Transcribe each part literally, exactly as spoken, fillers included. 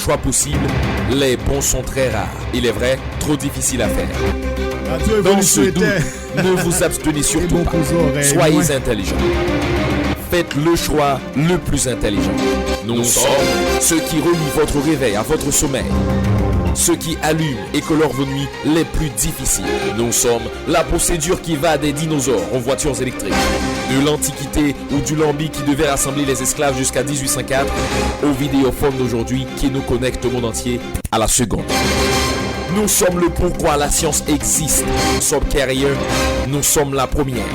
Choix possible, les bons sont très rares. Il est vrai, trop difficile à faire. Dans ce doute, ne vous abstenez surtout pas. Soyez intelligent. Faites le choix le plus intelligent. Nous sommes ceux qui relient votre réveil à votre sommeil. Ceux qui allument et colorent vos nuits les plus difficiles. Nous sommes la procédure qui va des dinosaures aux voitures électriques. De l'Antiquité ou du Lambi qui devait rassembler les esclaves jusqu'à dix-huit cent quatre, au Vidéophone d'aujourd'hui qui nous connecte au monde entier à la seconde. Nous sommes le pourquoi la science existe. Sob Carrier, nous sommes la première.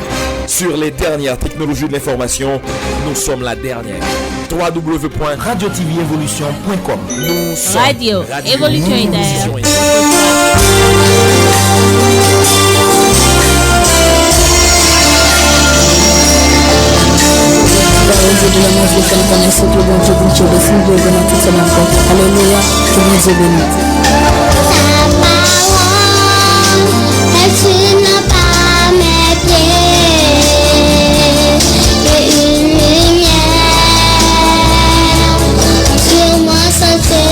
Sur les dernières technologies de l'information, nous sommes la dernière. w w w point radio t v evolution point com. Nous sommes Radio Evolisyon Etayè. Pawòl Dye di la mwen vle fè n konnen se ke Bondye pou n tchebe si n vle vre nan tout sa n ap fè. Alelouya, ke Bondye beni. Ta parole est une lampe à mes pieds et une lumière sur mon sentier.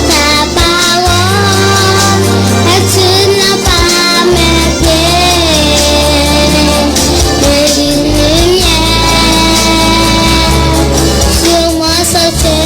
Ta parole est une lampe à mes pieds et une lumière sur mon sentier.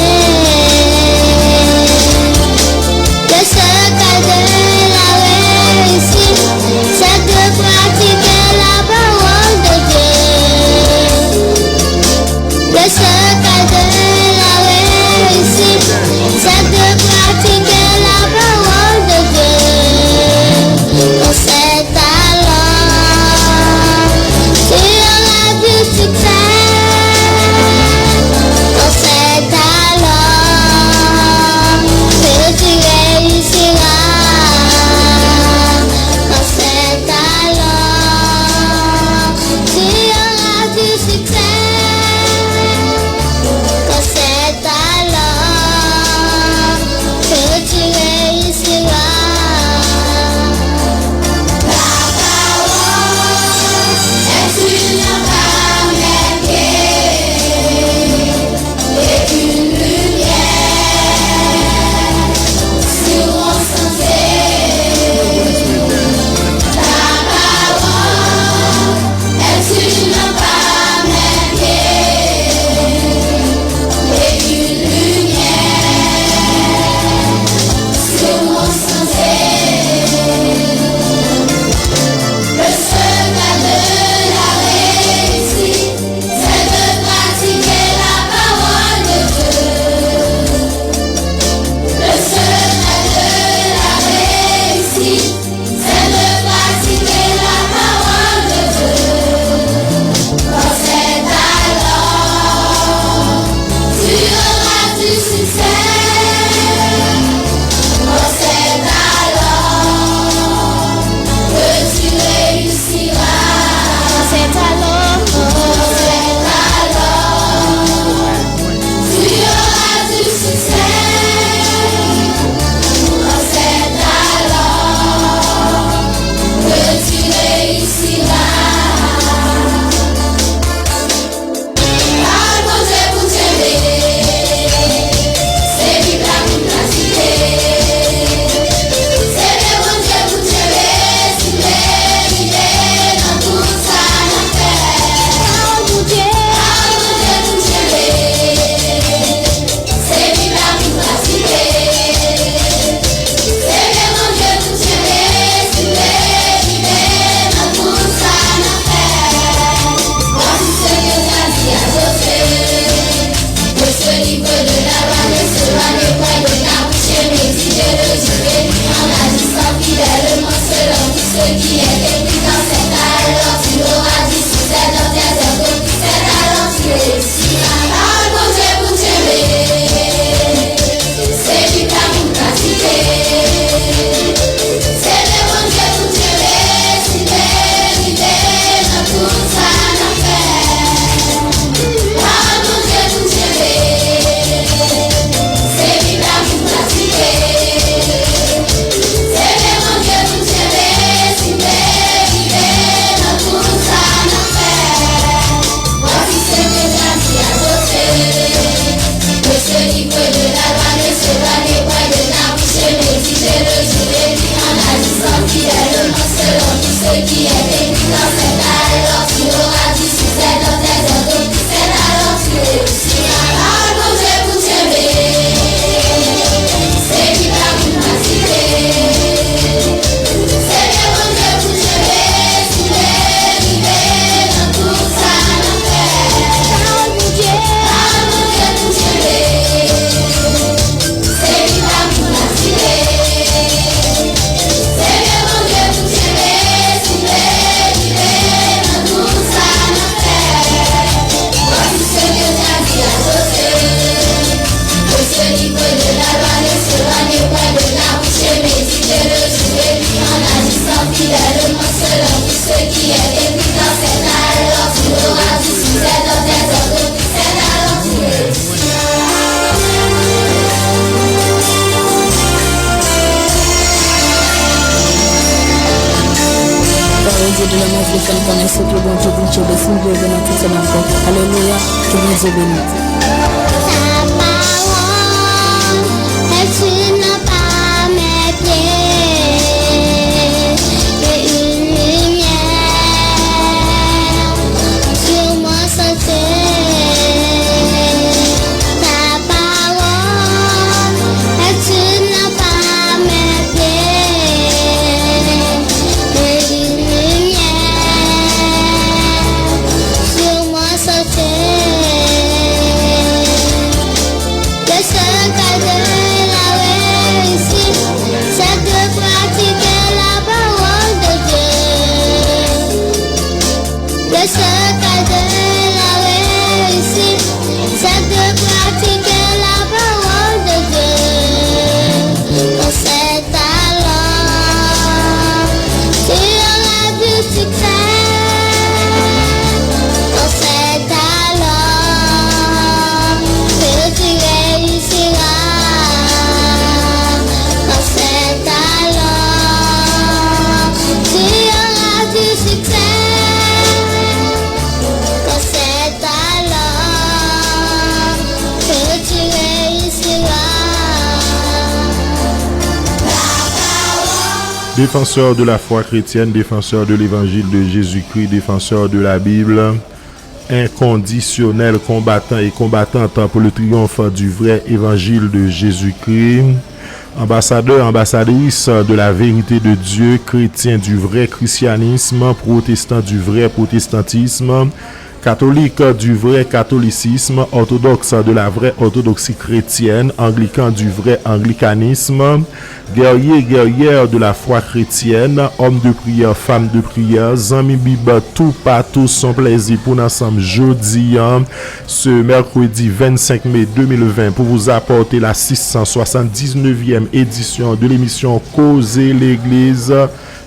Alelouya, ke Bondye beni. Ta parole est une lampe à mes pieds et une lumière sur mon sentier. Ta parole est une lampe à mes pieds et une lumière sur mon sentier. Le secret de la réussite, c'est de pratiquer la parole de Dieu. Le secret de la réussite, c'est de pratiquer la parole de Dieu. Dans cette alors, tu auras du succès. Dans cet alors, que tu réussiras. Dans cet alors, tu auras du succès. Dans cet alors, que tu réussiras. Défenseur de la foi chrétienne, défenseur de l'évangile de Jésus-Christ, défenseur de la Bible, inconditionnel combattant et combattante pour le triomphe du vrai évangile de Jésus-Christ, ambassadeur, ambassadrice de la vérité de Dieu, chrétien du vrai christianisme, protestant du vrai protestantisme, catholique du vrai catholicisme, orthodoxe de la vraie orthodoxie chrétienne, anglican du vrai anglicanisme, guerrier, guerrière de la foi chrétienne, homme de prière, femme de prière, zanmi Bib toupatou, s on plèzi pou n ansanm jodi a, ce mercredi vingt-cinq mai deux mille vingt, pour vous apporter la six cent soixante-dix-neuvième édition de l'émission Koze Legliz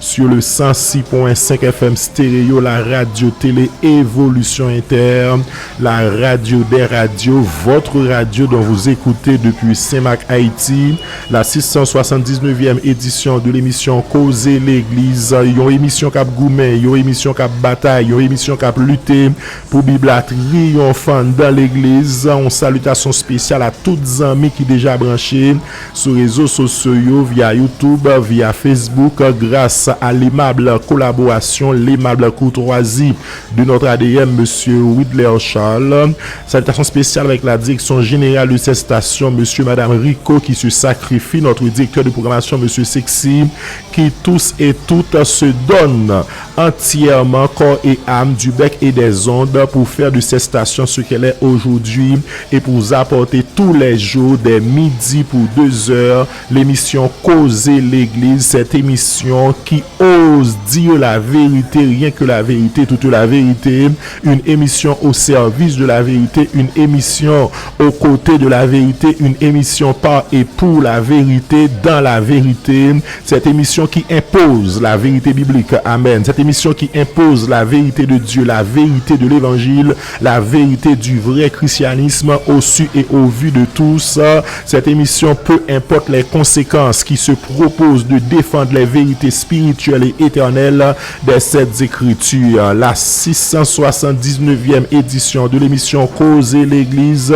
sur le cent six point cinq F M Stéréo, la radio télé Évolution Inter, la radio des radios, votre radio dont vous écoutez depuis Saint-Marc, Haïti, la six cent soixante-dix-neuvième édition de l'émission Koze Legliz, yon emisyon k ap goumen, yon emisyon k ap batay, yon emisyon k ap lite pou Bib la triyonf anndan legliz. Yon salitasyon espesyal a tout zanmi ki deja branche sou rezo sosyo yo, via YouTube, via Facebook, grâce à l'aimable collaboration, l'aimable courtoisie de notre A D M, Monsieur Widler Charles. Salutations spéciales avec la direction générale de cette station, Monsieur, Madame Rico, qui se sacrifie, notre directeur de programmation, Monsieur Sexy, qui tous et toutes se donnent entièrement corps et âme du bec et des ondes pour faire de cette station ce qu'elle est aujourd'hui et pour vous apporter tous les jours dès midi pour deux heures l'émission Koze Legliz, cette émission qui ose dire la vérité, rien que la vérité, toute la vérité, une émission au service de la vérité, une émission aux côtés de la vérité, une émission par et pour la vérité, dans la vérité, cette émission qui impose la vérité biblique. Amen. Cette émission qui impose la vérité de Dieu, la vérité de l'évangile, la vérité du vrai christianisme au su et au vu de tous. Cette émission, peu importe les conséquences, qui se propose de défendre les vérités spirituelles et éternelles des Saintes Écritures. La six cent soixante-dix-neuvième édition de l'émission Koze Legliz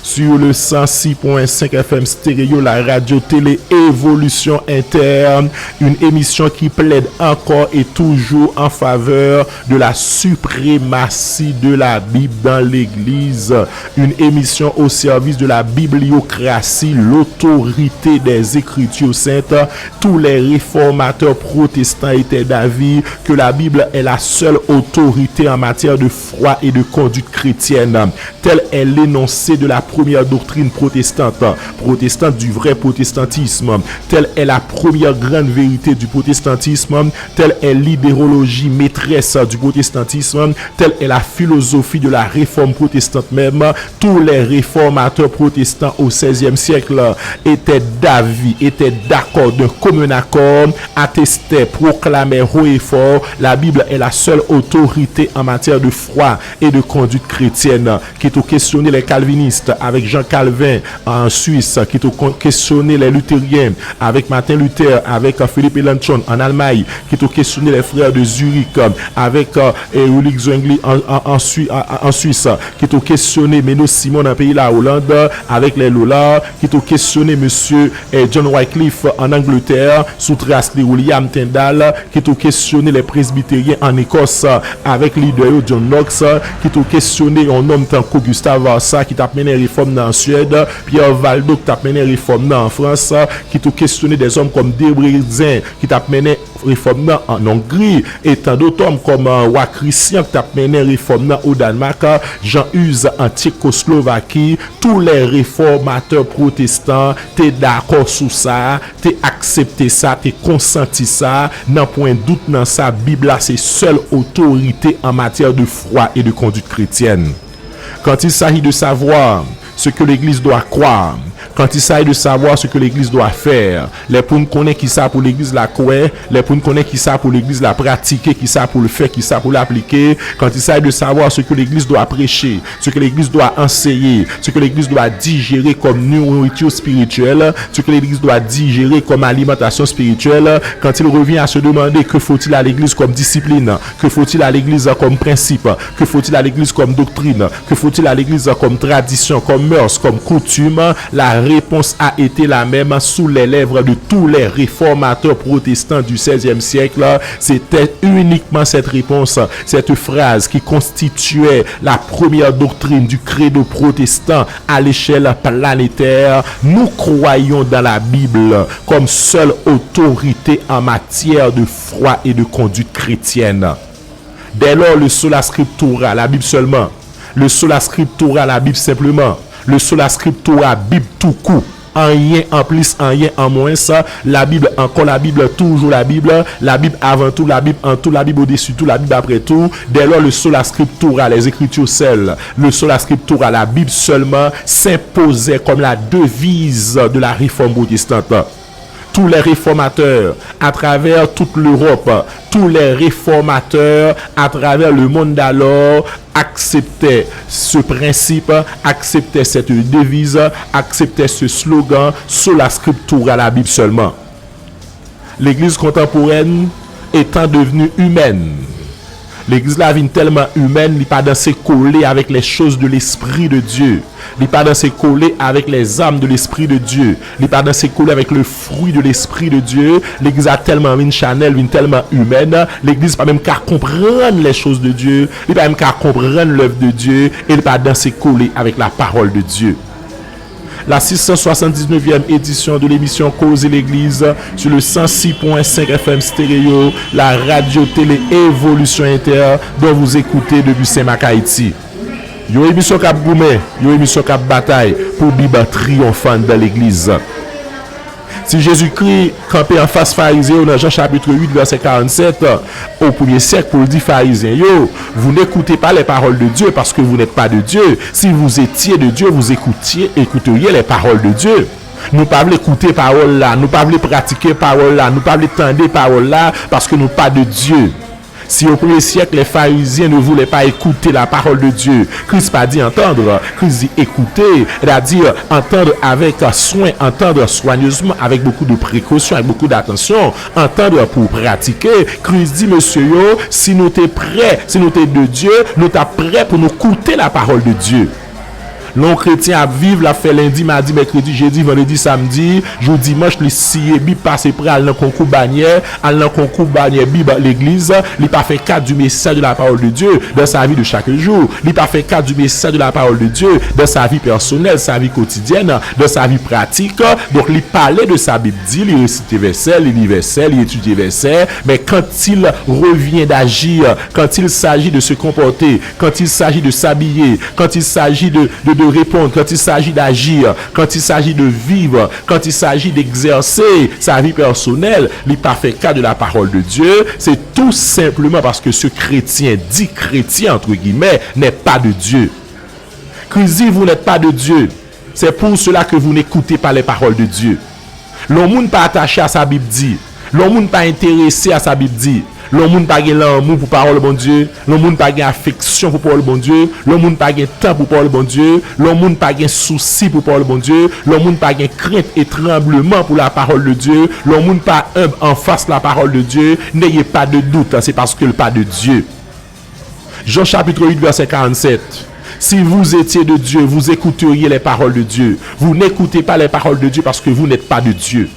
sur le cent six point cinq F M Stéréo, la radio télé Évolution Inter, une émission qui plaide encore et toujours en faveur de la suprématie de la Bible dans l'Église, une émission au service de la bibliocratie, l'autorité des Écritures saintes. Tous les réformateurs protestants étaient d'avis que la Bible est la seule autorité en matière de foi et de conduite chrétienne. Tel est l'énoncé de la première doctrine protestante, protestante du vrai protestantisme. Telle est la première grande vérité du protestantisme. Telle est l'idéologie maîtresse du protestantisme. Telle est la philosophie de la réforme protestante même. Tous les réformateurs protestants au seizième siècle étaient d'avis, étaient d'accord d'un commun accord, attestaient, proclamaient haut et fort, la Bible est la seule autorité en matière de foi et de conduite chrétienne. Kit ou questionner les calvinistes avec Jean Calvin en Suisse, kit ou con- questionner les luthériens avec Martin Luther, avec Philippe Melanchthon en Allemagne, kit ou questionner les frères de Zurich, avèk, euh, Ulrich Zwingli an, an, an Swi-, an, an, an Swis, kit ou kesyone Menno Simon nan peyi Lawoland, avèk lè Lola, kit ou kesyone mesye, eh, John Wycliffe ann Angletè, sou tras li William Tyndale, kit ou kesyone lè Presbiteryen ann Ekòs, avèk lidè yo John Knox, kit ou kesyone yon nonm tankou Gustav Vasa ki t ap mennen refòm nan an Syèd, Pierre Valdo ki t ap mennen refòm nan an Frans, kit ou kesyone dèzòm kòm Debrezen ki t ap mennen refòm nan an Ongri, e tandotòm kòm, eh, wa Christian ki t ap mennen refòm nan o Dànmak, Jean Hus an Tchekoslovaki, tou lè refòmatè pwotestan te dakò sou sa, te aksepte sa, te konsanti sa, nan pwen dout nan sa, Bib la se sèl otorite an matyè de fwa e de kondwit kretyèn. Quand il s'agit de savoir ce que l'Église doit croire, quand il s'agit de savoir ce que l'Église doit faire, lè pou n konnen kisa pou legliz la kwè, lè pou n konnen kisa pou legliz la pratike, kisa pou l fè, kisa pou l aplike, quand il s'agit de savoir ce que l'Église doit prêcher, ce que l'Église doit enseigner, ce que l'Église doit digérer comme nourriture spirituelle, ce que l'Église doit digérer comme alimentation spirituelle, quand il revient à se demander que faut-il à l'Église comme discipline, que faut-il à l'Église comme principe, que faut-il à l'Église comme doctrine, que faut-il à l'Église comme tradition, comme mœurs, comme coutume, la réponse a été la même sous les lèvres de tous les réformateurs protestants du seizième siècle. C'était uniquement cette réponse, cette phrase qui constituait la première doctrine du credo protestant à l'échelle planétaire. Nous croyons dans la Bible comme seule autorité en matière de foi et de conduite chrétienne. Dès lors, le sola scriptura, la Bible seulement. Le sola scriptura, la Bible simplement. Le sola scriptura, Bib tou kou. Anyen an plis, anyen an mwens. La Bible, encore la Bible, toujours la Bible. La Bible avant tout, la Bible en tout, la Bible au-dessus de tout, la Bible après tout. Dès lors, le sola scriptura, les Écritures seules, le sola scriptura, la Bible seulement, s'imposait comme la devise de la réforme protestante. Tous les réformateurs à travers toute l'Europe, tous les réformateurs à travers le monde d'alors acceptaient ce principe, acceptaient cette devise, acceptaient ce slogan, sola scriptura, la Bible seulement. L'église contemporaine étant devenue humaine, legliz la vin tèlman imèn, li pa danse kole avec les choses de l'esprit de Dieu. Li pa danse kole avec les armes de l'esprit de Dieu. Li pa danse kole avec le fruit de l'esprit de Dieu. Legliz la tèlman vin chanèl, vin tèlman imèn, legliz pa menm ka konprann les choses de Dieu. Li pa menm ka konprann l'œuvre de Dieu. E li pa danse kole avec la parole de Dieu. La six cent soixante-dix-neuvième édition de l'émission Koze Legliz sur le cent six point cinq F M Stereo, la radio télé Évolution Inter, dont vous écoutez depuis Saint-Marc, Haïti. Yon emisyon k ap goumen, yon emisyon k ap batay pou Bib triyonfan anndan legliz. Si Jezikri kanpe anfas Farizyen yo nan Jan chapit uit vèsè karannsèt, o premye syèk, pou l di Farizyen yo, vous n'écoutez pas les paroles de Dieu parce que vous n'êtes pas de Dieu. Si vous étiez de Dieu, vous écoutiez, écouteriez les paroles de Dieu. Nou pa vle koute pawòl la, nou pa vle pratike pawòl la, nou pa vle tande pawòl la, paske nou pa de Dieu. Si au premier siècle, les pharisiens ne voulaient pas écouter la parole de Dieu, Christ pa di entendre, Christ dit écouter, c'est-à-dire entendre avec soin, entendre soigneusement, avec beaucoup de précaution, avec beaucoup d'attention, entendre pour pratiquer. Christ di, mesye yo, si nou te prè, si nou te de Dieu, nou ta prè pou nou koute la parole de Dieu. Lè yon kretyen ap viv, l ap fè lendi, madi, mèkredi, jedi, vandredi, samdi, jou dimanch, li siye Bib, pase pral nan konkou banyè, al nan konkou banyè Bib legliz, li pa fè cas du message de la parole de Dieu dans sa vie de chaque jour. Li pa fè cas du message de la parole de Dieu dans sa vie personnelle, sa vie quotidienne, dans sa vie pratique. Donk, li pale de sa Bib di, li resite vèsè, li li vèsè, li etidye vèsè, mais quand il revient d'agir, quand il s'agit de se comporter, quand il s'agit de s'habiller, quand il s'agit de, de, de répondre, quand il s'agit d'agir, quand il s'agit de vivre, quand il s'agit d'exercer sa vie personnelle, li pa fè cas de la parole de Dieu, c'est tout simplement parce que ce chrétien, dit chrétien entre guillemets, n'est pas de Dieu. Christ dit, vous n'êtes pas de Dieu. C'est pour cela que vous n'écoutez pas les paroles de Dieu. Lè yon moun pa atache a sa Bib di, lè yon moun pa enterese a sa Bib di, Lè yon moun pa gen lanmou pou pawòl Bondye, lè yon moun pa gen afeksyon pou pawòl Bondye, lè yon moun pa gen tan pou pawòl Bondye, lè yon moun pa gen sousi pou pawòl Bondye, lè yon moun pa gen krent e tranbleman pou la parole de Dieu, lè yon moun pa enb anfas la parole de Dieu, n'ayez pas de doute, c'est parce qu'il pas de Dieu. Jean chapitre huit, verset quarante-sept. Si vous étiez de Dieu, vous écouteriez les paroles de Dieu. Vous n'écoutez pas les paroles de Dieu parce que vous n'êtes pas de Dieu.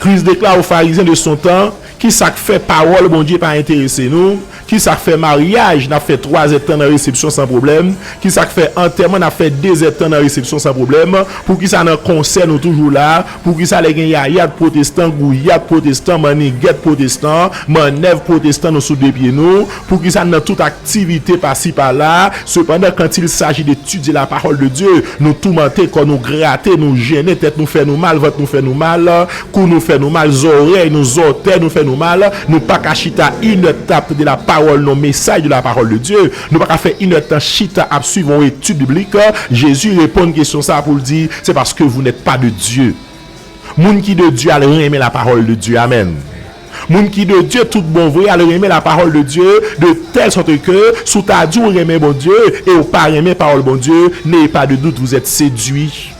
Kris deklare aux pharisiens de son temps, ki sa k fè pawòl Bondye pa enterese nou, ki sa k fè maryaj n ap fè twa zèdtan nan resepsyon san pwoblèm, ki sa k fè antèman n ap fè de zèdtan nan resepsyon san pwoblèm, poukisa nan konsè nou toujou la, poukisa lè gen yayad pwotestan, gouyad pwotestan, mannigèt pwotestan, mannèv pwotestan nou sou de pye nou, poukisa nan tout aktivite pasi pala, sepandan quand il s'agit d'étudier la parole de Dieu, nou toumante kò nou, grate, nou jennen, tèt nou fè nou mal, vant nou fè nou mal, kou nou fè nou mal, zòrèy nou, zòtèy nou fè nou mal, nou pa ka chita inèdtan ap tande lapawòl non, mesaj de la parole de Dieu, nou pa ka fè inèdtan chita ap swiv yon etid biblik. Jezi reponn kesyon sa pou l di, c'est parce que vous n'êtes pas de Dieu. Moun ki de Dye al renmen lapawòl de Dye. Amèn. Moun ki de Dye tout bon vre al renmen lapawòl de Dye, de tèl sòt ke si w ta di w renmen Bondye e w pa renmen pawòl Bondye, n'ayez pas de doute, vous êtes séduits.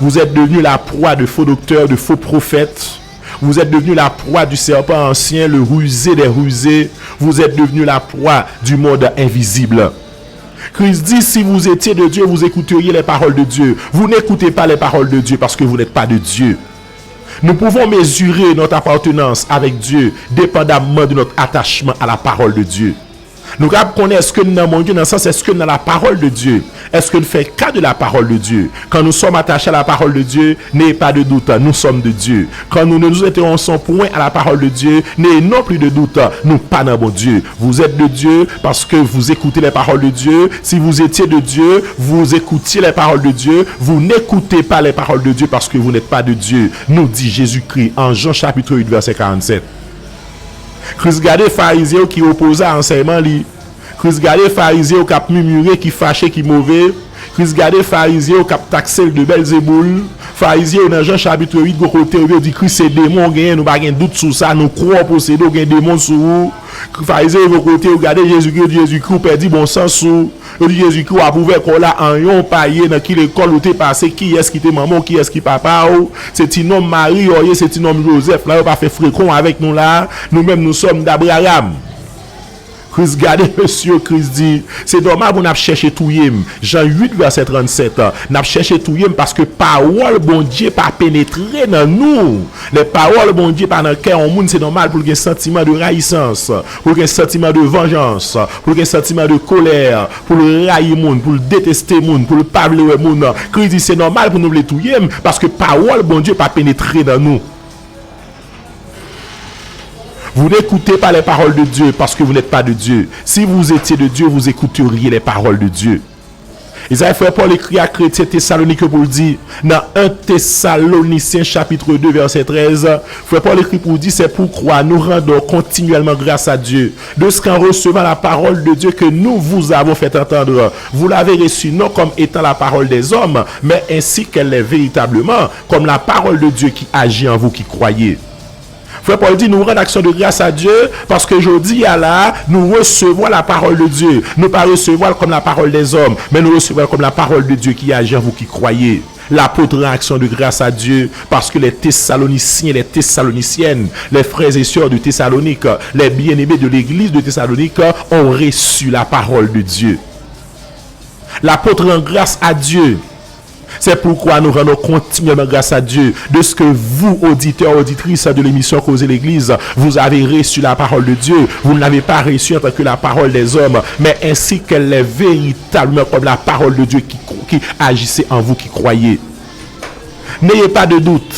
Vous êtes devenus la proie de faux docteurs, de faux prophètes. Vous êtes devenus la proie du serpent ancien, le rusé des rusés. Vous êtes devenus la proie du monde invisible. Christ dit, si vous étiez de Dieu, vous écouteriez les paroles de Dieu. Vous n'écoutez pas les paroles de Dieu parce que vous n'êtes pas de Dieu. Nous pouvons mesurer notre appartenance avec Dieu dépendamment de notre attachement à la parole de Dieu. Nou kapab konnen èske n nan Bondye nan sans èske n nan la parole de Dieu. Est-ce que nous faisons cas de la parole de Dieu? Quand nous sommes attachés à la parole de Dieu, n'ayez pas de doute, nous sommes de Dieu. Quand nous ne nous intéressons point à la parole de Dieu, n'ayez non plus de doute, nou pa nan Bondye. Vous êtes de Dieu parce que vous écoutez les paroles de Dieu. Si vous étiez de Dieu, vous écoutiez les paroles de Dieu. Vous n'écoutez pas les paroles de Dieu parce que vous n'êtes pas de Dieu, nous dit Jésus-Christ en Jean chapitre huit, verset quarante-sept. Kris gade Farizyen yo ki opoze a ansèyman li. Kris gade Farizyen yo k ap mimire, ki fache, ki move. Kris gade Farizyen yo k ap takse l de Bèlzeboul. Farizyen yo nan Jan chapit uit, gwo kote yo, yo di Kris se demon w genyen, nou pa gen dout sou sa, nou kwè w posede, w gen demon sou ou. Farizyen yo gwo kote yo gade Jezikri, yo di Jezikri, ou pèdi bon sans ou. Yo di Jezikri, w ap ouvè kò w la an yon paye, nan ki lekòl ou te pase, kiyès ki te manman w, kiyès ki papa w. Se ti nonm Mari w ye, se ti nonm Jozèf la, yo pa fè frekon avèk nou la. Nou menm, nous sommes d'Abraham. Kris gade mesye yo, Kris di, se nòmal pou n ap chèche touye m. Jan uit, vèsè trannsèt. N ap chèche touye m paske pawòl Bondye pa penetre nan nou. Lè pawòl Bondye pa nan kè yon moun, se nòmal pou l gen santiman de rayisans, pou l gen santiman de vanjans, pou l gen santiman de kolè, pou l rayi moun, pou l deteste moun, pou l pa vle wè moun. Kris di, se nòmal pou nou vle touye m, paske pawòl Bondye pa penetre nan nou. Vous n'écoutez pas les paroles de Dieu parce que vous n'êtes pas de Dieu. Si vous étiez de Dieu, vous écouteriez les paroles de Dieu. E sa frè Pòl ekri a kretyen Tesalonik yo pou l di, nan en Thessaloniciens chapitre deux, verset treize, frè Pòl ekri pou l di, c'est pourquoi nous rendons continuellement grâce à Dieu, de ce qu'en recevant la parole de Dieu que nous vous avons fait entendre, vous l'avez reçue non comme étant la parole des hommes, mais ainsi qu'elle l'est véritablement, comme la parole de Dieu qui agit en vous qui croyez. Frè Pòl di, nous rendons action de grâce à Dieu, paske jodi a la, nou resevwa la parole de Dieu. Nou pa resevwa l kòm la parole des hommes, men nou resevwa l kòm la parole de Dieu qui agit en vous qui croyez. L'apôtre rend action de grâce à Dieu, parce que les Thessaloniciens, les Thessaloniciennes, les frères et sœurs de Thessalonique, les bien-aimés de l'église de Thessalonique ont reçu la parole de Dieu. L'apôtre rend grâce à Dieu. C'est pourquoi nous rendons continuellement grâce à Dieu de ce que vous, auditeurs, auditrices de l'émission Causer l'Église, vous avez reçu la parole de Dieu. Vous ne l'avez pas reçue en tant que la parole des hommes, mais ainsi qu'elle est véritablement comme la parole de Dieu qui, qui agissait en vous qui croyez. N'ayez pas de doute.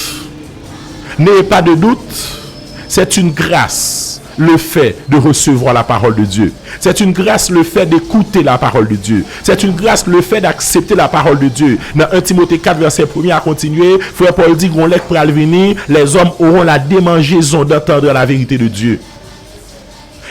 N'ayez pas de doute. C'est une grâce, le fait de recevoir la parole de Dieu. C'est une grâce, le fait d'écouter la parole de Dieu. C'est une grâce, le fait d'accepter la parole de Dieu. Nan en Timote kat, vèsè premye a kontinye, frè Pòl di, gon lè k pral vini, les hommes auront la démangeaison d'entendre la vérité de Dieu.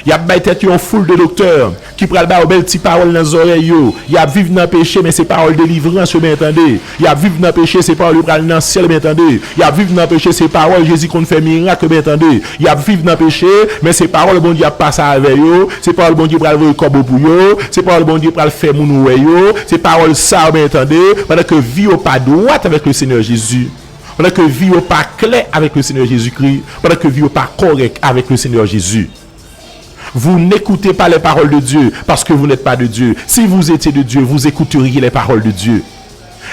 Y ap bay tèt yo yon foul de doktè ki pral ba yo bèl ti pawòl nan zòrèy yo. Y ap viv nan peche, men se pawòl delivrans yo ben tande. Y ap viv nan peche, se pawòl yo pral nan syèl ben tande. Y ap viv nan peche, se pawòl Jezi konn fè mirak yo ben tande. Y ap viv nan peche, men se pawòl Bondye ap pase avè yo. Se pawòl Bondye pral voye kòbo pou yo. Se pawòl Bondye pral fè moun wè yo. Se pawòl sa yo ben tande. Pandan ke vi yo pa dwat avèk le Senyè Jezi. Pandan ke vi yo pa klè avèk le Senyè Jezikri. Pandan ke vi yo pa kòrèk avèk le Senyè Jezi. Vous n'écoutez pas les paroles de Dieu, parce que vous n'êtes pas de Dieu. Si vous étiez de Dieu, vous écouteriez les paroles de Dieu.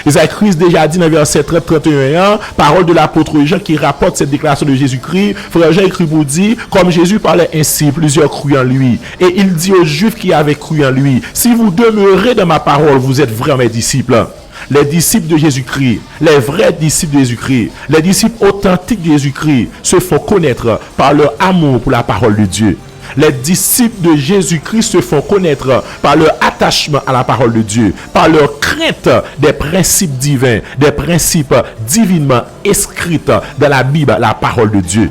Esaïe Christ déjà dit dans verset trente, trente et un, hein, parole de l'apôtre Jean qui rapporte cette déclaration de Jésus-Christ. Frère Jean écrit pour dire, comme Jésus parlait ainsi, plusieurs crurent en lui. Et il dit aux Juifs qui avaient cru en lui, si vous demeurez dans ma parole, vous êtes vraiment mes disciples. Les disciples de Jésus-Christ, les vrais disciples de Jésus-Christ, les disciples authentiques de Jésus-Christ se font connaître par leur amour pour la parole de Dieu. Les disciples de Jésus-Christ se font connaître par leur attachement à la parole de Dieu, par leur crainte des principes divins, des principes divinement inscrits dans la Bible, la parole de Dieu.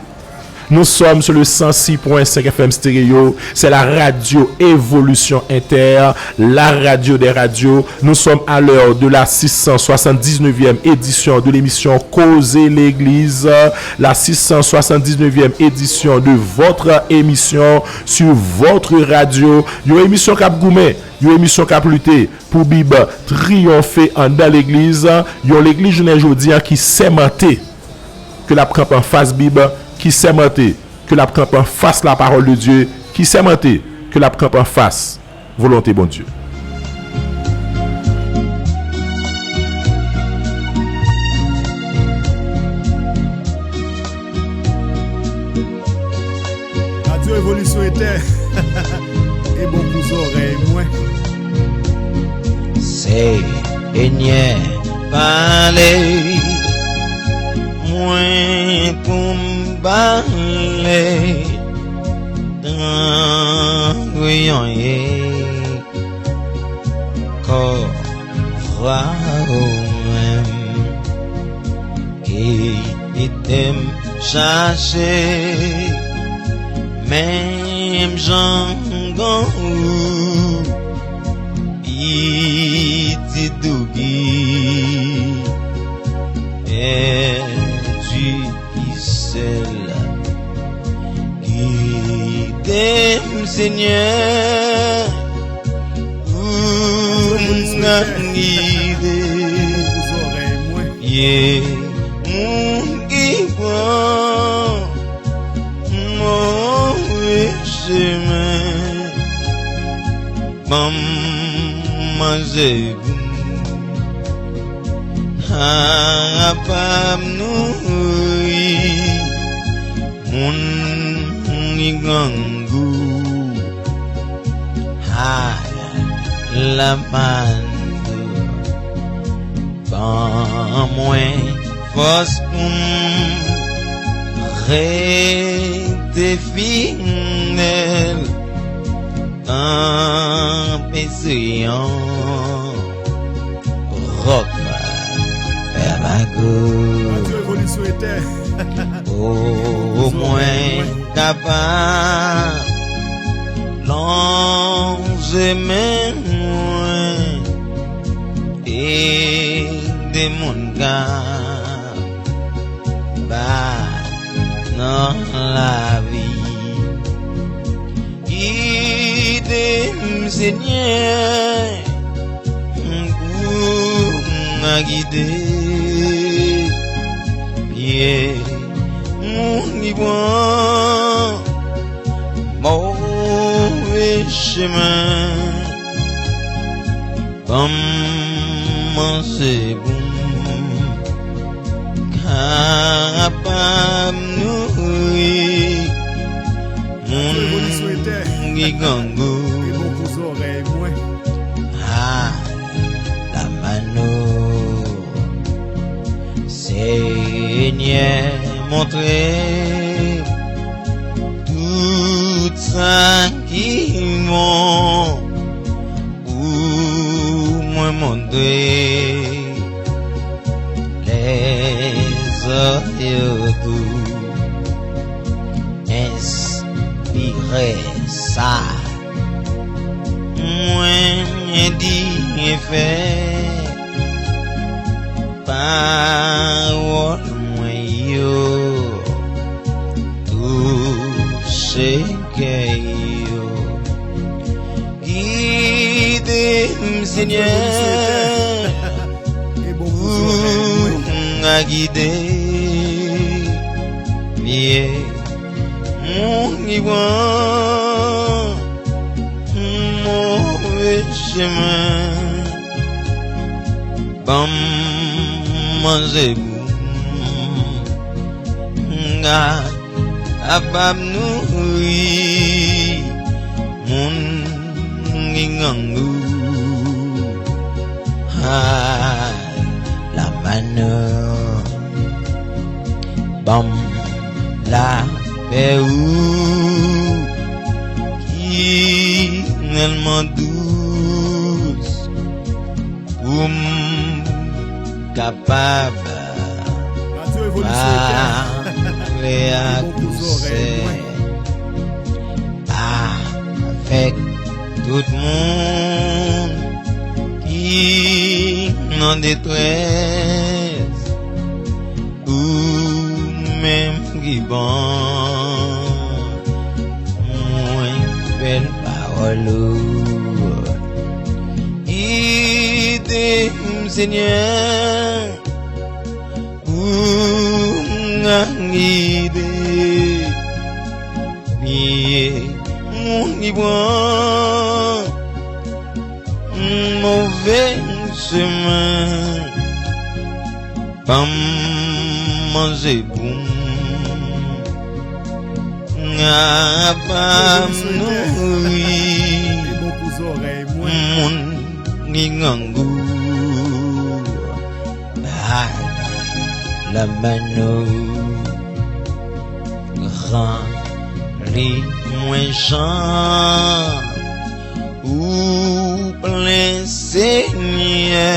Nous sommes sur le cent six point cinq F M Stéréo. C'est la radio Évolution Inter, la radio des radios. Nous sommes à l'heure de la six cent soixante-dix-neuvième édition de l'émission Koze Legliz, la six cent soixante-dix-neuvième édition de votre émission sur votre radio. Yon emisyon k ap goumen, yon emisyon k ap lite pou Bib triyonfe anndan legliz, yon legliz jounen jodi a ki sèmante ke l ap kanpe anfas Bib, ki sèmante ke l ap kanpe anfas la parole de Dieu, ki sèmante ke l ap kanpe anfas volonte Bondye. Radyo Evolisyon Entè e bon pou zòrèy mwen. Senyè, pale mwen pou m pale, tankou yon ye kò vwa ou menm. Kite m chache menm jan kon ou, pitit ou ki pèdi pi sèl. Kite m, Senyè, pou m ka gide pye moun ki pran move chemen. Ban m manje pou m kapab nouri moun ki grangou. Ay, lamann ban mwen fòs pou m rete fidèl, kanpe sou yon wòk pa lago. Radyo Evolisyon Entè. O mwen kapab lonje men mwen, ede moun k ap bat nan lavi. Gide m, Senyè, pou m ka gide pye moun ki pran move chemen. Ban m manje pou m kapab nouri moun ki grangou. A, lamann. Senyè, montre m tout sa ki bon pou mwen montre lèzòt yo tou. Enspire Apre sa, mwen di fè pawòl mwen yo touche kè yo. Gide m, Senyè, pou m ka gide pye moun ki pran move chemen. Ban m manje pou m ka kapab nouri moun ki grangou. Ah, la mano, ban m lapè ou ki rèlman dous pou m kapab pale ak dousè avèk tout moun ki nan detrès. Ou menm ki ban mwen bèl pawòl ou. Gide m, Senyè, pou m ka gide pye moun ki pran move chemen. Ban m manje pou m kapab nouri moun ki grangou. Bay la mano, ranpli mwen jan ou plen, Senyè,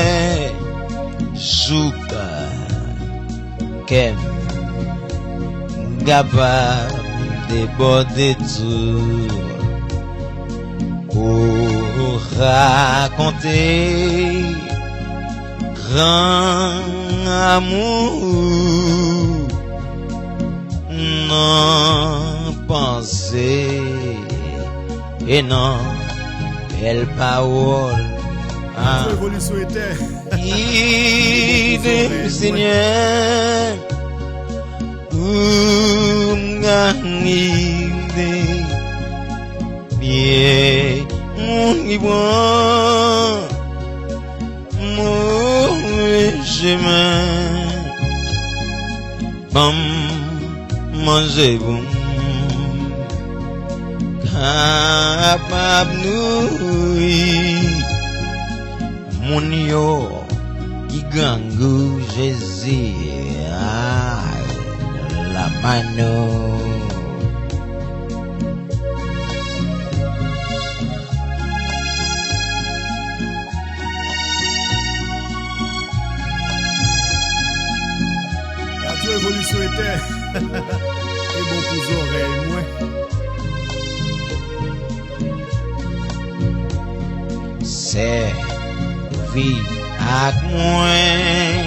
jouk kè m kapab debòde tou. Ou rakonte gran amou nan panse e nan bèl pawòl. Ah. Gide m, Senyè, pou m ka gide pye moun ki pran move chemen. Ban m manje pou m kapab nouri moun yo ki grangou, Jezi. Ay, la mano. Radyo Evolisyon Etè e bon pou zòrèy mwen. Sèvi ak mwen,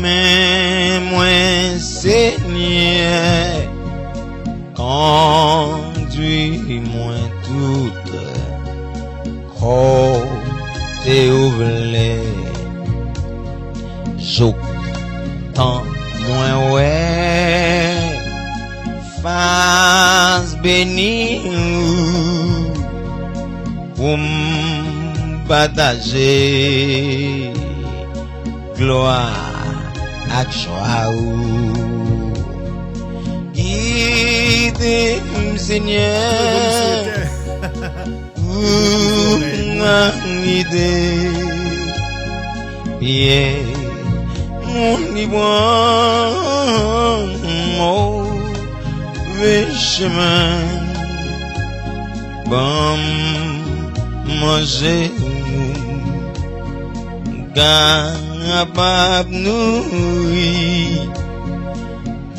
men mwen, Senyè, kondui mwen tout kote ou vle. Jouk tan mwen wè fas beni ou pou m pataje glwa ak jwa ou. Gide m, Senyè, pou m gide pye moun ki pran move chemen. Ban m manje pou m kapab nouri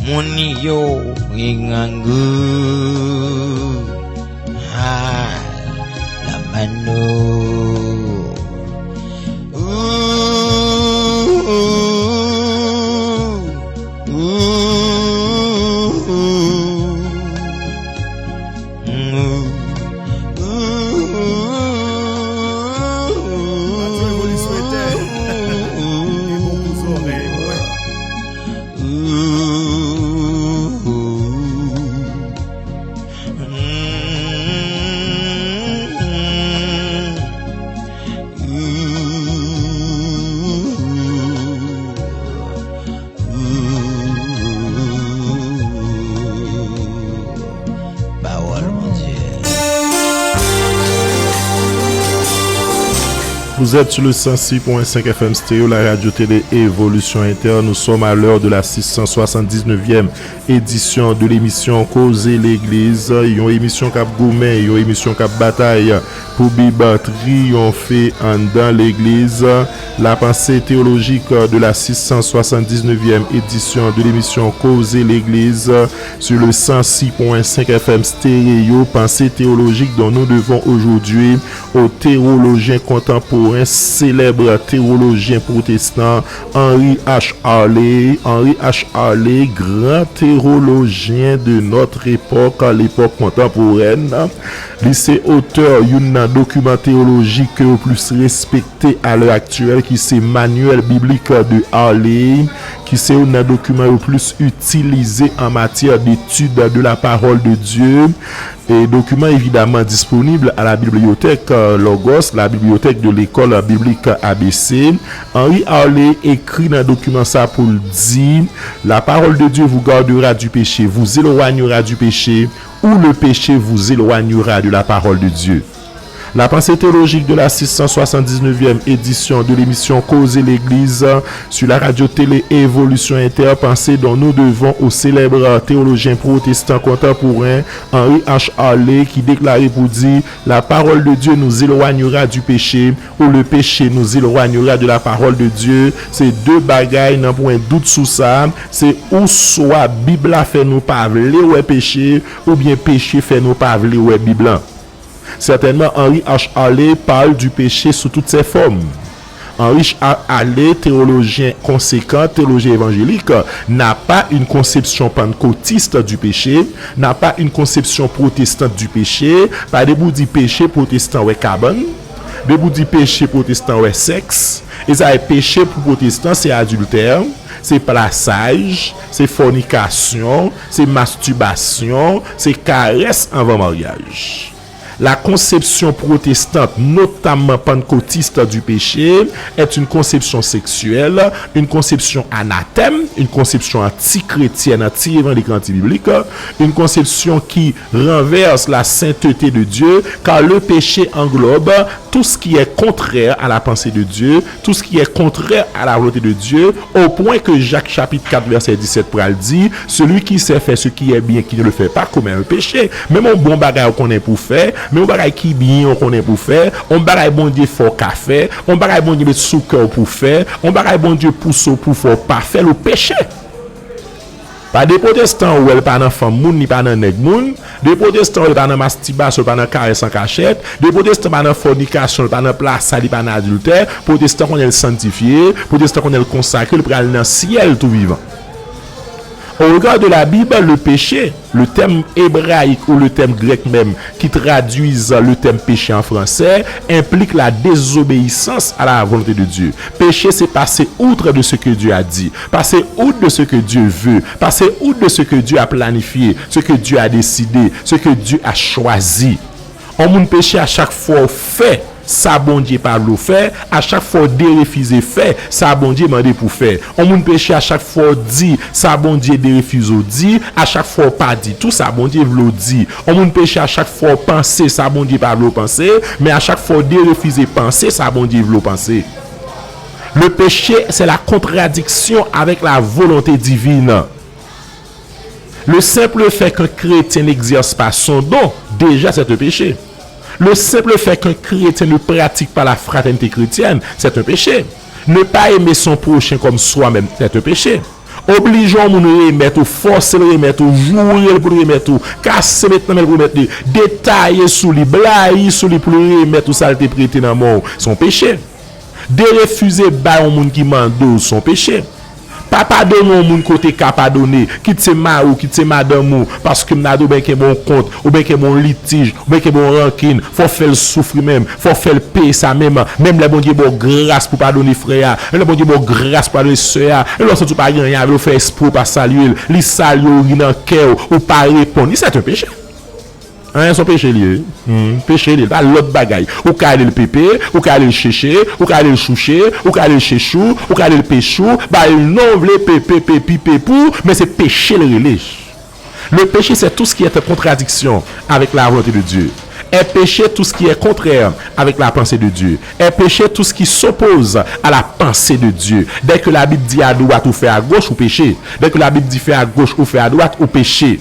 moun yo ki grangou. La mano. Ooh, ooh, ooh. Radio Revolisyon Entè. Li bon pou zòrèy mwen. Pawòl Bondye. Vous êtes sur le cent six point cinq F M Stereo, la radio télé Évolution Inter. Nous sommes à l'heure de la six cent soixante-dix-neuvième édition de l'émission Koze Legliz, yon emisyon k ap goumen, yon emisyon k ap batay pou Bib triyonfe anndan legliz. La pensée théologique de la six cent soixante-dix-neuvième édition de l'émission Koze Legliz sur le cent six point cinq F M Stereo, pensée théologique dont nous devons aujourd'hui au théologien contemporain, célèbre théologien protestant, Henry H. Harley. Henry H. Harley, grand théologien de notre époque, l'époque contemporaine. Li se otè youn nan dokiman teyolojik ke yo plis respekte a lè aktyèl, ki se Manuel biblique de Harley, ki se youn nan dokiman yo plis itilize an matyè d'étude de la parole de Dieu. E dokiman evidaman disponib a la bibliothèque, euh, Logos, la bibliothèque de l'école biblique A B C. Henry Harley ekri nan dokiman sa pou l di, La parole de Dieu vous gardera du péché, vous éloignera du péché, ou le péché vous éloignera de la parole de Dieu. La pensée théologique de la six cent soixante-dix-neuvième édition de l'émission Koze Legliz sur la radio télé Évolution Inter, pensée dont nous devons au célèbre théologien protestant contemporain Henry H. Harley, ki deklare pou di, La parole de Dieu nous éloignera du péché, ou le péché nous éloignera de la parole de Dieu. Se de bagay, nan pwen dout sou sa, se ou swa Bib la fè nou pa vle wè peche, oubyen peche fè nou pa vle wè Bib lan. Certainement, Henry H. Harley parle du péché sous toutes ses formes. Henry H. Harley, théologien conséquent, théologien évangélique, n'a pas une conception pentecôtiste du péché, n'a pas une conception protestante du péché. Pa depi w di peche, pwotestan wè kabann. Depi w di peche, pwotestan wè sèks. E sa e peche pou pwotestan, se adiltè, se plasaj, se fònikasyon, se mastibasyon, se karès anvan maryaj. La conception protestante, notamment pentecôtiste du péché, est une conception sexuelle, une conception anathème, une conception antichrétienne, anti-évangélique, anti-biblique, une conception qui renverse la sainteté de Dieu, car le péché englobe tout ce qui est contraire à la pensée de Dieu, tout ce qui est contraire à la volonté de Dieu, au point que Jacques chapitre quatre verset dix-sept pral di, celui qui sait faire ce qui est bien, qui ne le fait pas, commet un péché. Menm yon bon bagay ou konnen pou fè, menm yon bagay ki byen ou konnen pou fè, yon bagay Bondye fè w ka fè, yon bagay Bondye met sou kè w pou fè, yon bagay Bondye pouse w pou fè w pa fè l, ou peche. Pa de pwotestan ou wè l pa nan fanm moun, li pa nan nèg moun. De pwotestan ou wè l pa nan mastibasyon, li pa nan karès an kachèt. De pwotestan pa nan fònikasyon, li pa nan plasaj, li pa nan adiltè. Pwotestan konnen l santifye, pwotestan konnen l konsakre, li pral nan syèl tou vivan. Au regard de la Bible, le péché, le terme hébraïque ou le terme grec même qui traduisent le terme péché en français, implique la désobéissance à la volonté de Dieu. Péché, c'est passer outre de ce que Dieu a dit, passer outre de ce que Dieu veut, passer outre de ce que Dieu a planifié, ce que Dieu a décidé, ce que Dieu a choisi. Yon moun peche a chak fwa w fè sa Bondye pa vle w fè, a chak fwa w derefize fè sa Bondye mande pou fè. Yon moun peche a chak fwa w di sa Bondye derefize w di, a chak fwa w pa di tou sa Bondye vle w di. Yon moun peche a chak fwa w panse sa Bondye pa vle w panse, men a chak fwa w derefize panse sa Bondye vle w panse. Le péché, c'est la contradiction avec la volonté divine. Le simple fait qu'un chrétien n'exerce pas son don, déjà c'est un péché. Le simple fait qu'un chrétien ne pratique pas la fraternité chrétienne, c'est un péché. Ne pas aimer son prochain comme soi-même, c'est un péché. Oblije yon moun remèt ou, fòse l remèt ou, joure l pou l remèt ou, kase met nan men l pou remèt li, detaye sou li, blayi sou li pou l remèt ou sa l te prete nan men w. Se yon peche. Derefize bay yon moun ki mande w, se yon peche. Pa padone yon moun ke w te ka padone, kit se mari w, kit se madanm ou, paske m ta di w oubyen kenbe yon kont, oubyen kenbe yon litij, oubyen kenbe yon rankin, fò w fè l soufri menm, fò w fè l peye sa menm. Menm lè Bondye ba w gras pou padone frè a, menm lè Bondye ba w gras pou padone sè a, menm lè w santi w pa gen anyen avè l, ou fè espre ou pa salye l, li salye w, ou ri nan kè w, ou pa reponn li, c'est un péché. Hein, se yon peche li ye. Hmm, peche li ye, pa lòt bagay. Ou ka rele l pepe, ou ka rele l cheche, ou ka rele l chouche, ou ka rele l chechou, ou ka rele l pechou, ba l non w vle, pepe, pepi, pepou, men se peche l rele. Le péché, c'est tout ce qui est en contradiction avec la volonté de Dieu. Est péché tout ce qui est contraire avec la pensée de Dieu. Est péché tout ce qui s'oppose à la pensée de Dieu. Dès que la Bible dit à droite ou fait à gauche, ou péché. Dès que la Bible dit fait à gauche ou fait à droite, ou péché.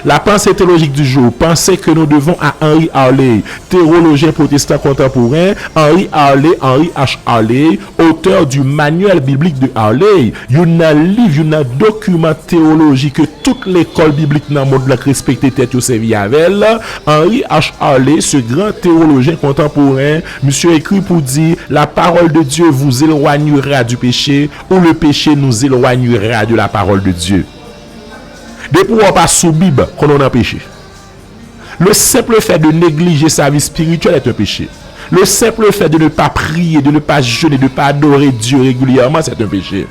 La pensée théologique du jour, pensée que nous devons à Henry Harley, théologien protestant contemporain, Henry Harley, Henry H. Harley, auteur du Manuel biblique de Harley, youn nan liv, youn nan dokiman teyoloji ke tout lekòl biblik nan mond lan k respekte tèt yo sèvi avè l. Henry H. Harley, ce grand théologien contemporain, misye ekri pou di, la parole de Dieu vous éloignera du péché, ou le péché nous éloignera de la parole de Dieu. Depi w pa sou Bib, konnen w nan peche. Le simple fait de négliger sa vie spirituelle est un péché. Le simple fait de ne pas prier, de ne pas jeûner, de ne pas adorer Dieu régulièrement, c'est un péché.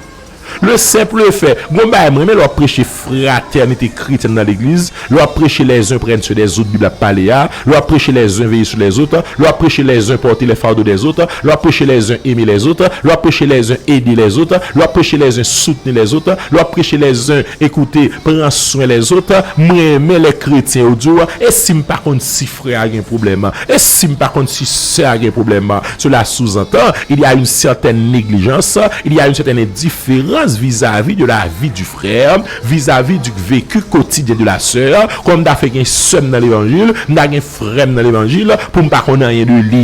Le simple fait, gon bagay mwen renmen lè w ap preche fratènite kretyèn nan legliz, lè w ap preche les uns prennent sur les autres, Bib la ap pale a, lè w ap preche les uns veillez sur les autres, lè w ap preche les uns portez les fardeaux des autres, lè w ap preche les uns aimez les autres, lè w ap preche les uns aidez les autres, lè w ap preche les uns soutenez les autres, lè w ap preche les uns écoutez, pran swen lèzòt. Mwen renmen lè kretyen yo di w, e si m pa konn si frè a gen pwoblèm? E si m pa konn si sè a gen pwoblèm? Cela sous-entend, il y a une certaine négligence, il y a une certaine indifférence vis-à-vis de la vie du frère, vis-à-vis du vécu quotidien de la sœur. Kòm ta fè gen sè m nan levanjil, m ta gen frè m nan levanjil, pou m pa konn anyen de li.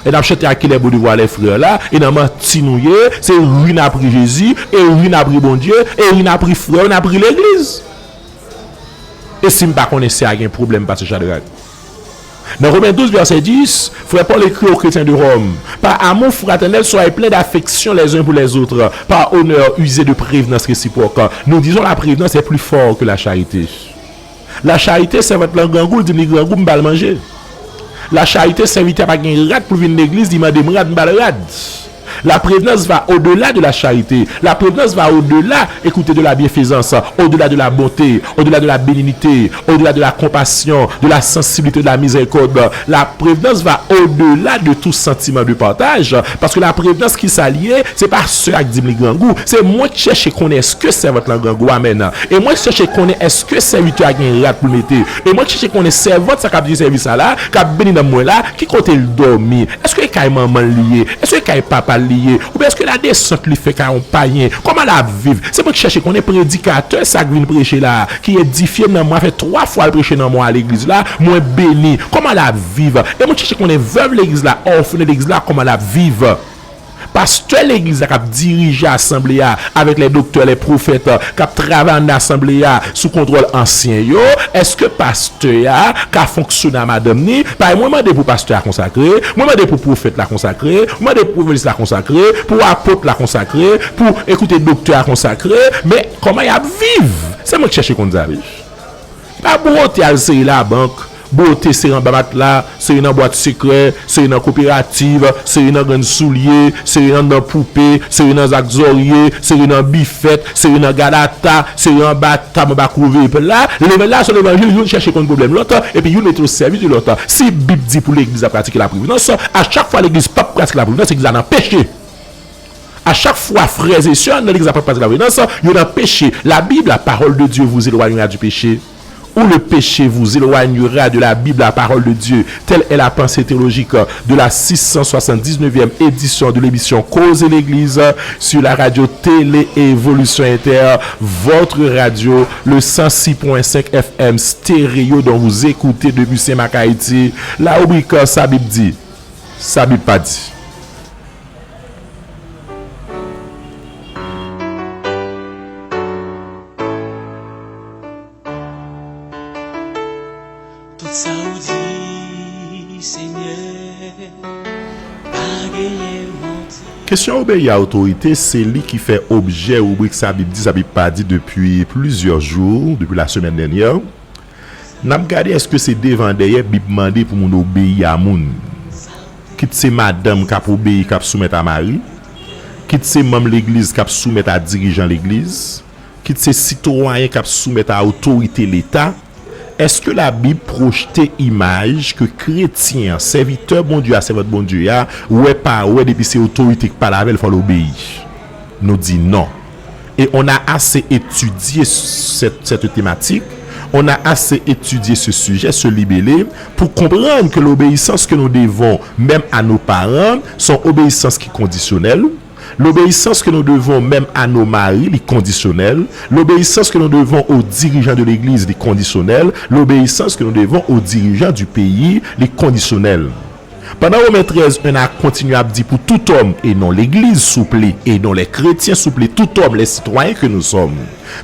E n ap chante à qui les beaux devoirs les frères la, e nan manti nou ye, se ri n ap ri Jezi, e ri n ap ri Bondye, e ri n ap ri frè yo, n ap ri legliz. E si m pa konnen sè a gen pwoblèm, pastè Chadrak? Dans Romains douze, verset dix, frère Paul écrit aux chrétiens de Rome, par amour fraternel, soyez pleins d'affection les uns pour les autres, par honneur, usez de prévenance réciproque. Nous disons, la prévenance est plus forte que la charité. La charité, sèvant lan grangou, l di m li grangou, m ba l manje. La charité, sèvitè pa gen rad pou l vin legliz, li mande m rad, m ba l rad. La prévenance va au-delà de la charité. La prévenance va au-delà, écoutez, de la bienfaisance, au-delà de la bonté, au-delà de la bénignité, au-delà de la compassion, de la sensibilité, de la miséricorde. La prévenance va au-delà de tout sentiment de partage, paske la prévenance ki sa l ye, se pa sè a k di m li grangou, se mwen k chèche konnen èske sèvant lan grangou, amèn. E mwen k chèche konnen èske sèvitè a gen rad pou l mete. E mwen k chèche konnen sèvant sa k ap di sèvis sa la, k ap beni nanm mwen la, ki kote l dòmi. Èske e kay manman l li ye? Èske e kay papa l li ye? Oubyen èske ladesant li fè kay yon payen? Kòman l ap viv? Se mwen k chèche konnen predikatè sa k vin preche la, ki edifye m nan mwen, fè twa fwa l preche nan mwen a legliz la, mwen beni. Kòman l ap viv? E mwen k chèche konnen vèv legliz la, òfelen legliz la, kòman l ap viv. Pastè legliz la k ap dirije asanble a avèk lè doktè, lè pwofèt k ap travay anndan asanble a sou kontwòl ansyen yo, èske pastè a ka fonksyone a madanm ni? Paske mwen mande pou pastè a konsakre, mwen mande pou pwofèt la konsakre, mwen mande pou evanjelis la konsakre, pou apot la konsakre, pou, ekoute, doktè a konsakre, men kòman y ap viv? Se mwen k chèche konn sa, wi. Pa bwote al sere labank, bwote sere anba matla, sere nan bwat sekrè, sere nan koperativ, sere nan grenn soulye, sere anndan poupe, sere nan zak zòrye, sere nan bifèt, sere nan gadata, sere anba tab, anba kouvèpla. Levanjil la se levanjil, youn chèche konn pwoblèm lòt, epi youn mete o sèvis de lòt. Si Bib di pou legliz la pratike laprevenans, a chak fwa legliz p ap pratike laprevenans, legliz la nan peche. A chak fwa, frè e sè nan legliz la pratike laprevenans, yo nan peche. La Bible, la parole de Dieu vous éloignera du péché, ou le péché vous éloignera de la Bible, la parole de Dieu. Telle est la pensée théologique de la six cent soixante-dix-neuvième édition de l'émission Koze Legliz sur la radio Télé Évolution Inter, votre radio, le cent six point cinq F M stéréo dont vous écoutez depuis Saint-Marc, Haïti. La rubrique Sa Bib di, Sa Bib pa di. Sa w di, Senyè, pa genyen manti. Kesyon obeyi a otorite, se li ki fè objè ribrik Sa Bib di, Sa Bib pa di depi plizyè jou, depi lasemèn dènyè. N ap gade èske se devan dèyè Bib mande pou moun obeyi a moun. Kit se madanm k ap obeyi, k ap soumèt a mari, kit se manm legliz k ap soumèt a dirijan legliz, kit se sitwayen k ap soumèt a otorite Leta, èske Labib pwojte imaj ke kretyen an, sèvitè Bondye a, sèvant Bondye a, wè pa wè, depi se otorite k pale avè l, fò l obeyi? Nou di non. Et on a assez étudié cette, cette thématique, on a assez étudié ce sujet, ce libellé, pour comprendre que l'obéissance que nous devons même à nos parents, c'est une obéissance qui est conditionnelle. L'obéissance que nous devons même à nos maris, li kondisyonèl. L'obéissance que nous devons aux dirigeants de l'Église, li kondisyonèl. L'obéissance que nous devons aux dirigeants du pays, li kondisyonèl. Pandan Women trèz en a kontinye ap di pour tout homme, et non l'Église, souple, et non les chrétiens, souple, tout homme, les citoyens que nous sommes,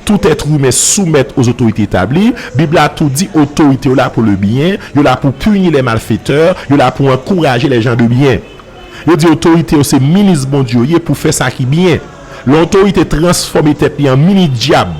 tout être humain soumettre aux autorités établies, Bib la tou di otorite yo la pour le bien, yo la pour punir les malfaiteurs, yo la pour encourager les gens de bien. Yo di otorite yo se minis Bondye yo ye pou fè sa ki byen. Lè otorite transfòme tèt li an mini dyab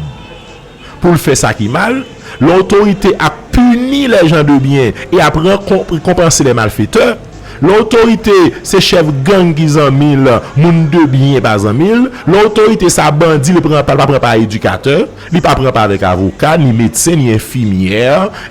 pou l fè sa ki mal, lè otorite ap pini les gens de bien e ap rekonpanse les malfaiteurs, lè otorite se chèf gang ki zanmi l, moun de byen pa zanmi l, lè otorite sa bandi li pran pa, li pa pran pa edikatè, li pa pran pa avèk avoka, ni medsen, ni enfimyè,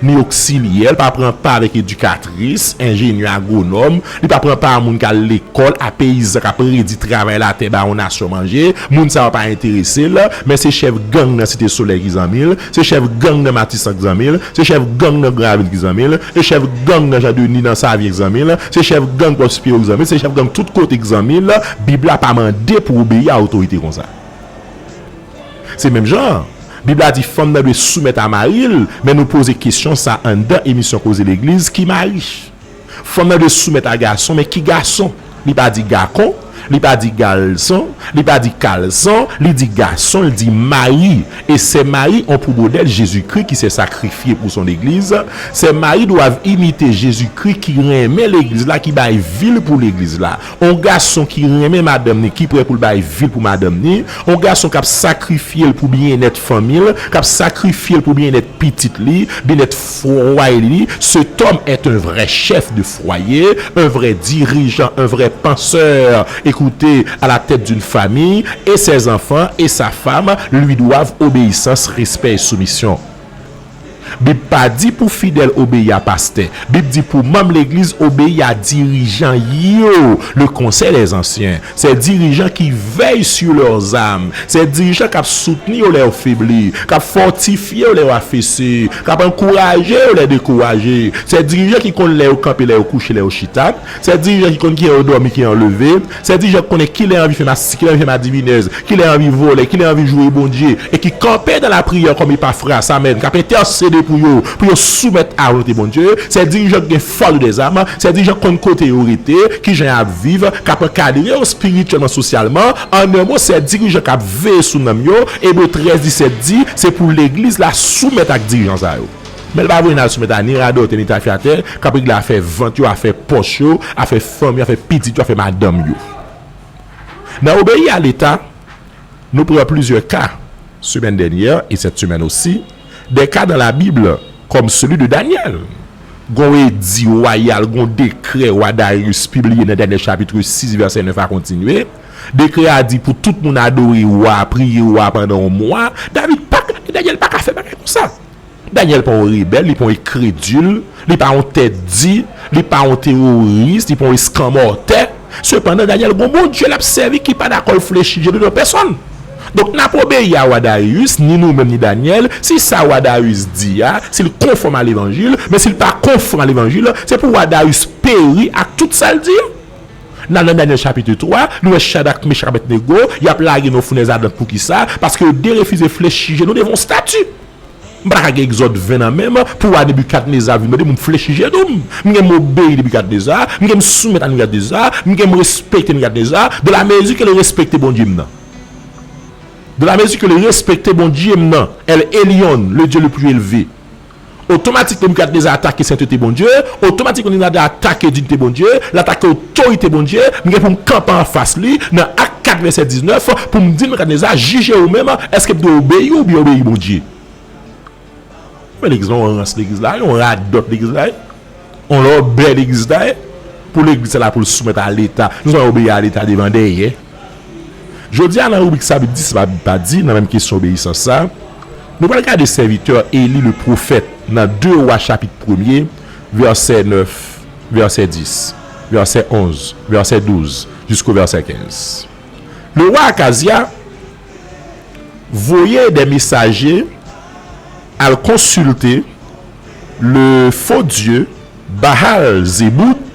ni oksilyè, li pa pran pa avèk edikatris, enjenyè, agwonòm, li pa pran pa a moun k al lekòl, a peyizan k ap redi travay latè ba yon nasyon manje, moun sa yo pa enterese l, men se chèf gang nan Site Solèy ki zanmi l, se chèf gang nan Matisan ki zanmi l, se chèf gang nan Granvil ki zanmi l, se chèf gang nan Jan Deni nan Savyen ki zanmi l, se chèf gang Pòspiyè ki zanmi l, se chèf gang tout kote ki zanmi l, Bib la pa mande pou obeyi a otorite konsa. Se menm jan an. Bib la di fanm nan dwe soumèt a mari l, men nou poze kesyon sa anndan emisyon Koze Legliz, ki mari? Fanm nan dwe soumèt a gason, men ki gason? Li pa di gakon, li pa di galson, li pa di kalson, li di gason, li di mari. Et c'est Marie, on pou modèle Jésus-Christ qui s'est sacrifié pour son église. Sè Mari dwav imite Jezikri ki renmen legliz la, ki bay vi l pou legliz la. On gason ki renmen madanm ni, ki prè pou l bay vi l pou madanm ni. On gason k ap sakrifye l pou byennèt fanmi l, k ap sakrifye l pou byennèt pitit li, byennèt fway li. Cet homme est un vrai chef de foyer, un vrai dirigeant, un vrai penseur. Écoutez, à la tête d'une famille, et ses enfants et sa femme lui doivent obéissance, respect et soumission. Bib pa di pou fidèl obeyi a pastè. Bib di pou manm legliz obeyi a dirijan yo, le conseil des anciens. Ces dirigeants qui veillent sur leurs âmes. Ces dirigeants k ap soutni yo lè yo febli, k ap fòtifye yo lè yo afese, k ap ankouraje yo lè yo dekouraje. Ces dirigeants ki konn lè yo kanpe, lè yo kouche, lè yo chita. Ces dirigeants ki konn kijan yo dòmi, kijan yo leve. Ces dirigeants ki konnen kilè anvi fè masisi, kilè anvi fè madivinèz, kilè anvi vòlè, kilè anvi joure Bondye, et qui campent dans la prière comme Epaphras, amen, k ap entèsede pou yo, pou yo soumèt a volonte Bondye. Ces dirigeants ki gen fòs de dèzam, ces dirigeants ki konn kote yo rete, kijan y ap viv, k ap ankadre yo espirityèlman, sosyalman. En un mot, ces dirigeants k ap veye sou nanm yo. Ebre trèz disèt di, se pou legliz la soumèt ak dirijan sa yo. Men l pa voye n al soumèt a ni radòtè, ni tafyatè, k ap regle afè vant yo, afè pòch yo, afè fanmi yo, afè pitit yo, afè madanm yo. Nan obeyi a Leta, nou pran plizyè ka, semaine dernière et cette semaine aussi, des cas dans la Bible, comme celui de Daniel. Gon edi wayal, gon dekrè wa Darius pibliye nan Daniel chapitre six, verset neuf a kontinye. Dekrè a di pou tout moun adore wa, priye wa pandan yon mwa. David pa ka, Daniel pa ka fè bagay konsa. Danyèl pa yon rebèl, li pa yon enkredil, li pa yon tèt di, li pa yon teworis, li pa yon eskanmòtè. Sepandan, Danyèl gon Bondye l ap sèvi ki pa dakò l flechi je l devan pèsonn. Donk, n ap obeyi a wa Darius, ni nou menm, ni Danyèl, si sa wa Darius di a, si l konfòm a levanjil, men si l pa konfòm a levanjil, se pou wa Darius peri ak tout sa l di yo. N al nan Danyèl chapit twa, nou wè Chadrak, Mechak, Abèdnego, y ap lage nan yon founèz adant. Poukisa? Paske yo derefize flechi je nou devan yon stati. M pa ta ka gen Egzòd ven nan men m pou wa Nebikadneza vin mande pou m flechi je nou m. M gen m obeyi Nebikadneza, m gen m soumèt a Nebikadneza, m gen m respekte Nebikadneza, dans la mesure ke l respekte Bondye m nan. Dans la mesure ke l respekte Bondye m nan, El Elyon, le Dieu le plus élevé. Otomatikman, Nebikadneza atake sentete Bondye, otomatikman, Nebikadneza atake diyite Bondye, l atake otorite Bondye, m gen pou m kanpe anfas li nan Ak kat vèsè diznèf pou m di Nebikadneza, jije ou menm, èske m dwe obeyi w oubyen obeyi Bondye? Men legliz la, yon rans legliz la, yon radòt legliz la, yon lòbèy legliz la, pou legliz sa la pou l soumèt a Leta. Nou sòt obeyi a Leta devan dèyè. Jodi a, nan ribrik Sa Bib di, sa Bib pa di, nan menm kesyon obeyisans sa, nou pral gade sèvitè Eli le pwofèt nan de Wa chapit premye, vèsè nèf, vèsè dis, vèsè onz, vèsè douz, jisko vèsè kenz. Le wa Akazya voye de mesaje al konsilte le fo dye Baal Zebout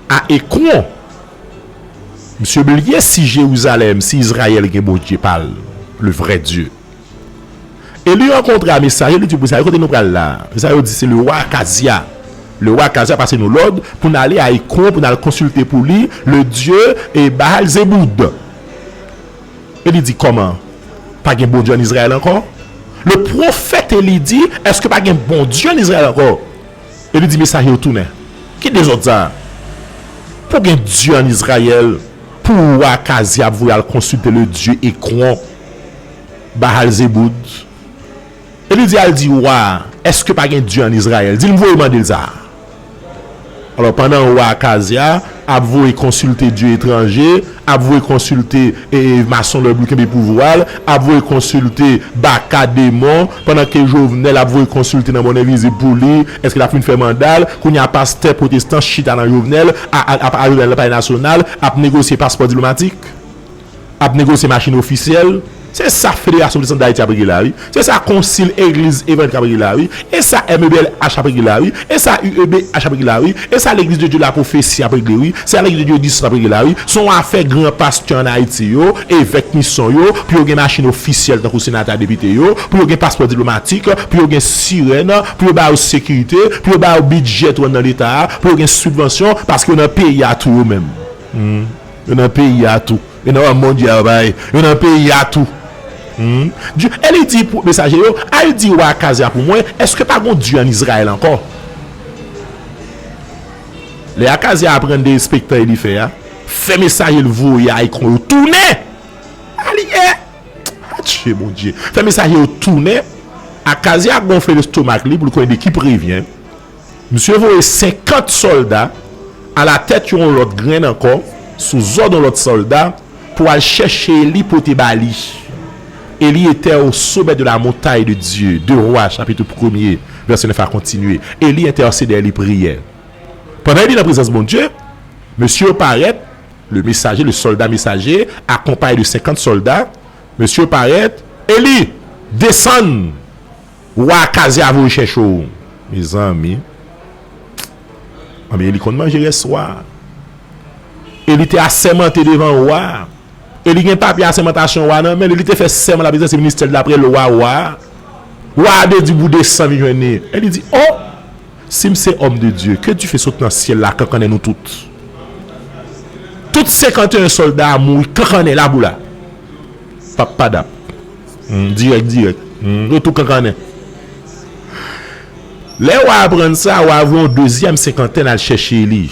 a Ekwon. Misye bliye si Jerizalèm, si Izrayèl gen Bondye pa l, le vrè Dye. E li rankontre a mesaje, li di pou sa, kote nou pral la? Sa yo di se le wa Akazya. Le wa Akazya pase nou lòd pou n ale a Ekwon, pou n al konsilte pou li le dye e Baal Zebout. E li di, kòman? Pa gen Bondye ann Izrayèl ankò? Le pwofèt Eli di, èske pa gen Bondye ann Izrayèl ankò? E li di, mesaje yo tounen. Ki dezòd sa a? Pou gen Dye ann Izrayèl, pou wa Akazya ap voye al konsilte le dye Ekwon, Baal Zebout. E li di al di wa a, èske pa gen Dye ann Izrayèl? Di l m voye mande l sa. Alò, pandan wa Akazya ap voye konsilte dye etranje, ap voye konsilte e, e, masonlòy pou l kenbe pouvwa l, ap voye konsilte baka demon, pandan ke Jovenel ap voye konsilte nan mòn envizib pou li, èske l ap fin fè manda l, kounye a pastè pwotestan chita nan Jovenel, a, a, a, a Jovenel nan Palè Nasyonal, ap negosye paspò diplomatik. Ap negosye machin ofisyèl. Se sa Federasyon Pwotestan Dayiti ap regle la, wi. Se sa Konsil Egliz Evanjelik ap regle la, wi. E sa M E B L H ap regle la, wi. E sa U E B H ap regle la, wi. E sa Legliz de Dye Lapwofesi ap regle, wi. Se sa Legliz de Dye Egzistans ap regle la, wi. Se yon afè gran pastè ann Ayiti yo, evèk misyon yo, pou yo gen machin ofisyèl tankou senatè ak depite yo, pou yo gen paspò diplomatik, pou yo gen sirèn, pou yo ba yo sekirite, pou yo ba yo bidjè tou anndan Leta a, pou yo gen sibvansyon, paske yo nan peyi a tou yo menm. Hmm. Yo nan peyi a tou. E nan Mondyal bay. Yo nan peyi a tou. Hmm. Di, e li di pou mesaje yo, al di wa Akazya pou mwen, èske pa gon Dye ann Izrayèl ankò? Lè Akazya aprann derespektan Eli fè a, fè mesaje l voye a Ekwon yo tounen. Alye! Atye Bondye. Fè mesaje yo tounen. Akazya gonfle lestomak li pou l konnen de qui prévient. Misye voye senkant sòlda alatèt yon lòt grenn ankò, sou zòd yon lòt sòlda, pou al chèche Eli pote ba li. Élie était au sommet de la montagne de Dieu. De Rois, chapitre premier, verset neuf à continuer. Eli entèsede, li priye. Pandan Eli nan prezans Bondye, mesye yo parèt, le mesaje, le sòlda mesaje, akonpaye de senkant sòlda, mesye yo parèt, Eli, desann! Wa Akazya voye chèche w. Mezanmi. Anben, Eli konn manje rès wa a. Eli te asèmante devan wa a. Eli gen papye asèmantasyon wa nan men l. Eli te fè sèman l ap egzèse ministè l daprè lwa wa a. Wa a te di pou desann vin jwenn li. Eli di, o! Si m se òm de Dye, ke Dife sot nan syèl la kankannen nou tout. Tout senkanteyen sòlda a mouri kankannen la pou la. Pap padap. Hmm, dirèk, dirèk. Hmm, yo tou kankannen. Lè wa aprann sa, wa voye yon dezyèm senkantèn al chèche Eli.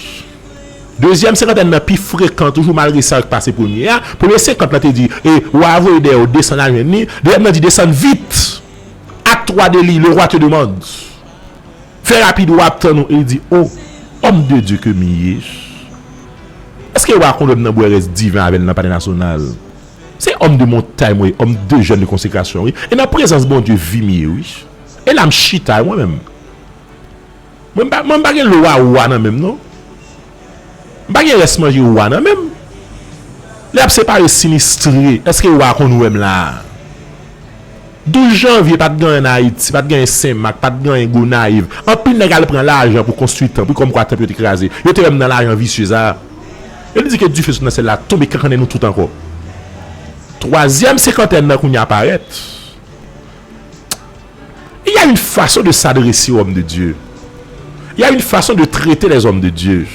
Dezyèm senkantèn nan pi frekan toujou, malgre sa k pase premye a. Premye senkant lan te di, e wa voye dèyè yo desann al jwenn li. Dezyèm nan di, desann vit. Hâte-toi d'Élie, le roi te demande. Fè rapid, wa ap tann ou. E li di, o, òm de Dye ke m ye. Èske wa konn wè m nan bwè rès diven avè l nan palè nasyonal? Se òm de montay mwen ye, òm de jèn de konsekrasyon, wi. E nan prezans Bondye viv m ye, wi. E la m chita, mwen menm. Mwen m pa, mwen m pa gen lwa wa nan men m, non. M pa gen rès manje wa nan men m. Lè y ap separe sinistre, èske wa konn wè m la a? Douz janvye, pa t gen anyen nan Ayiti, pa t gen anyen Senmak, pa t gen anyen Gonayiv. Anpil nèg al pran lajan pou konstwi tanp, wi, kòmkwa tanp yo te kraze. Yo te wè m nan lajan visye sa a. Yo te di ke dife sot nan syèl la tonbe kankannen nou tout ankò. Twazyèm senkantèn nan kounye a parèt. Il y a une façon de s'adresser aux hommes de Dieu. Il y a une façon de traiter les hommes de Dieu.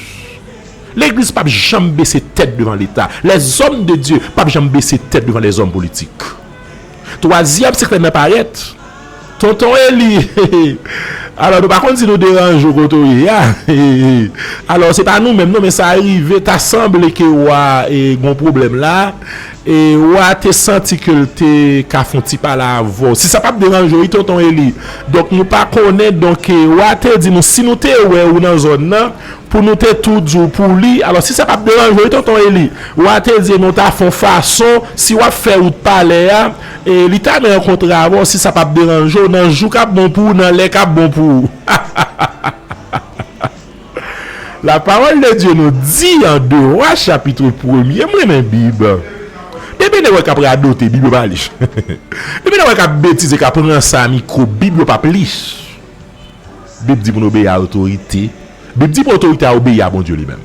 Legliz p ap janm bese tèt devan Leta. Lèzòm de Dye p ap janm bese tèt devan lèzòm politik. Twazyèm senkantèn nan parèt. Tonton Eli, alò, nou pa konn si nou deranje w kote w ye a. Alò, se pa nou menm non, men sa rive, ta sanble ke w a, e, gon pwoblèm la, e w a te santi ke l te ka fè yon ti pale avè w. Si sa p ap deranje w, wi, Tonton Eli. Donk, nou pa konnen, donk, e w a te di nou, si nou te wè ou nan zòn nan, pou nou te tou di w pou li. Alò, si sa p ap deranje w, wi, Tonton Eli, w a te di nou ta fè yon fason, si w ap fè wout palè a, e li ta nan yon kontra avè w, si sa p ap deranje w, nan jou k ap bon pou ou, nan lè k ap bon pou ou. La parole de Dieu nous dit en deux Rois chapitre premier, m renmen Bib. Depi nèg wè k ap radote, Bib yo pa li. Depi nèg wè k ap betize, k ap ranse a mikwo, Bib yo p ap li. Bib di pou nou obeyi a otorite. Bib di pou otorite a obeyi a Bondye li menm.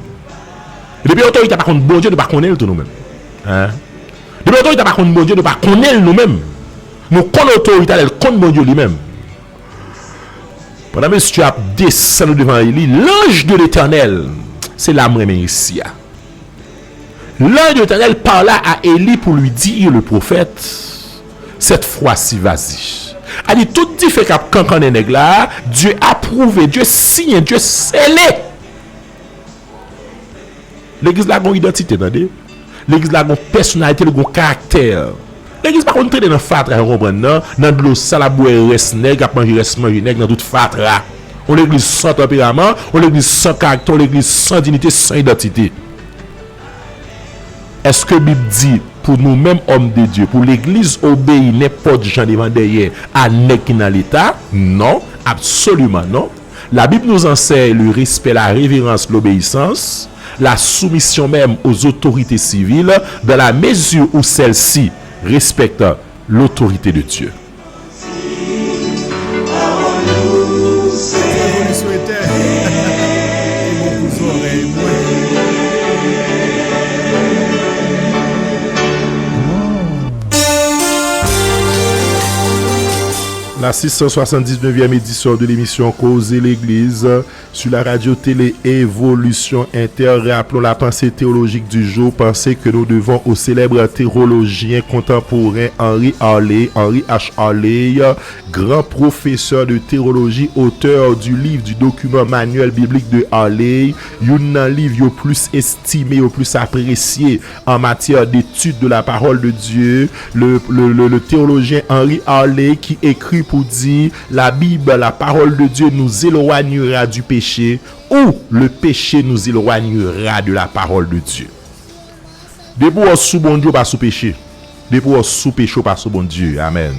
E depi otorite a pa konn Bondye, nou pa konnen l tou nou menm. Hein? Depi otorite a pa konn Bondye, nou pa konnen l nou menm. Nou konn otorite a lè l konn Bondye li menm. Pandan mesye ap desann devan Eli, l'ange de l'Éternel, se la m renmen isi a. L'ange de l'Éternel parla à Élie pour lui dire, le prophète, cette fois-ci, vas-y. A di, tout dife k ap kankannen nèg la, Dye apwouve, Dye siyen, Dye sele. Legliz la gon idantite, tande. Legliz la gon pèsonalite, li gon karaktè. Legliz pa konn trennen nan fatra, ou konprann nan, nan dlo sal ap bwè rès nèg, ap manje rès manje nèg nan tout fatra. Yon legliz san tanperaman, yon legliz san karaktè, yon legliz san diyite, san idantite. Èske Bib di pou nou menm òm de Dye, pou legliz obeyi nenpòt jan devan dèyè a nèg ki nan leta? Non, absoliman non. La Bible nous enseigne le respect, la révérence, l'obéissance, la soumission même aux autorités civiles, dans la mesure où celles-ci respectent l'autorité de Dieu. La six cent soixante-dix-neuvième édition de l'émission Koze Legliz sur la radio télé Évolution Inter. Rappelons la pensée théologique du jour, pensée que nous devons au célèbre théologien contemporain Henry Harley, Henry H. Harley, grand professeur de théologie, auteur du livre du document Manuel biblique de Harley, youn nan liv yo plis estime, yo plis apresye en matière d'étude de la parole de Dieu, le, le, le, le théologien Henry Harley qui écrit pour dire, la Bible, la parole de Dieu nous éloignera du péché ou le péché nous éloignera de la parole de Dieu. Depi w sou Bondye, w pa sou peche. Depi w sou peche, w pa sou Bondye. Amèn.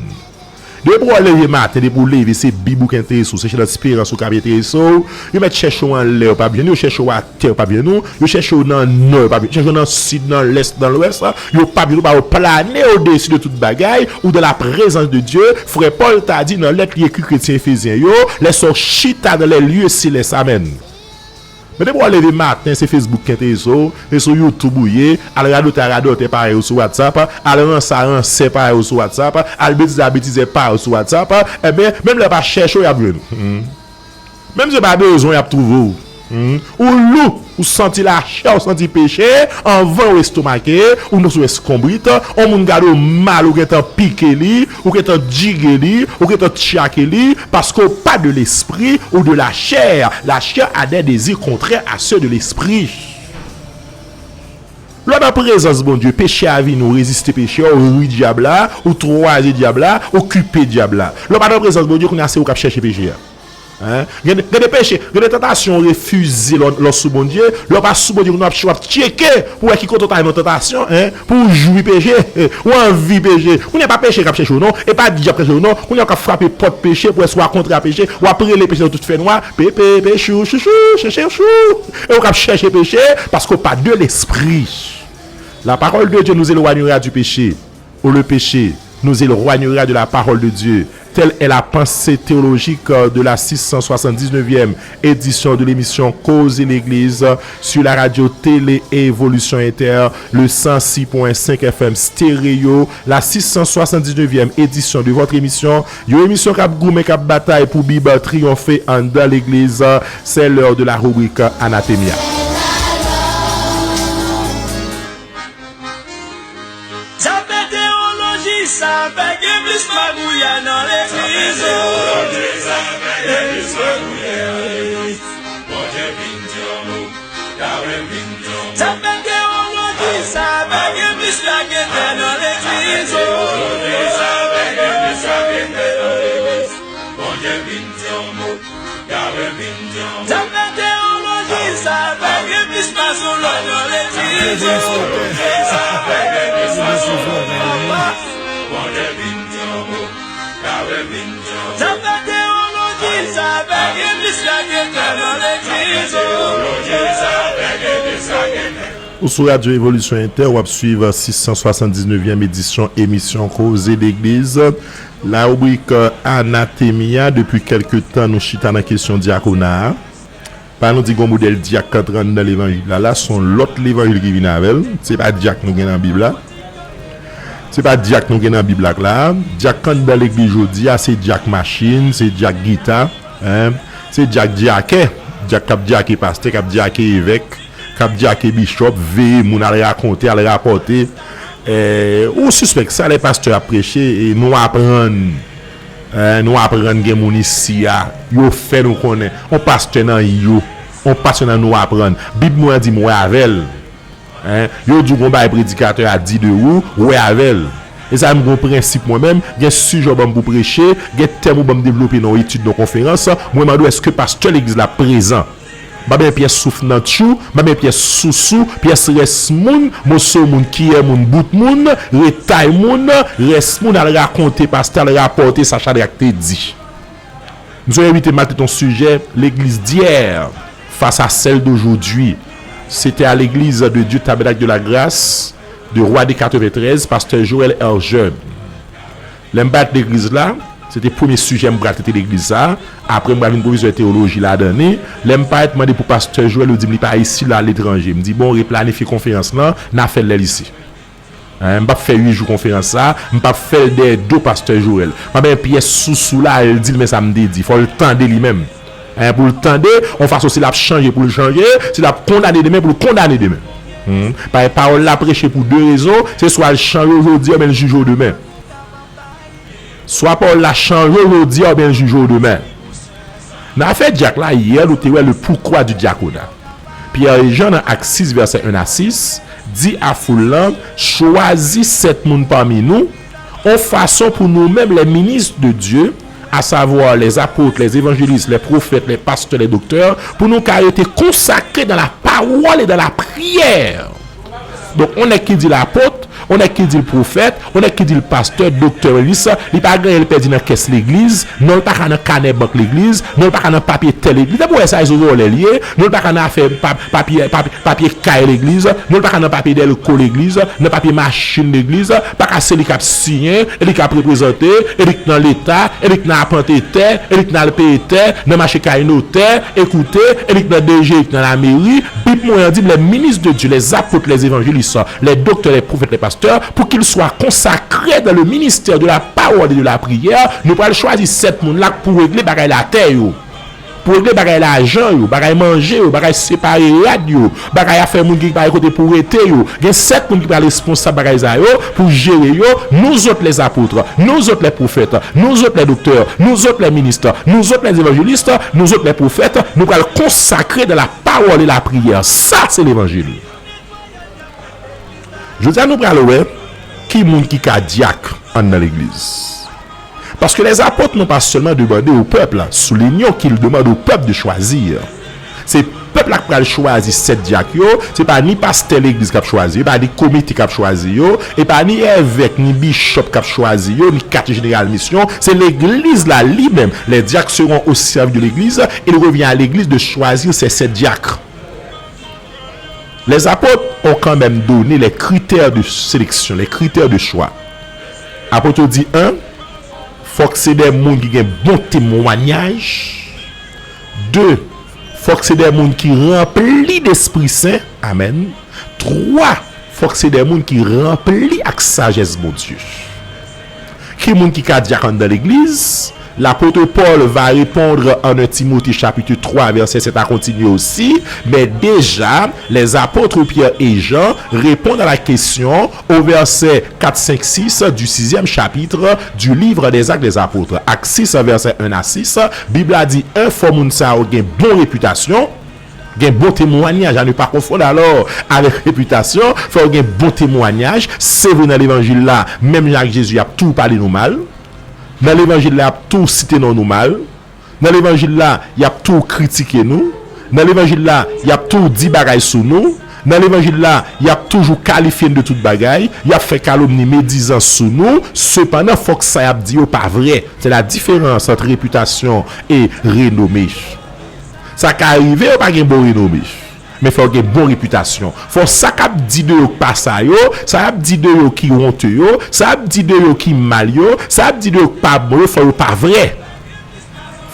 Depi w leve maten, depi w leve, se Bib ou ki enterese w, se Esperans ou k ap enterese w. Yo mèt chèche w anlè, yo p ap jwenn ou, yo chèche w atè, yo p ap jwenn ou, yo chèche w nan nò, yo p ap jwenn ou, yo chèche w nan sid, nan lès, nan lwès, yo p ap jwenn ou, pa yo plane odesi de tout bagay, ou dans la présence de Dieu. Frè Pòl ta di nan lèt li ekri kretyen efezyen yo, lè sa w chita dans les lieux célestes. Amèn. Men depi w leve maten, se Facebook ki enterese w, se sou YouTube ou ye, al radote a radòtè parèy ou sou WhatsApp, al ranse a ransè parèy ou sou WhatsApp, al betize a betizè parèy ou sou WhatsApp, ebyen, menm lè yo pa chèche w, y ap jwenn ou. Hmm. Menm si yo pa bezwen w, y ap twouve w. Hmm. Ou lou, ou santi lachè, ou santi peche, anvan w estomake, ou nan sou eskonbrit, yon moun gade w mal, ou gentan pike li, ou gentan djige li, ou gentan tchake li, parce que pas de l'esprit ou de la chair. La chair a des désirs contraires à ceux de l'esprit. Lè w nan prezans Bondye, peche a vini, ou reziste peche a, ou ri dyab la, ou twaze dyab la, ou kipe dyab la. Lè w pa nan prezans Bondye, kounye a se ou k ap chèche peche a. Hein? Gen de, gen de peche, gen de tantasyon ou refize lè w, lè w sou Bondye. Lè w pa sou Bondye, kounye a w ap, w ap tcheke pou wè ki kote w ta nan tantasyon, hein? Pou w jwi peche, ou anvi peche. Kounye a pa peche k ap chèche w non, e pa dyab k ap chèche w non. Kounye a w k ap frape pòt peche pou wè si w a kontre a peche, w ap rele peche nan tout fènwa, pepe, pechou, chouchou, chèche chou. E ou k ap chèche peche, paske w pa de lespri. La parole de Dieu nous éloignera du péché. Ou le péché nous éloignera de la parole de Dieu. Telle est la pensée théologique de la six cent soixante-dix-neuvième édition de l'émission Koze Legliz sur la radio télé Évolution Inter, le cent six point cinq F M stéréo, la six cent soixante-dix-neuvième édition de votre émission, yon emisyon k ap goumen, k ap batay pou Bib triyonfe anndan legliz. C'est l'heure de la rubrique Anathema. Sa fè teyoloji Sa fè gen plis magouyè nan legliz, o. Sa fè teyoloji, sa fè gen plis raketè nan legliz, o. Sa fè teyoloji, sa fè gen plis mason lòt nan legliz, o. Sa fè gen plis mason lòt nan legliz, o. Sa fè teyoloji, sa fè gen plis raketè nan legliz, o. Ou sou Radyo Evolisyon Entè, w ap swiv sis san swasanndiznevyèm edisyon emisyon Koze Legliz. La ribrik Anatemya, depi kèlke tan nou chita nan kesyon dyakona a. Pa nou di gon modèl dyak k antre anndan levanjil la, la se yon lòt levanjil ki vin avè l. Se pa dyak nou gen nan Bib la. Se pa dyak nou gen nan Bib la k la. Dyak k anndan legliz jodi a, se dyak machin, se dyak gita, en. Se dyak dyakè. Dyak k ap dyake pastè, k ap dyake evèk, k ap dyake bichòp, veye moun, al rakonte, al rapòte. Eh, ou sispèk sa, lè pastè ap preche, e nou aprann, eh, nou aprann gen moun isi a, yo fè nou konnen. On pastè nan yo, on pastè nan nou aprann. Bib mwen an di m wè avè l. En, yo di w gon bagay predikatè a di de ou, wè avè l. E sa menm gon prensip mwen menm, gen sijè w ban m pou preche, gen tèm ou ban m devlope nan yon etid, nan yon konferans, mwen mande w èske pastè legliz la prezan. M pa bezwen pyès souf nan tchou, m pa bezwen pyès sousou, pyès rès moun, moso moun, kiyè moun, bout moun, retay moun, rès moun al rakonte pastè, al rapòte sa Chadrak te di. M sonje envite m al tete yon sijè, l'église d'hier face à celle d'aujourd'hui. C'était à l'église de Dieu Tabernacle de la Grâce de Roi de quatre-vingt-treize, pastè Joël Hergeb. Lè m parèt legliz la, se te premye sijè m pral trete legliz sa. Apre m pral vin pwofesè teyoloji ladan li. Lè m parèt mande pou pastè Joël, yo di m li pa isi, l aletranje. M di bon, replanifye konferans lan, n a fè l lè l isi. Hein, m p ap fè uit jou konferans sa, m p ap fè l dèyè do pastè Joël. M ap gen pyès sousou la, l di l men sa m te di, fò l tande li menm. Hein, pou l tande, yon fason si l ap chanje pou l chanje, si l ap kondane demen pou l kondane demen. Hmm. Paske pawòl la preche pou de rezon, se swa l chanje w jodi a oubyen l jije w demen. Swa pawòl la chanje w jodi a oubyen l jije w demen. Nan afè dyak la, yè nou te wè le pourquoi du diaconat. Pyè e Jan nan Ak sis vèsè en a sis di a foul lan, chwazi sèt moun pami nou, yon fason pou nou menm, les ministres de Dieu, à savoir les apôtres, les évangélistes, les prophètes, les pasteurs, les docteurs, pou nou ka rete konsakre dans la parole et dans la prière. Donk, on nèg ki di l apot, on nèg ki di l pwofèt, on nèg ki di l pastè, doktè, evanjelis, li pa gen anyen l pèdi nan kès legliz, non l pa ka nan kanè bank legliz, non l pa ka nan papye tè legliz. Depi w wè sa, se vòlè l ye, non l pa ka nan afè pa-, papye, papye, papye kay legliz, non l pa ka nan papye dèlko legliz, nan papye machin legliz, pa ka se li k ap siyen, e li k ap reprezante, e li k nan leta, e li k nan apante tè, e li k nan al peye tè, nan mache kay notè, e koute, e li k nan D G, e li k nan lameri, Bib mwen an di m, les ministres de Dieu, les apôtres, les évangélistes, les docteurs, les prophètes, les pasteurs, pour qu'ils soient consacrés dans le ministère de la parole et de la prière. Nou pral chwazi sèt moun la pou regle bagay latè yo. Pou regle bagay lajan yo, bagay manje yo, bagay separe rad yo, bagay afè moun ki pa gen kote pou rete yo. Gen sèt moun ki pral responsab bagay sa yo, pou jere yo. Nous autres les apôtres, nous autres les prophètes, nous autres les docteurs, nous autres les ministres, nous autres les évangélistes, nous autres les prophètes, nou pral konsakre dans la parole et la prière. Sa se levanjil. Jodi a nou pral wè ki moun ki ka dyak anndan legliz. Parce que les apôtres n'ont pas seulement demandé au peuple, soulignons qu'ils demandent au peuple de choisir. Se pèp la k pral chwazi sèt dyak yo, se pa ni pastè legliz k ap chwazi yo, e pa ni komite k ap chwazi yo, e pa ni evèk, ni bichòp k ap chwazi yo, ni katye jeneral misyon, se legliz la li menm. Les diacres seront au service de l'église, il revient à l'église de choisir ses sept diacres. Les apôtres ont quand même donné les critères de sélection, les critères de choix. Apot yo di, en, fòk se de moun ki gen bon temwayaj. De, fòk se de moun ki ranpli Lespri Sen. Amèn. Twa, fòk se de moun ki ranpli ak sajès Bondye. Ki moun ki ka dyak anndan legliz? L'apôtre Paul va répondre en un Timothée chapitre trois, verset sept à continuer aussi, mais déjà, les apôtres Pierre et Jean répondent à la question au verset quatre, cinq, six du sixième chapitre du livre des Actes des Apôtres. Actes six, verset un à six, Bib la di, en, fò moun sa yo gen bon repitasyon, gen bon temwayaj, à ne pas confondre alors avec réputation, fò yo gen bon temwayaj, se vre nan levanjil la, menm jan ak Jezi, y ap toujou pale nou mal, nan levanjil la, y ap toujou site non nou mal. Nan levanjil la, y ap toujou kritike nou. Nan levanjil la, y ap toujou di bagay sou nou. Nan levanjil la, y ap toujou kalifye n de tout bagay. Y ap fè kalomni, medizans sou nou. Sepandan, fòk sa y ap di yo pa vrè. C'est la différence entre réputation et renommée. Sa ka rive yo pa gen bon renome. Men fò yo gen bon repitasyon. Fò sa k ap di de yo k pa sa yo, sa y ap di de yo ki wonte yo, sa y ap di de yo ki mal yo, sa y ap di de yo k pa bon yo, fò yo pa vrè.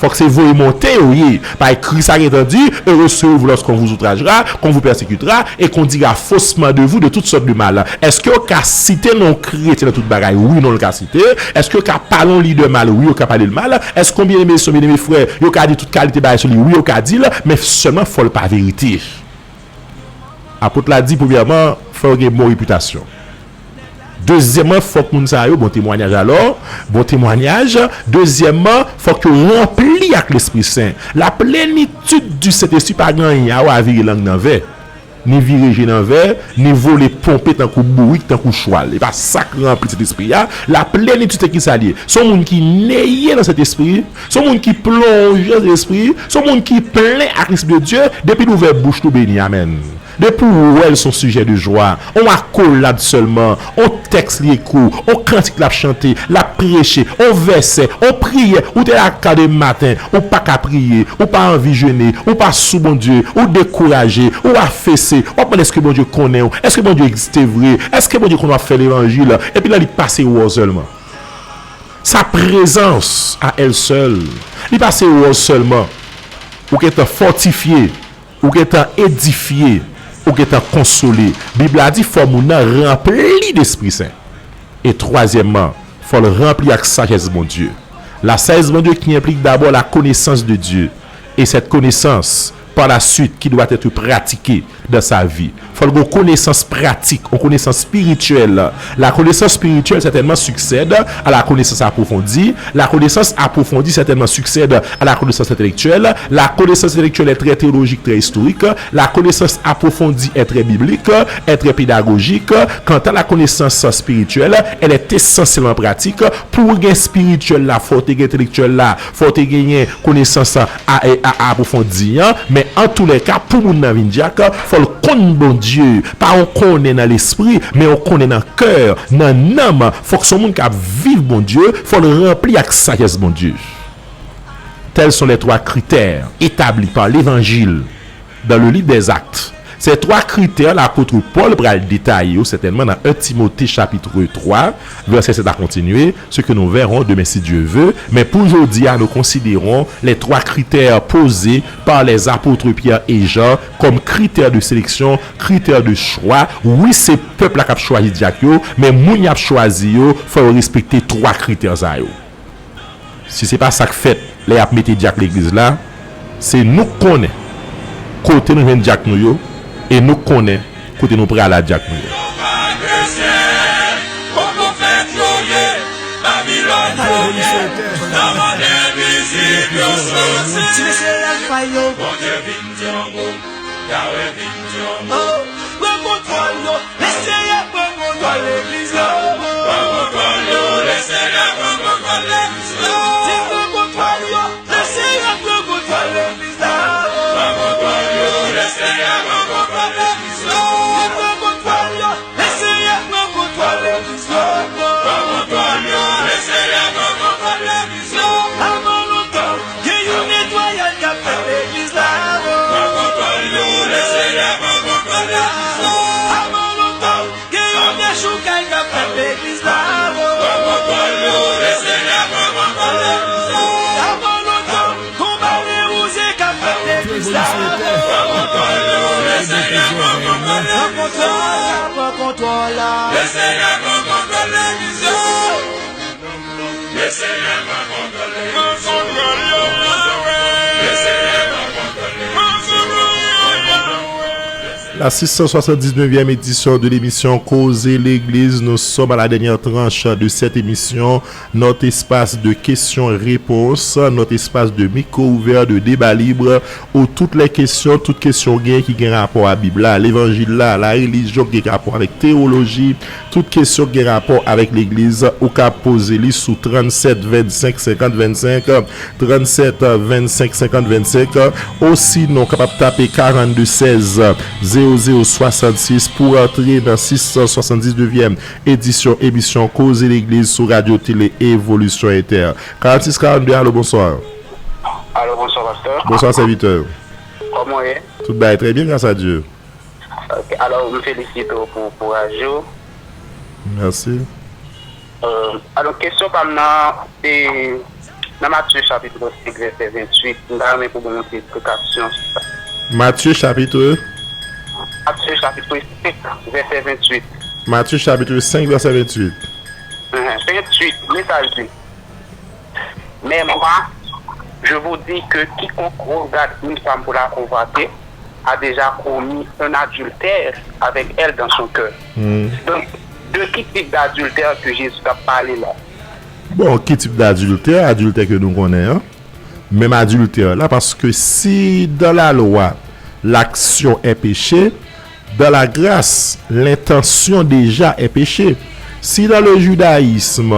Fòk se voye monte yo ye. Paske Kris a gentan di, heureux serez-vous lorsqu'on vous outragera, qu'on vous persécutera, et qu'on dira faussement de vous de toutes sortes de mal. Èske yo ka site non kretyen nan tout bagay? Wi, non, l ka site. Èske yo ka pale yon lidè mal? Wi, yo ka pale l mal. Èske yon byeneme sè, yon byeneme frè, yo ka di tout kalite bagay sou li? Wi, yo ka di l, men sèlman fò l pa verite. Apot la di, premyèman, fò yo gen bon repitasyon. Dezyèmman, fòk moun sa yo, bon temwayaj alò, bon temwayaj. Dezyèmman, fòk yo ranpli ak Lespri Sen. La plenitid di Sentespri pa gen anyen a wè a vire lang nan vè, ni vire je nan vè, ni vole ponpe tankou bourik, tankou chwal. E pa sa k ranpli Sentespri a. La plenitid se ki sa l ye? Se yon moun ki neye nan Sentespri, se yon moun ki plonje nan Sentespri, se yon moun ki plen ak Lespri de Dye. Depi l ouvè bouch li, w beni, amèn. Depi w wè l se yon sijè de jwa, yon akolad sèlman, yon tèks li ekri w, yon kantik l ap chante, l ap preche, yon vèsè, yon priyè, ou te la ka demen maten, ou pa ka priye, ou pa anvi jene, ou pa sou Bondye, ou dekouraje, ou afese, w ap mande èske Bondye konnen w, èske Bondye egziste vre, èske Bondye konn w ap fè levanjil, epi la li pase wè w sèlman. Sa prezans a èl sèl, li pase wè w sèlman, ou gentan fòtifye. Ou gentan edifye, ou gentan konsole. Bib la di fò moun nan ranpli Lespri Sen. E twazyèmman, fò l ranpli ak sajès Bondye. La sagesse de Dieu qui implique d'abord la connaissance de Dieu. Et cette connaissance, par la suite, qui doit être pratiquée dans sa vie. Fò l gen yon konesans pratik, yon konesans espirityèl. La connaissance spirituelle certainement succède à la connaissance approfondie. La connaissance approfondie certainement succède à la connaissance intellectuelle. La connaissance intellectuelle est très théologique, très historique. La connaissance approfondie est très biblique, est très pédagogique. Quant à la connaissance spirituelle, elle est essentiellement pratique. Pou w gen espirityèl la, fò w te gen entelektyèl la, fò w te genyen konesans a, a, a apwofondi an. Men antoulèka, pou moun nan vin dyak, fò l konn Bondye. Pa yon konnen nan lespri, men yon konnen nan kè, nan nanm. Fòk se yon moun k ap viv Bondye, fò l ranpli ak sajès Bondye. Tels sont les trois critères établis par l'Évangile dans le livre des Actes. Ces trois critères, lapot Pòl pral detaye yo sètènman nan un Timote chapitre trois, verset sept à continuer, ce que nous verrons demain si Dieu veut. Men pou jodi a, nous considérons les trois critères posés par les apôtres Pierre et Jean comme critères de sélection, critères de choix. Wi, se pèp la k ap chwazi dyak yo, men moun y ap chwazi yo, fò yo respekte twa kritè sa yo. Si se pa sa k fèt lè y ap mete dyak legliz la, se nou k konnen kote nou jwenn dyak nou yo, e nou k konnen kote nou pral ak dyak nou yo. Bondye vin yon gwo, Yahweh vin yon gwo. Oh, pran kontwòl yo, Lesenyè pran kontwòl legliz la. Pran kontwòl yo, Lesenyè pran kontwòl legliz la. Di pran kontwòl yo, Lesenyè pran kontwòl legliz la. Pran kontwòl yo, Lesenyè pran kontwòl legliz la. Di pran kontwòl yo, Lesenyè pran kontwòl legliz la. Pran kontwòl yo, Lesenyè pran kontwòl legliz la. Avan lontan, gen yon netwayaj k ap fèt legliz la. Pran kontwòl yo, Lesenyè pran kontwòl legliz la. Avan lontan, gen yon dechoukay k ap fèt legliz la. Pran kontwòl yo, Lesenyè pran kontwòl legliz la. Avan lontan, gon bale wouze k ap fèt legliz la. Pran kontwòl yo, Lesenyè pran kontwòl legliz la. Pran kontwòl la, pran kontwòl la. Lesenyè pran kontwòl legliz la. Lesenyè pran kontwòl legliz la. À six cent soixante-dix-neuvième édition de l'émission Causer l'Église, nous sommes à la dernière tranche de cette émission, notre espace de questions-réponses, notre espace de micro ouvert, de débat libre, où toutes les questions, toute question gen ki gen rapò a Bib la, levanjil la, la relijyon ki gen rapò avèk teyoloji, tout kesyon ki gen rapò avèk legliz, ou ka poze li sou trannset vennsenk senkant vennsenk, trannset vennsenk senkant vennsenk, osinon w kapab tape karannde sèz zewo zewo swasannsis pou w antre nan sis san swasanndiznèvyèm edisyon emisyon Koze Legliz sou Radyo Tele Evolisyon Entè. Karannsis karannde, alo, bonswa. Alo, bonswa, pastè. Bonswa, sèvitè. Kòman w ye? Tout bagay trè byen, gras a Dye. Ok, alò, m felisite w pou kouraj ou. Mèsi. Euh, alò, kesyon pa m nan, se nan Matye chapit senk, vèsè venntuit. M ta renmen pou w ban m yon ti eksplikasyon sou sa. Matye chapit? Matye chapit senk, vèsè venntuit. Matye chapit senk, vèsè venntuit. Venntuit, men sa l di. Mais moi, je vous dis que quiconque regarde une femme pour la convoiter a déjà commis un adultère avec elle dans son cœur. Donc, de qui type d'adultère que Jésus a parlé là? Bon, ki tip d'adiltè? Adiltè ke nou konnen an. Menm adiltè la, paske si dans la loi l'action est péché, dans la grâce, l'intention déjà est péché. Si dans le judaïsme,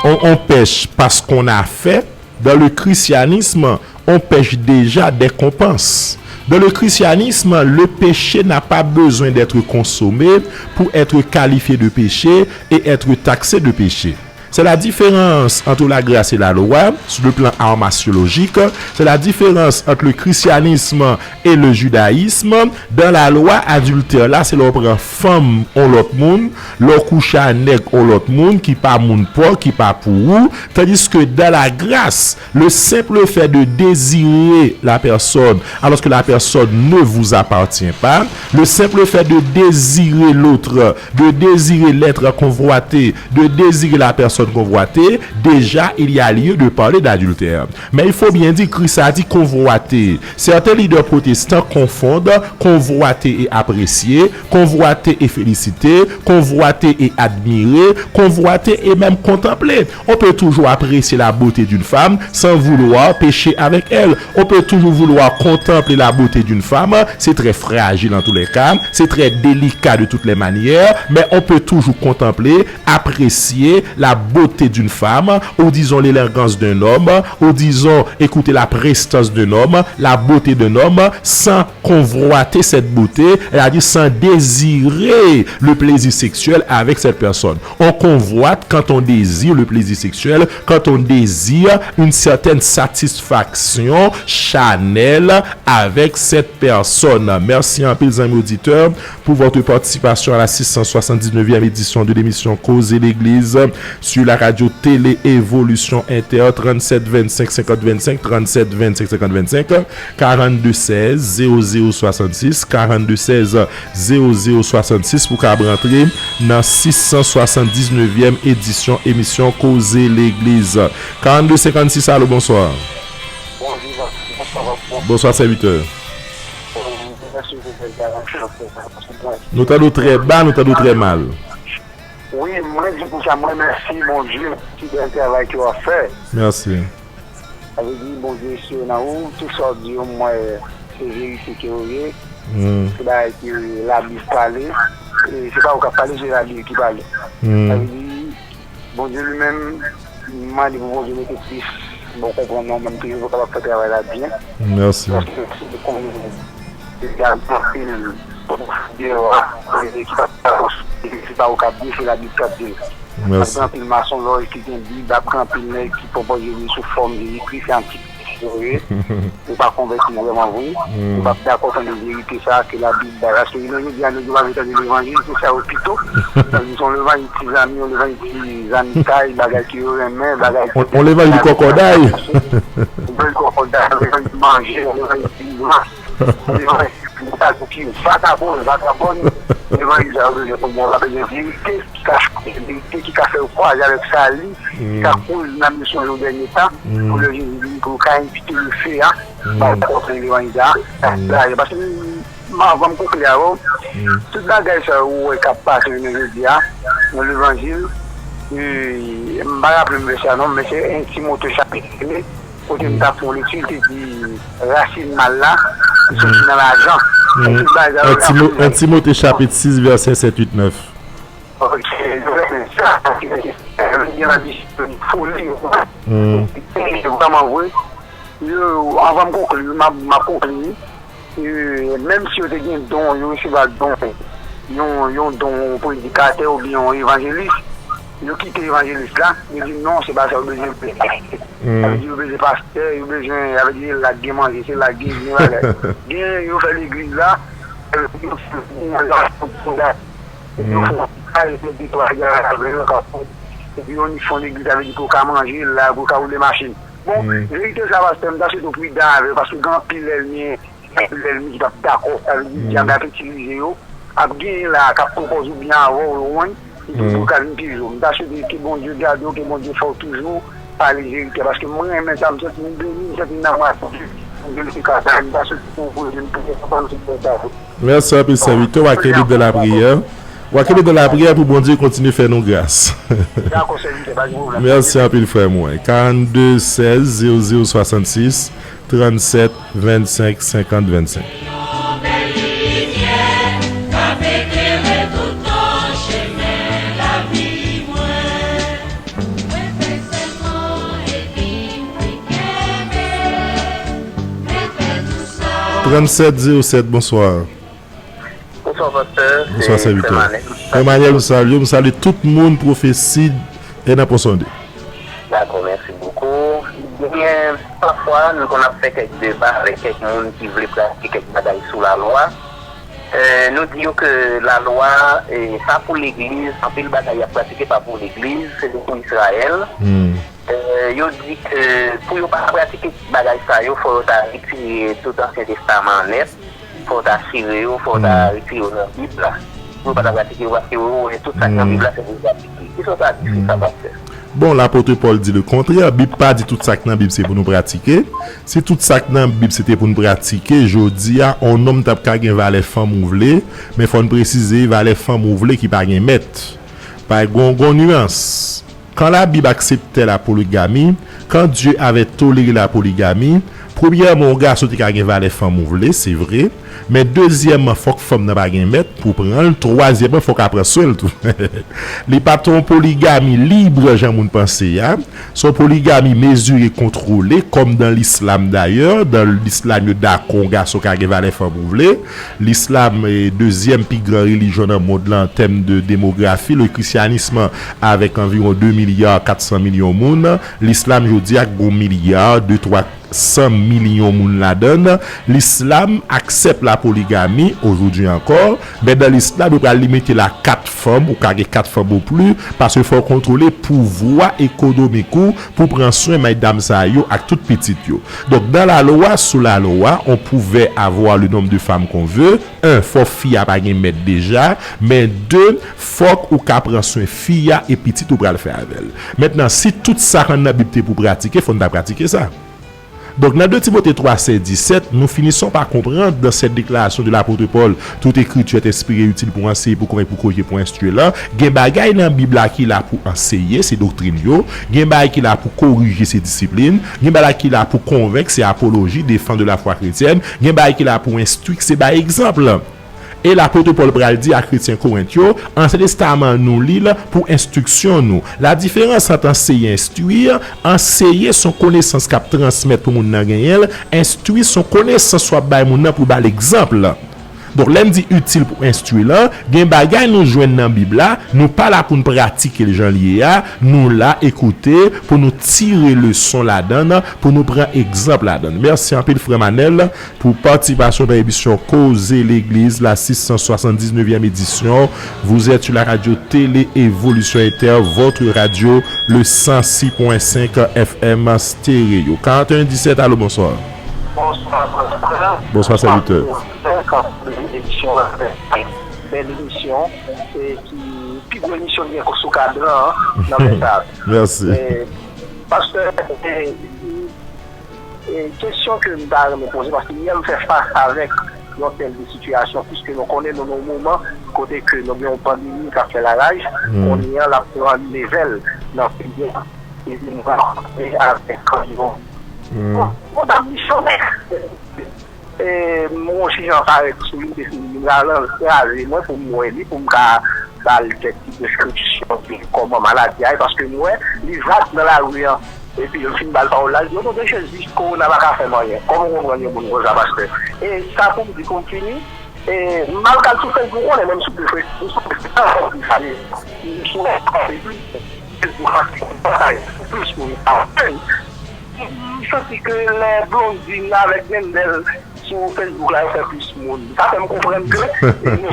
on, on pèche parce qu'on a fait, dans le christianisme, on pèche déjà dès qu'on pense. Dans le christianisme, le péché n'a pas besoin d'être consommé pour être qualifié de péché et être taxé de péché. C'est la différence entre la grâce et la loi, sur le plan armasiolojik. C'est la différence entre le christianisme et le judaïsme. Dans la loi, adiltè la, se lè w pran fanm yon lòt moun, lè w kouche a nèg yon lòt moun, ki pa moun pa w, ki pa pou ou. Tandis que dans la grâce, le simple fait de désirer la personne, alors que la personne ne vous appartient pas, le simple fait de désirer l'autre, de désirer l'être convoité, de désirer la personne convoitée, déjà il y a lieu de parler d'adultère. Mais il faut bien dire, Christ a dit convoiter. Certains leaders protestants confondent convoiter et apprécier, convoiter et féliciter, convoiter et admirer, convoiter et même contempler. On peut toujours apprécier la beauté d'une femme sans vouloir pécher avec elle. On peut toujours vouloir contempler la beauté d'une femme. C'est très fragile en tous les cas. C'est très délicat de toutes les manières. Mais on peut toujours contempler, apprécier la beauté d'une femme, ou disons l'élégance d'un homme, ou disons écouter la prestance d'un homme, la beauté d'un homme, sans convoiter cette beauté, c'est-à-dire sans désirer le plaisir sexuel avec cette personne. On convoite quand on désire le plaisir sexuel, quand on désire une certaine satisfaction charnelle avec cette personne. Merci anpil, zanmi oditè, pour votre participation à la six cent soixante-dix-neuvième édition de l'émission Koze Legliz sur la radio Télé Évolution Inter, trannset vennsenk senkant vennsenk, trannset vennsenk senkant vennsenk, karannde sèz zewo zewo swasannsis, karannde sèz zewo zewo swasannsis, pou w kab rantre nan sis san swasanndiznèvyèm edisyon emisyon Koze Legliz. Karannde senkannsis, alo, bonswa. Bonjou, bonswa, bonswa. Bonswa, sèvitè. Mèsi pou bèl travay sa w fè a. Nou tande w trè ba, nou tande w trè mal. Wi, mwen di konsa, mwen mèsi Bondye pou ti bèl travay ke w ap fè. Mèsi. Sa vle di, Bondye sou nan ou, tout sa w di yo, mwen, se verite ke yo ye. Se bagay ke Labib pale. E se pa ou k ap pale, se Labib ki pale. Sa vle di, Bondye li menm, m mande pou Bondye mete plis bon konprann nan men m toujou pou kapab fè travay la byen. Mèsi. Paske se konn deja anpil deyò a, e ki pa, se pa ou k ap di, se Labib k ap di. Mèsi. Ap gen anpil masonlòj ki gen Bib, ap gen anpil nèg ki pran Bondye li sou fòm Jezikri, se yon ti Ou pa konvèti vrèman vre. Ou p ap dakò tande verite sa a ke Labib bay. Paske jounen jodi a, nèg yo pa vle tande levanjil, se sa yo pito. Paske se yon levanjil ti zanmi, yon levanjil ti zanmitay, bagay ke yo renmen, bagay ke... On, on levanjil kòkòday. Yon levanjil kòkòday, yon levanjil manje, yon levanjil ti... Yon levanjil pou ki vakabon, vakabòn. Levanjil sa yo bezwen kounye a, yo pa bezwen verite ki ka chanje, verite ki ka fè yo kwaze avèk sali, ki ka koz nan misyon yo dènye tan, pou lè Jezi vini, pou yo ka envite lefe a, ba yo konprann levanjil sa, sa, paske Anvan m konkli avè w, tout bagay sa yo ou wè k ap pase jounen jodi a nan levanjil, e, m pa raple m vèsè a non, men se en Timote chapit premye, kote m t ap fè yon lekti, l te di rasin mal la, li soti nan lajan. Men tout bagay sa yo, en Timote chapit sis, vèsè sèt, uit, nèf. Ok, yo renmen sa, paske yo gen anbisyon, foli, yo vrèman vre. Yo, anvan m konkli, m ap, m ap konkli. E, menm si yo te gen don, yo resevwa don, yon, yon don predikatè oubyen yon evanjelis, yo kite evanjelis la, yo di non, se pa sa yo bezwen fè. Sa vle di yo bezwen pastè, yo bezwen, sa vle di la gen manje, se la gen, gen bagay. Gen, yo fè legliz la, yo fè yon kay, yo fè de twa garav, yo ka fè, epi yon nich fon legliz, sa vle di ke w ka manje la, pou w ka woule machin. Bon, verite sa, pastè, m ta swete w pridan avè l, paske gen anpil lènmi, anpil lènmi ki p ap dakò, sa vle di dyab ap itilize yo, ap genyen la, k ap pran pòz ou byen avè w, ou konprann, epi pou yo ka vin pyeje w. M ta swete ke Bondye gade w, ke Bondye fè w toujou pale verite, paske mwen renmen sa, m santi m beni, m santi m nan mwen ak Bondye, m beni se ka sa, m ta swete ke w voye m priye, m panse se sa. Mèsi anpil, sèvitè. W a kenbe nan lapriyè. W a kenbe nan lapriyè pou Bondye kontinye fè nou gras. Dakò, sèvitè, pa gen pwoblèm. Mèsi anpil, frè mwen. Karannde sèz zewo zewo swasannsis, trannsèt vennsenk senkant vennsenk. Trannsèt zewo sèt, bonswa. Bonswa, pastè. Bonswa, sèvitè. Frè Manèl, m salye w. Frè Manèl, m salye w. M salye tout moun pwofesi e nan pon sonde. Dakò, mèsi bokou. Genyen, pafwa, nou konn ap fè kèk deba avèk kèk moun ki vle pratike kèk bagay sou lalwa. Eh, nou di yo ke lalwa, eh, pa pou legliz, anpil bagay y ap pratike pa pou legliz, se pou Izrayèl. Eh, yo di ke pou yo pa pratike bagay sa yo, fò yo ta retire tout Ansyen Testaman an nèt, fò yo ta chire yo, fò yo ta retire yo nan Bib la. Pou yo pa ta pratike yo, paske yo wè tout sa k nan Bib la, se pou yo pratike. Kisa w ta di sou sa, pastè? Bon, lapot Pòl di lekontrè. Bib pa di tout sa k nan Bib se pou nou pratike. Si tout sa k nan Bib se te pou nou pratike, jodi a, yon nonm t ap ka gen valè fanm ou vle, men fò n presize, valè fanm ou vle ki pa gen mèt. Pa gon, gon nwans. Quand la Bible acceptait la polygamie, quand Dieu avait toléré la polygamie, premyèman, yon gason te ka gen valè fanm ou vle, se vre. Men dezyèmman, fòk fanm nan pa gen mèt pou pran l. Twazyèmman, fòk a pran swen l tou. Li pa t yon poligami lib, jan moun panse a. Se yon poligami mezire, kontwole, kòm dan lislam dayè. Dan lislam, yo dakò yon gason ka gen valè fanm ou vle. Lislam, eh, dezyèm pi gran relijyon nan mond lan an tèm de demografi, le christianisme, avèk anviwon de milya kat san milyon moun. Lislam jodi a gen yon milya de twa san milyon moun ladan l. Lislam aksèp la poligami ojodwi ankò, men dan lislam, yo pral limite l a kat fanm, ou ka gen kat fanm ou plis, paske fò w kontwole pouvwa ekonomik ou pou pran swen medam sa yo ak tout pitit yo. Donk, dans la loi, sous la loi, on pouvait avoir le nombre de femmes qu'on veut. En, fò fi a pa gen mèt deja, men de, fòk ou ka pran swen fi a e pitit ou pral fè avè l. Mentnan, si tout sa k nan Bib te pou pratike, fò n ta pratike sa. Donk, nan de Timote twa sèz disèt, nous finissons par comprendre dans cette déclaration de l'apôtre Paul, toute écriture est inspirée, utile pour enseigner, pour corriger, pour instruire, la, gen bagay nan Bib la ki la pou anseye, se doktrin yo, gen bagay ki la pou korije, se disiplin, gen bagay ki la pou konvenk, se apoloji, défendre la foi chrétienne, gen bagay ki la pou enstwi, se bay egzanp. E lapot Pòl pral di a kretyen Korent yo, Ansyen Testaman an nou li l pou enstriksyon nou. La diferans ant anseye e enstwi, anseye se yon konesans k ap transmèt pou moun nan genyen l, enstwi se yon konesans w ap bay moun nan pou ba l egzanp. Donk, lè m di itil pou enstwi lan, gen bagay nou jwenn nan Bib la, nou pa la pou n pratike l jan l ye a, nou la ekoute, pou nou tire leson ladan l, pou nou pran egzanp ladan l. Mèsi anpil, frè Manèl. Pou patisipasyon nan emisyon Koze Legliz, la sis san swasanndiznèvyèm édition. Vous êtes sur la radio Télé Évolution Inter, votre radio, le cent six point cinq F M stéréo. Quarante et un dix-sept, allô, bonsoir. Bonsoir, frè. Bonsoir, sèvitè. Emisyon la, bèl emisyon, e ki pi gwo emisyon gen sou kadran an, nan men sa. Mèsi. E, pastè, e, E kesyon ke m ta renmen poze, paske yè m fè fas avèk yon tèl de sitiyasyon, piske nou konnen nou nan yon moman kote ke nou gen yon pandemi k ap fè laraj, kounye a l ap pran levèl nan peyi a. E nou pral kontre avèk yon, yon dam misyonè. E, mwen, yon ti jan parèt sou li, m deside vin la, l kraze mwen pou m wè li, pou m ka ba l kèk ti deskripsyon de kòman maladi a ye, paske m wè li vag nan lari an. Epi yo fin ba l pawòl la, l di, "O non de Jezi, kowona pa ka fè m anyen." Kòman w konprann yon moun konsa, pastè? E sa pou m di, pou m fini, e, m al gad sou Facebook, konnen menm sou Facebook, sou Facebook, sou Facebook, plis moun ka wè. M santi ke lè Blondine avèk Mendel sou Facebook la, yo fè plis moun. Sa fè m konprann ke nou,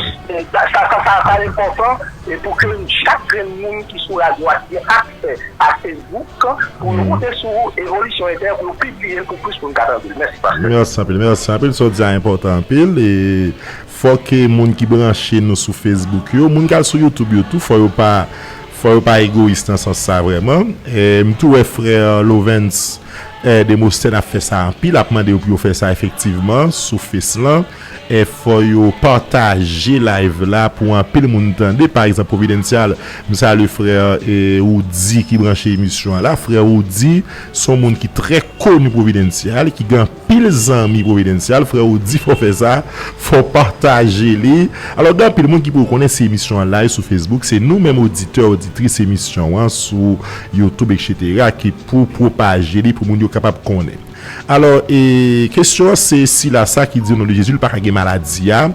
sa, sa, sa, sa, sa enpòtan, e pou ke chak grenn moun ki sou radyo a, ki gen aksè a Facebook, pou nou monte sou evolisyon entè, pou nou pibliye l, pou plis moun ka tande l. Mèsi, pastè. Mèsi anpil, mèsi anpil. Sa w di a enpòtan anpil. E fò ke moun ki branche nou sou Facebook yo, moun k al sou YouTube yo tou, fò yo pa, fò yo pa egoyis nan sans sa vrèman. E m tou wè frè Lovens, e, Demosthène ap fè sa anpil, ap mande yo pou yo fè sa efektivman sou Face lan. E fò yo pataje live la pou anpil moun tande. Pa egzanp, Providencial, m salye frè, e, Roudy ki branche emisyon an la. Frè Roudy se yon moun ki trè koni Providencial, ki gen anpil zanmi Providencial. Frè Roudy, fò w fè sa, fò w pataje li. Alò, gen anpil moun ki poko konnen si emisyon an live sou Facebook, se nou menm oditè, oditris emisyon an sou YouTube, etsetera, ki pou pwopaje li pou moun yo kapab konnen. Alò, e, kesyon an se sila sa ki di o non de Jezi, li pa ka gen maladi a.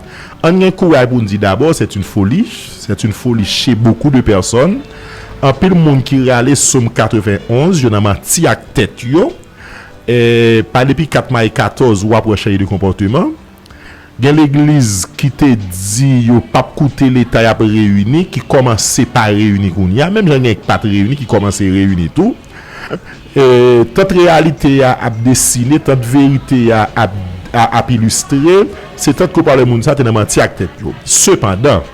Ann gen kouraj pou n di dabò, c'est une folie. C'est une folie chez beaucoup de personnes. Anpil moun ki rale Sòm katrevenn onz, yo nan manti ak tèt yo. E, pa depi kat may katòz, w ap wè chanje de konpòteman. Gen legliz ki te di yo p ap koute Leta, y ap reyini, ki kòmanse pa reyini kounye a. Menm jan gen k pa t reyini, ki kòmanse reyini tou. E, tant reyalite a ap desine, tant verite a ap, a, ap ilistre, se tant ke w pale moun sa te nan manti ak tèt yo. Sepandan,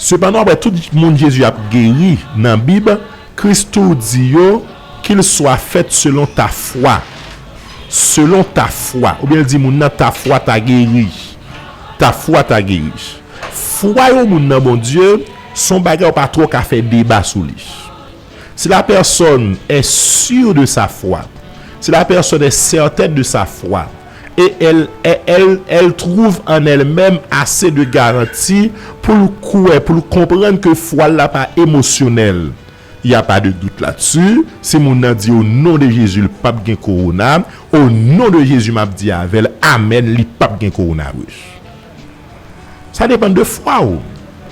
Sepandan, w ap wè tout moun Jezi ap geri nan Bib, Kris tou di yo, Qu'il soit fait selon ta foi. Selon ta foi. Oubyen l di moun nan, Ta foi t'a guéri. Ta foi t'a guéri. Fwa yon moun nan Bondye, se yon bagay ou pa twò ka fè deba sou li. Si la personne est sûre de sa foi, si la personne est certaine de sa foi, et elle, elle, elle, elle trouve en elle-même assez de garanties pou l kwè, pou l konprann ke fwa l la pa emosyonèl. Il y a pas de doute là-dessus. Si moun nan di, "O non de Jezi, li p ap gen kowona. O non de Jezi, m ap di avè l, amèn, li p ap gen kowonaviris." Sa depann de fwa w.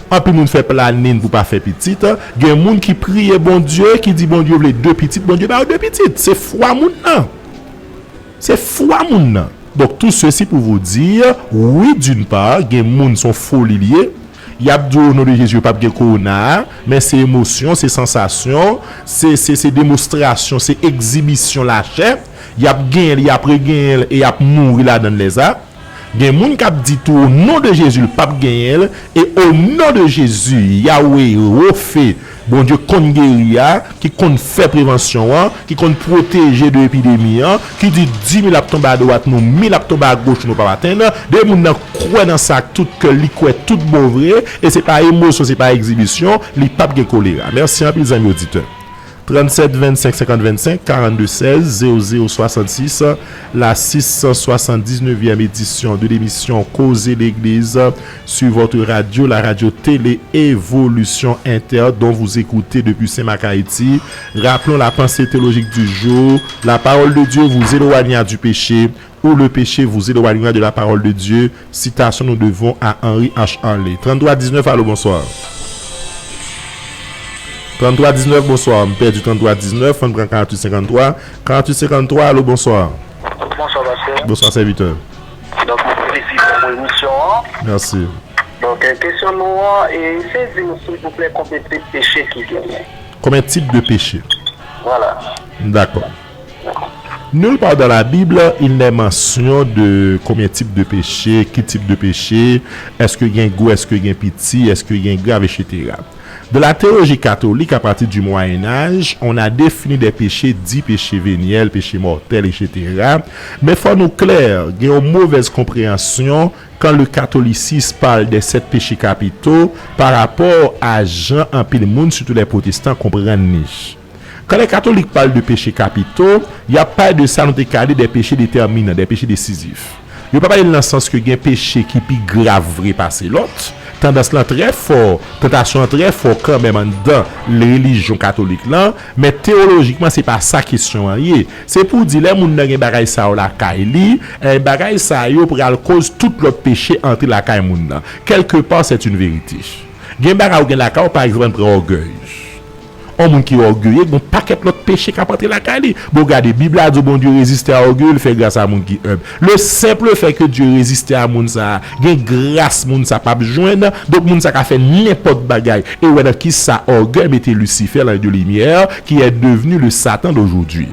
Anpil moun fè planin pou pa fè pitit. Gen moun ki priye Bondye, ki di Bondye vle de pitit, Bondye ba yo de pitit. Se fwa moun nan. Se fwa moun nan. Donk, tout ceci pour vous dire, wi, d'une part, gen moun se yon foli l ye. Y ap di w, o non de Jezi, yo p ap gen kowona a, men se emosyon, se sansasyon, se, se, se demonstrasyon, se egzibisyon lachè. Y ap genyen l, y ap regenyen l, e y ap mouri ladan l lè sa. Gen moun k ap di tou, o non de Jezi, l p ap genyen l, e o non de Jezi, Yahweh Rofe, Bondye konn geri a, ki konn fè prevansyon an, ki konn pwoteje de epidemi an, ki di di mil ap tonbe adwat nou, mil ap tonbe agoch nou p ap atenn. De moun nan kwè nan sa ak tout kè l, li kwè tout bon vre, e se pa emosyon, se pa egzibisyon, li p ap gen kolera. Mèsi anpil, zanmi oditè. Trannsenk vennsenk senkant vennsenk, karannde sèz, zewo zewo swasannsis, la sis san swasanndiznèvyèm édition de l'émission Koze Legliz sur votre radio, la radio télé Évolution Inter, dont vous écoutez depuis Saint-Marc, Haïti. Rappelons la pensée théologique du jour. La parole de Dieu vous éloignera du péché, ou le péché vous éloignera de la parole de Dieu. Citation nous devons à Henry H. Henley. Tranntrwa diznèf, allô, bonsoir. Tranntrwa diznèf, bonsoir. M pèdi tranntrwa diznèf, ann pran karanntuit senkanntwa. Karanntuit senkanntwa, allô, bonsoir. Bonswa, pastè. Bonswa, sèvitè. Donk, mwen felisite w pou emisyon an. Mèsi. Donk, e, kesyon nou an, e, se di nou, silvouplè, konbyen tip peche ki genyen? Combien de types de péché? Vwala. D'accord. Nulle part dans la Bible, il n'est mention de combien type de péché, ki tip de peche, èske gen gwo, èske gen piti, èske gen grav, etsetera. Dans la théologie catholique, à partir du Moyen Âge, on a défini des péchés dits péchés véniels, péchés mortels, et cetera. Men fò nou klè, gen yon movèz konpreyansyon quand le catholicisme parle des sept péchés capitaux par rapport à jan anpil moun, surtout les protestants, konprann li. Quand les catholiques parlent de péchés capitaux, y ap pale de sa nou te ka rele des péchés déterminants, des péchés décisifs. Yo pa pale l nan sans ke gen peche ki pi grav vre pase lòt. Tandans lan trè fò, tantasyon an trè fò kanmenm anndan relijyon katolik lan, men teyolojikman se pa sa kesyon an ye. Se pou di lè moun nan gen bagay sa yo lakay li, eh, bagay sa yo pral koz tout lòt peche antre lakay moun nan. Quelque part, c'est une vérité. Gen bagay ou gen lakay ou, pa egzanp, ann pran ògèy. On moun ki ògeye, gon pakèt lòt peche k ap antre lakay li. Bon, gade, Bib la di w Bondye reziste a ògeye, l fè gras a moun ki enb. Le simple fait que Dieu résiste a moun sa a, gen gras moun sa p ap jwenn, donk moun sa ka fè nenpòt bagay. E w wè nan kisa ògèy mete Lucifer, l'ange de lumière, qui est devenu le Satan d'aujourd'hui.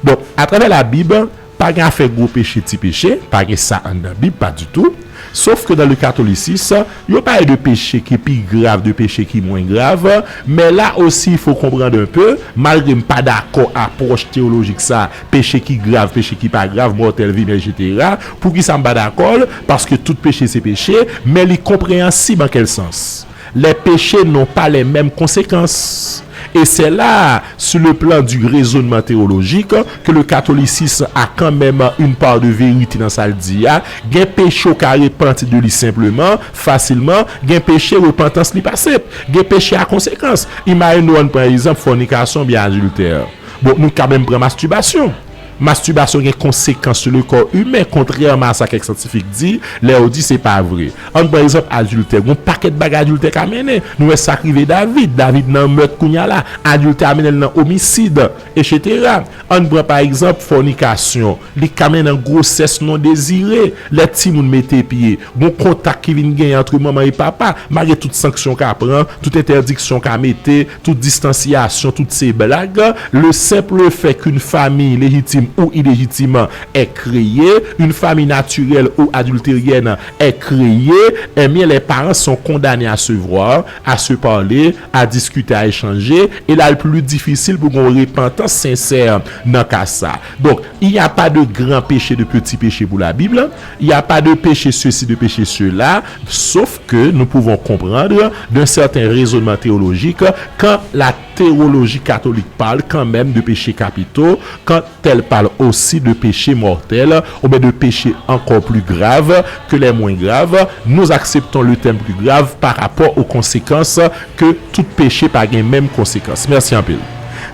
Donk, atravè Labib, pa gen afè gwo peche, ti peche, pa gen sa anndan Bib, pa ditou. Sof ke dans le catholicisme, yo pale de peche ki pi grav, de peche ki mwen grav, men la osi, il faut comprendre un peu, malgre m pa dakò apwòch teyolojik sa, peche ki grav, peche ki pa grav, mòtèl, vini, et cetera. Poukisa m pa dakò l? Paske tout peche se peche, men li konpreyansib an kèl sans? Les péchés n'ont pas les mêmes conséquences. Et c'est là, sur le plan du raisonnement théologique, que le catholicisme a quand même une part de vérité dans sa l di a. Gen peche ou ka repanti de li senpleman, fasilman. Gen peche repantans li pa senp. Gen peche a konsekans. Imajine nou ann pran egzanp fònikasyon oubyen adiltè. Bon, nou ka menm pran mastibasyon. Mastibasyon gen konsekans sou le kò imen, kontrèman a sa kèk syantifik di, lè yo di se pa vre. Ann pran egzanp adiltè. Gon pakèt bagay adiltè ka mennen. Nou wè sa k rive David. David nan mèt kounye a la. Adiltè a mennen l nan omisid, et cetera. Ann pran pa egzanp fònikasyon. Li ka mennen nan gwosès non dezire. Lè timoun mete pye, gon kontak ki vin genyen ant manman e papa. Malgre tout sanksyon ka pran, tout entèdiksyon ka mete, tout distansyasyon, tout se blag, le simple fait qu'une famille légitime ou illégitime est créée, une famille naturelle ou adultérienne est créée, eh bien, les parents sont condamnés à se voir, à se parler, à discuter, à échanger, e la l pli difisil pou gon repantans sensè nan ka sa. Donk, il n'y a pas de grand péché, de petit péché pour la Bible, il n'y a pas de péché ceci, de péché cela, sauf que nous pouvons comprendre d'un certain raisonnement théologique quand la théologie catholique parle quand même de péchés capitaux, quand elle parle aussi de péchés mortels, ou bien de péchés encore plus graves que les moins graves, nous acceptons le terme plus grave par rapport aux conséquences que tout péché pa gen menm konsekans. Mèsi anpil.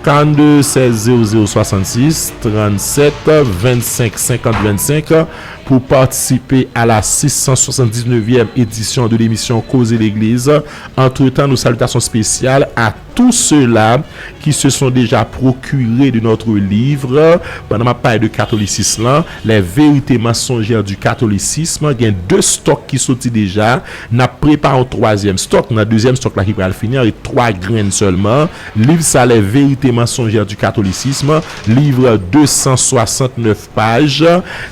Quarante-deux seize zéro zéro soixante-six, trente-sept vingt-cinq cinquante vingt-cinq, pour participer à la six cent soixante-dix-neuvième édition de l'émission Koze Legliz. Entre-temps, nos salutations spéciales à tous ceux-là qui se sont déjà procurés de notre livre. Pandan m ap pale de katolisis lan, Les Vérités mensongères du catholicisme, gen de stòk ki soti deja. N ap prepare yon twazyèm stòk. Nan dezyèm stòk la ki pral fini an, ret twa grenn sèlman. Liv sa, Les Vérités mensongères du catholicisme, livre de san swasannnèf paj.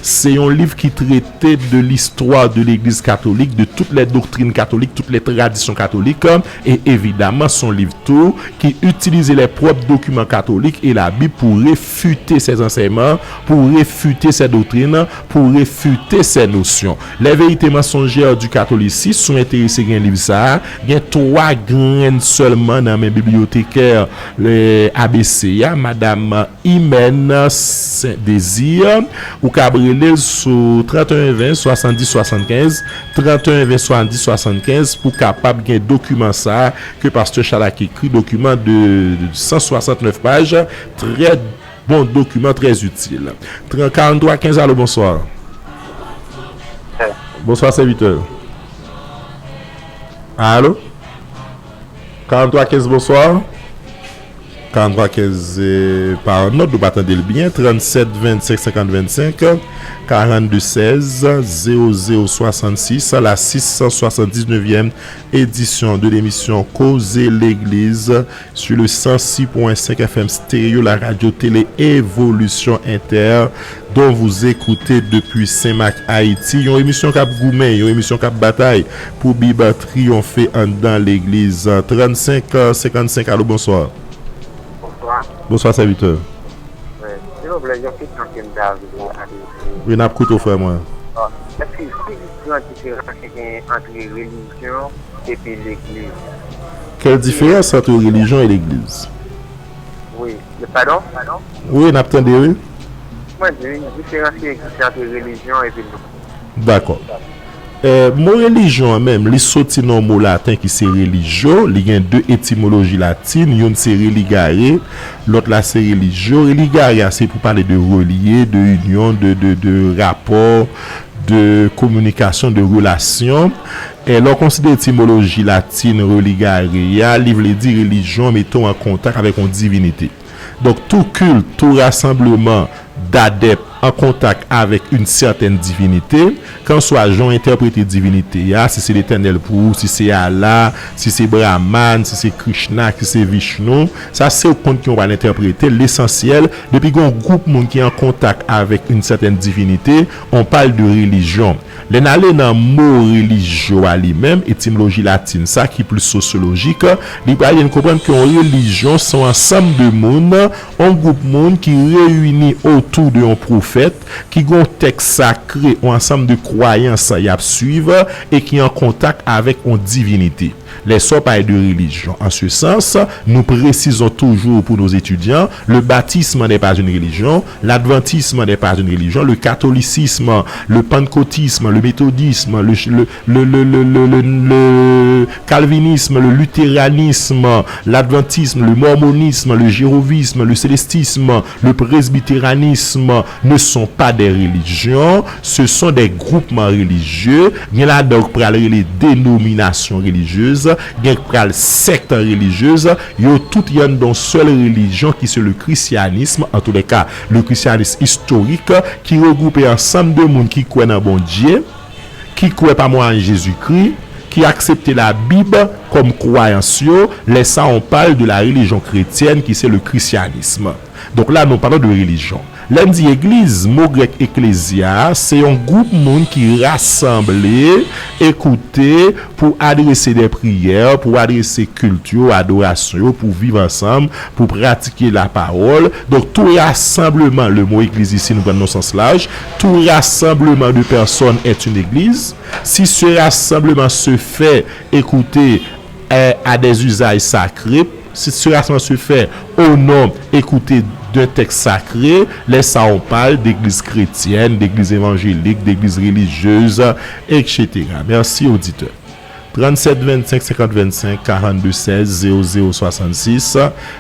Se yon liv ki trete de l'histoire de l'Église catholique, de toutes les doctrines catholiques, toutes les traditions catholiques. E evidaman, se yon liv tou ki itilize les propres documents catholiques et la Bible pour réfuter ces enseignements, pour réfuter ces doctrines, pour réfuter ces notions. Les Vérités mensongères du catholicisme, si w enterese gen liv sa a, gen twa grenn sèlman nan men bibliyotèkè, eh, A B C a, Madam Imène Saint-Désir. Ou kab rele l sou trant e en ven swasanndis swasannkenz, trant e en ven swasanndis swasannkenz, pou kapab gen dokiman sa a ke pastè Chalak ekri, dokiman de san swasannnèf paj, trè bon dokiman, trè itil. Tran-, karanntrwa kenz, alo, bonswa. Bonswa, sèvitè. Alo? Karanntrwa kenz, bonswa. Karant twa kenz, eh, pa an nòt, nou pa tande l byen. Tranntsèt vennsenk senkant vennsenk, karannde sèz, zewo zewo swasannsis, la sis san swasanndiznèvyèm édition de l'émission Koze Legliz sur le san sis pwen senk F M Stereo, la radio télé Évolution Inter, dont vous écoutez depuis Saint-Marc, Haïti. Yon emisyon k ap goumen, yon emisyon k ap batay pou Bib triyonfe anndan legliz. Trannsenk senkannsenk, alo, bonswa. Bonswa. Bonswa, sèvitè. Wi, silvouplè, yon kesyon ke m ta vle adrese. Wi, n ap koute w, frè mwen. Èske ki gran diferans ki gen ant relijyon epi legliz? Quelle différence entre religion et l'église? Wi, padon? Wi, n ap tande, wi. Mwen di, diferans ki egziste ant relijyon epi legliz. Dakò. Eh, mo relijyon an menm, li soti nan yon mo laten ki se religio, li gen de etimoloji latin, youn se religare, lòt la se religio. Religare a se pou pale de relye, de inyon, de, de, de rapò, de kominikasyon, de relasyon. E lè w konsidere etimoloji latin religare a, li vle di relijyon mete w an kontak avèk yon divinite. Donk, tou kilt, tou rasanbleman dadèp an kontak avèk yon sètèn divinite, kanswa jan w entèprete divinite a, si se Letènèl pou ou, si se Allah, si se Brahman, si se Krishna, si se Vishnu, sa se ou k konn ki w pral entèprete. Lesansyèl, depi gen yon gwoup moun ki an kontak avèk yon sètèn divinite, on parle de religion. Lè n ale nan mo relijyo a li menm, etimoloji latin sa ki plis sosyolojik, li pral ede n konprann ke yon relijyon se yon ansanm de moun, yon gwoup moun ki reyini otou de yon pwofèt, ki gen yon tèks sakre, yon ansanm de kwayans y ap swiv e ki an kontak avèk yon divinite. Lè sa w pale de religion, en ce sens, nous précisons toujours pour nos étudiants, le baptisme n'est pas une religion, l'adventisme n'est pas une religion, le catholicisme, le pankotisme, le metodisme, le, le, le, le, le, le, le, le calvinisme, le luthéranisme, l'adventisme, le mormonisme, le jéhovisme, le célestisme, le presbytéranisme ne sont pas des religions, ce sont des groupements religieux. Gen ladan yo k pral rele denominasyon relijyez, gen k pral sèkt relijyez, yo tout y anndan yon sèl relijyon ki se le christianisme, en tous les cas, le christianisme historique, ki regwoupe ansanm de moun ki kwè nan Bondye, ki kwè pa mwayen Jezikri, ki aksepte Labib kòm kwayans yo, lè sa on parle de la religion chrétienne ki se le christianisme. Donk la, nous parlons de religion. Lè n di egliz, mo grèk ekklesia a, se yon gwoup moun ki rasanble, ekoute, pou adrese de priyè, pou adrese kilt yo, adorasyon yo, pou viv ansanm, pou pratike lapawòl. Donk, tout rassemblement, le mot église ici, nou pran nan sans laj, tout rassemblement de personnes est une église. Si ce rassemblement se fait, écoutez, euh, à des usages sacrés, si ce rassemblement se fait au nom, écoutez, d'un texte sacré, lè sa on parle d'église chrétienne, d'église évangélique, d'église religieuse, et cetera. Merci, auditeur. Tranntsèt vennsenk senkant vennsenk, karannde sèz, zewo zewo swasannsis,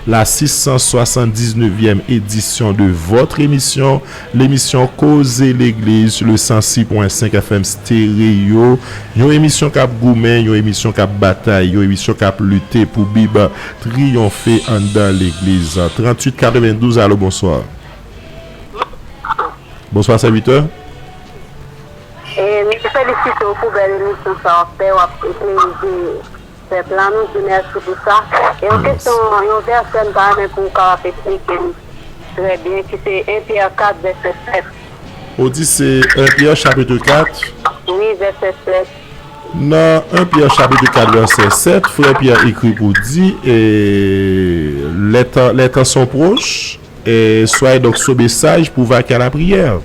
la sis san swasanndiznèvyèm édition de votre émission, l'émission Koze Legliz, le san sis pwen senk F M Stereo. Yon emisyon k ap goumen, yon emisyon k ap batay, yon emisyon k ap lite pou Bib triyonfe anndan legliz. Tranntuit katrevendouz, alo, bonswa. Bonswa, sèvitè. E, m felisite w pou bèl emisyon sa w ap fè, w ap eklerize pèp la, nou di mèsi pou sa. E yon kesyon, yon vèsè m ta renmen pou w kapab eksplike m trè byen, ki se en Pyè kat, vèsè sèt. Ou di se en Pyè chapit kat? Wi, vèsè sèt. Nan en Pyè chapit kat, vèsè sèt, frè Pyè ekri pou di, e, les temps, les temps sont proches, et soyez donc sobres et sages pour vaquer à la prière.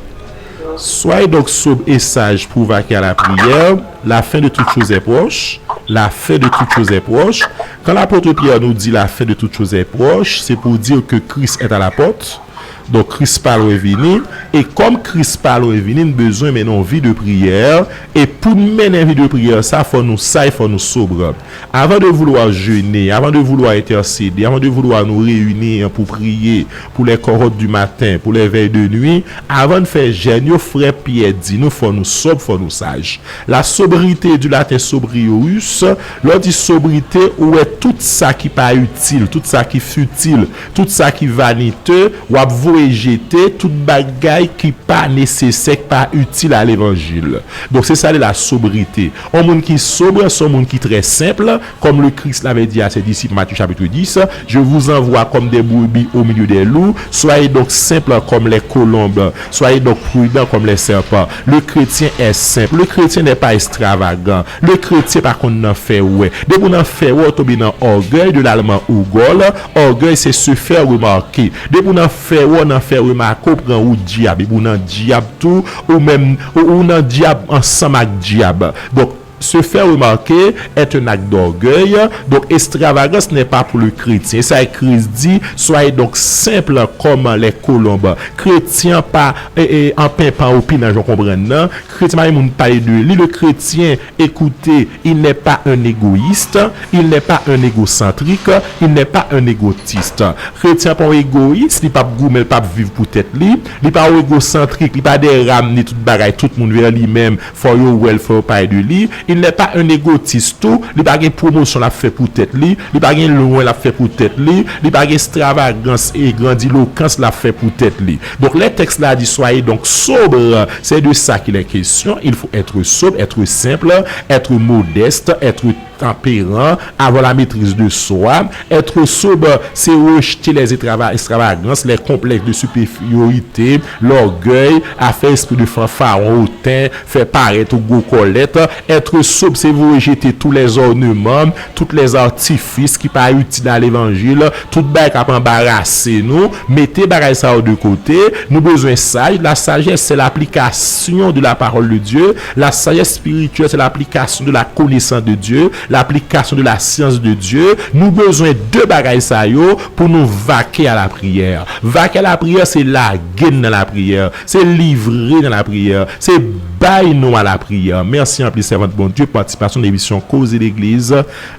Soyez donc sobres et sages pour vaquer à la prière. La fin de toutes choses est proche. La fin de toutes choses est proche. Quand l'apôtre Pierre nous dit la fin de toutes choses est proche, c'est pour dire que Christ est à la porte. Donk, Kris pa lwen vini, e kòm Kris pa lwen vini, n bezwen mennen yon vi de priyè, e pou n mennen vi de priyè sa, fò nou saj, fò nou sobre. Avant de vouloir jeûner, avant de vouloir intercéder, avant de vouloir nou reyini pou priye, pou les cohortes du matin, pou les veilles de nuit, avan n fè jèn yo, frè Pyè di nou, fò nou sòb, fò nou saj. La sobriété, du latin sobrius, lè w di sobrite, ou wè tout sa ki pa itil, tout sa ki fitil, tout sa ki vanite, w ap voye jete, tout bagay ki pa nesesè, ki pa itil a levanjil. Donk, se sa le la sobrite. Yon moun ki sobre, se yon moun ki trè senp, comme le Christ l'avait dit à ses disciples, Matthieu chapitre dix, je vous envoie comme des brebis au milieu des loups, soyez donc simples comme les colombes, soyez donc prudents comme les serpents. Le chrétien est simple, le chrétien n'est pas extravagant, le chrétien pa konn nan fè wè. Depi w nan fè wè, w tonbe nan orgueil, de l'allemand Urgol, orgueil se se faire remarquer. Depi w nan fè wè, w nan fè remake, w pran wout dyab, epi w nan dyab tou, ou menm, ou, ou nan dyab ansanm ak dyab. Donk, se faire remarquer est un acte d'orgueil. Donc, extravagance n'est pas pour le chrétien. E sa Kris di, soyez donc simples comme les colombes. Kretyen pa, e, e, an penpan opinan, jan w konprann nan. Kretyen pa gen moun pale de li. Le chrétien, écoutez, il n'est pas un égoïste, il n'est pas un égocentrique, il n'est pas un égotiste. Kretyen pa yon egoyis, li p ap goumen, li p ap viv pou tèt li, li pa yon egosantrik, li pa dèyè ramne tout bagay, tout moun vè li menm, fò yo wè l, fò yo pale de li. Il n'est pas un égotiste tou, li pa gen pwomosyon l ap fè pou tèt li, li pa gen lwen l ap fè pou tèt li, li pa gen estravagans e grandilokans l ap fè pou tèt li. Donk, lè tèks la di, soyez donc sobre, c'est de ça qu'il est question, il faut être sobre, être simple, être modeste, être tempérant, avoir la maîtrise de soi. Être sobre, c'est rejeter les extrava-, extravagances, les complexes de supériorité, l'orgueil, à faire esprit de fanfaron, hautain, fè parèt ou gwo kòlèt. Être sobre, c'est vous rejeter tous les ornements, tous les artifices ki pa itil a levanjil, tout bagay k ap anbarase nou. Mete bagay sa yo de kote. Nou bezwen saj. La sagesse, c'est l'application de la parole de Dieu. La sagesse spirituelle, c'est l'application de la connaissance de Dieu, l'application de la science de Dieu. Nou bezwen de bagay sa yo pou nou vaquer à la prière. Vaquer à la prière, se lage n nan lapriyè, se livre nan lapriyè, se bay nou a lapriyè. Mèsi anpil, sèvant Bondye, pou patisipasyon nan emisyon Koze Legliz,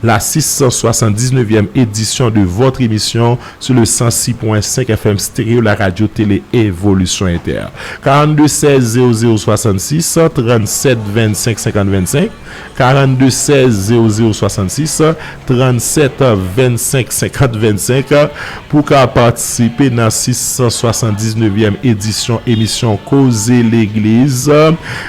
la six cent soixante-dix-neuvième édition de votre émission sur le cent six point cinq F M Stéréo, la radio télé Évolution Inter. Quarante-deux seize zéro zéro soixante-six, trente-sept vingt-cinq cinquante vingt-cinq, quarante-deux seize zéro zéro soixante-six, trente-sept vingt-cinq cinquante vingt-cinq, pou ka patisipe nan six cent soixante-dix-neuvième édition émission Koze Legliz.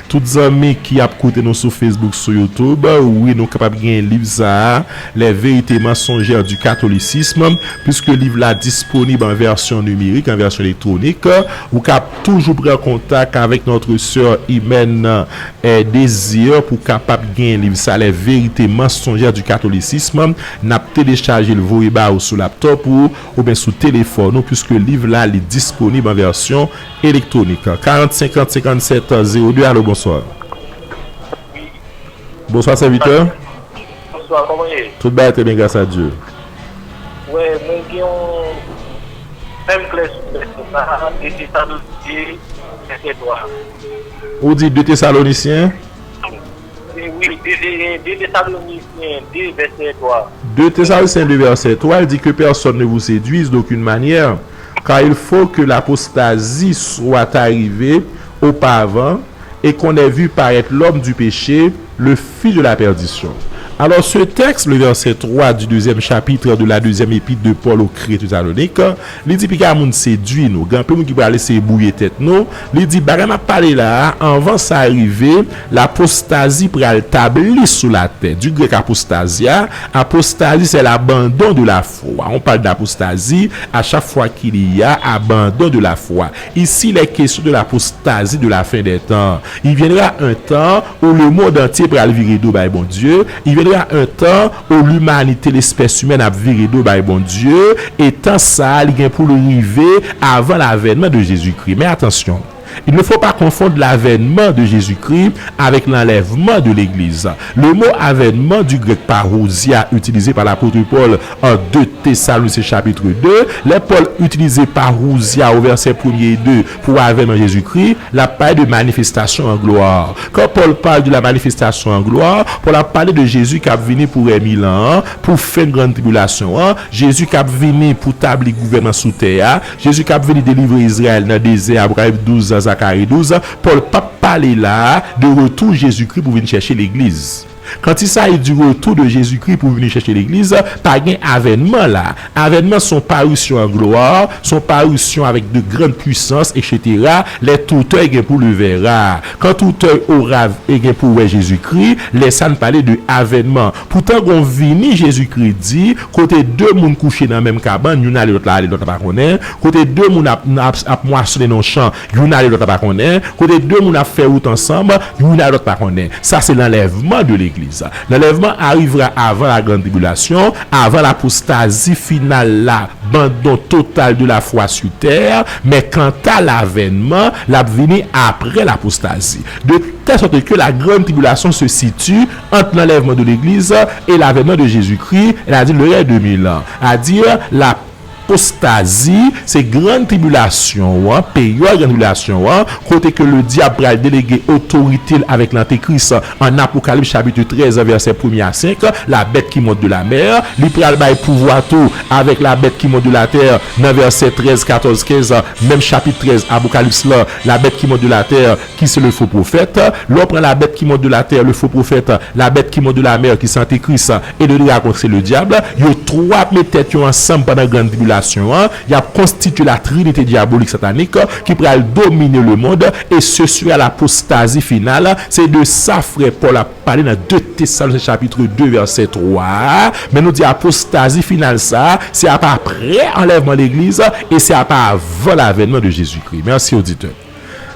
Tout zanmi ki ap koute nou sou Facebook, sou YouTube, wi, nou kapab gen liv sa a, Les Vérités Mensongères du Catholicisme, puiske liv la disponib an vèsyon nimerik, an vèsyon elektwonik. Ou ka toujou pran kontak avèk notre sœur Imène, eh, Désir pou kapab gen liv sa, Les Vérités Mensongères du Catholicisme. N ap telechaje l, voye ba ou sou laptop ou, oubyen sou telefòn ou, puiske liv la, li disponib an vèsyon elektwonik. Karant senkant senkannsetan zewo de, alo, bonswa. Bonswa, sèvitè. Bonswa, kòman ye? Tout bagay trè byen, gras a Dye. Wè, mwen gen yon, fè m klè sou vèsè sa, de Tesalonitye, vèsè twa. Ou di de Tesalonisyen? Wi, de, de, de Tesalonisyen de, vèsè twa. De Tesalonisyen de, vèsè twa, il dit que personne ne vous séduise d'aucune manière, car il faut que l'apostasie soit arrivée auparavant, et qu'on ait vu paraître l'homme du péché, le fils de la perdition. Alors, ce texte, le verset trois du deuxième chapitre de la deuxième épître de Paul aux Chrétiens Thessaloniques, li di piga moun sedui nou, gen anpil moun ki pral eseye bwouye tèt nou. Li di, bagay m ap pale la a, anvan sa rive, lapostazi pral tabli sou latè. Du grec apostasia, apostasie, c'est l'abandon de la foi. On parle d'apostasie à chaque fois qu'il y a abandon de la foi. Ici, il est question de l'apostasie de la fin des temps. Il viendra un temps où le monde entier pral vire do bay Bondye. Il viendra un temps où l'humanité, l'espèce humaine, ap vire do bay Bondye. E tan sa a, li gen pou l rive avan l'avènman de Jezikri. Men atansyon, Il ne faut pas confondre l'avènement de Jésus-Christ avec l'enlèvement de l'Église. Le mot avènement du grec parousia utilisé par l'apôtre Paul en deux Thessaloniciens chapitre deux, lè Pòl itilize parousia o vèsè premye e de pou avènman Jezikri, l ap pale de manifestation en gloire. Quand Paul parle de la manifestation en gloire, Pòl ap pale de Jezi k ap vini pou rèy mil an an, pou fen grann tribilasyon an, Jezi k ap vini pou tabli gouvènman sou tè a, Jezi k ap vini delivre Izrayèl nan dezè, Apokalips douz, Zakari douz, Pòl p ap pale la a de retou Jezikri pou vin chèche legliz. Quand il s'agit du retour de Jésus-Christ pou vini chèche legliz, pa gen avènman la. Avènman se yon parisyon an glwa, se yon parisyon avèk de grann pwisans, etsetera. Lè toutè gen pou le vèra. Kan toutè ora gen pou wè Jezikri, lè sa n pale de avènman. Poutan gon vini Jezikri di, kote de moun kouche nan menm kabann, youn ale lòt la ale lòt la pa konnen, kote de moun ap, ap, ap mwasonnen nan chan, youn ale lòt la pa konnen, kote de moun ap fè wout ansanm, youn a lòt pa konnen. Sa se l'enlèvement de l'Église. L'enlèvement arrivera avant la grande tribulation, avant l'apostasie finale, l'abandon total de la foi sur terre, mais quant à l'avènman, l ap vini après l'apostasie. De telle sorte que la grande tribulation se situe entre l'enlèvement de l'Église et l'avènement de Jésus-Christ, c'est-à-dire le règne de mille ans, c'est-à-dire la apostazi, se grann tribilasyon an, peryòd grann tribilasyon an, kote ke ledyab pral delege otorite l avèk lantekris an Apokalips chapit trèz, vèsè premye a senk, la bête qui monte de la mer, li pral bay pouvwa tou avèk la bête qui monte de la terre nan vèsè trèz, katòz, kenz, menm chapit trèz Apokalips lan, la bête qui monte de la terre, ki se le faux prophète. Lè w pran la bête qui monte de la terre, le faux prophète, la bête qui monte de la mer, ki se antikris, e le dragon, ki se ledyab, yo twa ap met tèt yo ansanm pandan grann tribilasyon an. Y ap konstitye la trinite dyabolik satanik ki pral domine lemonn, e se sera l'apostasie finale. Se de sa frè Pòl ap pale nan de Tesalonyen chapit de vèsè twa a. Men nou di apostazi final sa a, se ap apre anlèvman legliz e se ap avan lavènman de Jezikri. Mèsi oditè.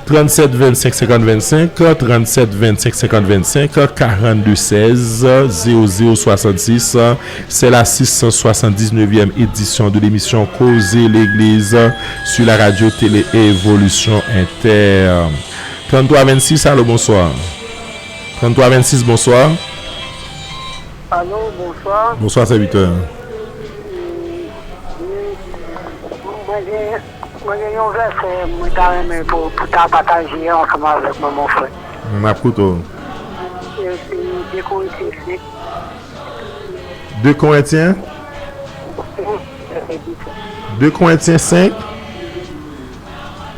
Trannset vennsenk senkant vennsenk, trannset vennsenk senkant vennsenk, karannde sèz, zewo zewo swasannsis. C'est la six cent soixante-dix-neuvième édition de l'émission Koze Legliz sur la radio télé Évolution Inter. Tranntrwa vennsis, alo, bonswa. Tranntrwa vennsis, bonswa. Alo, bonswa. Bonswa, sèvitè. Mwen gen, mwen gen yon vèsè mwen ta renmen pou, pou ta pataje ansanm avèk mwen, mon frè. M ap koute w. Se, se de Korentyen senk. De Korentyen? Senk, vèsè disèt. De Korentyen senk?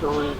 Wi.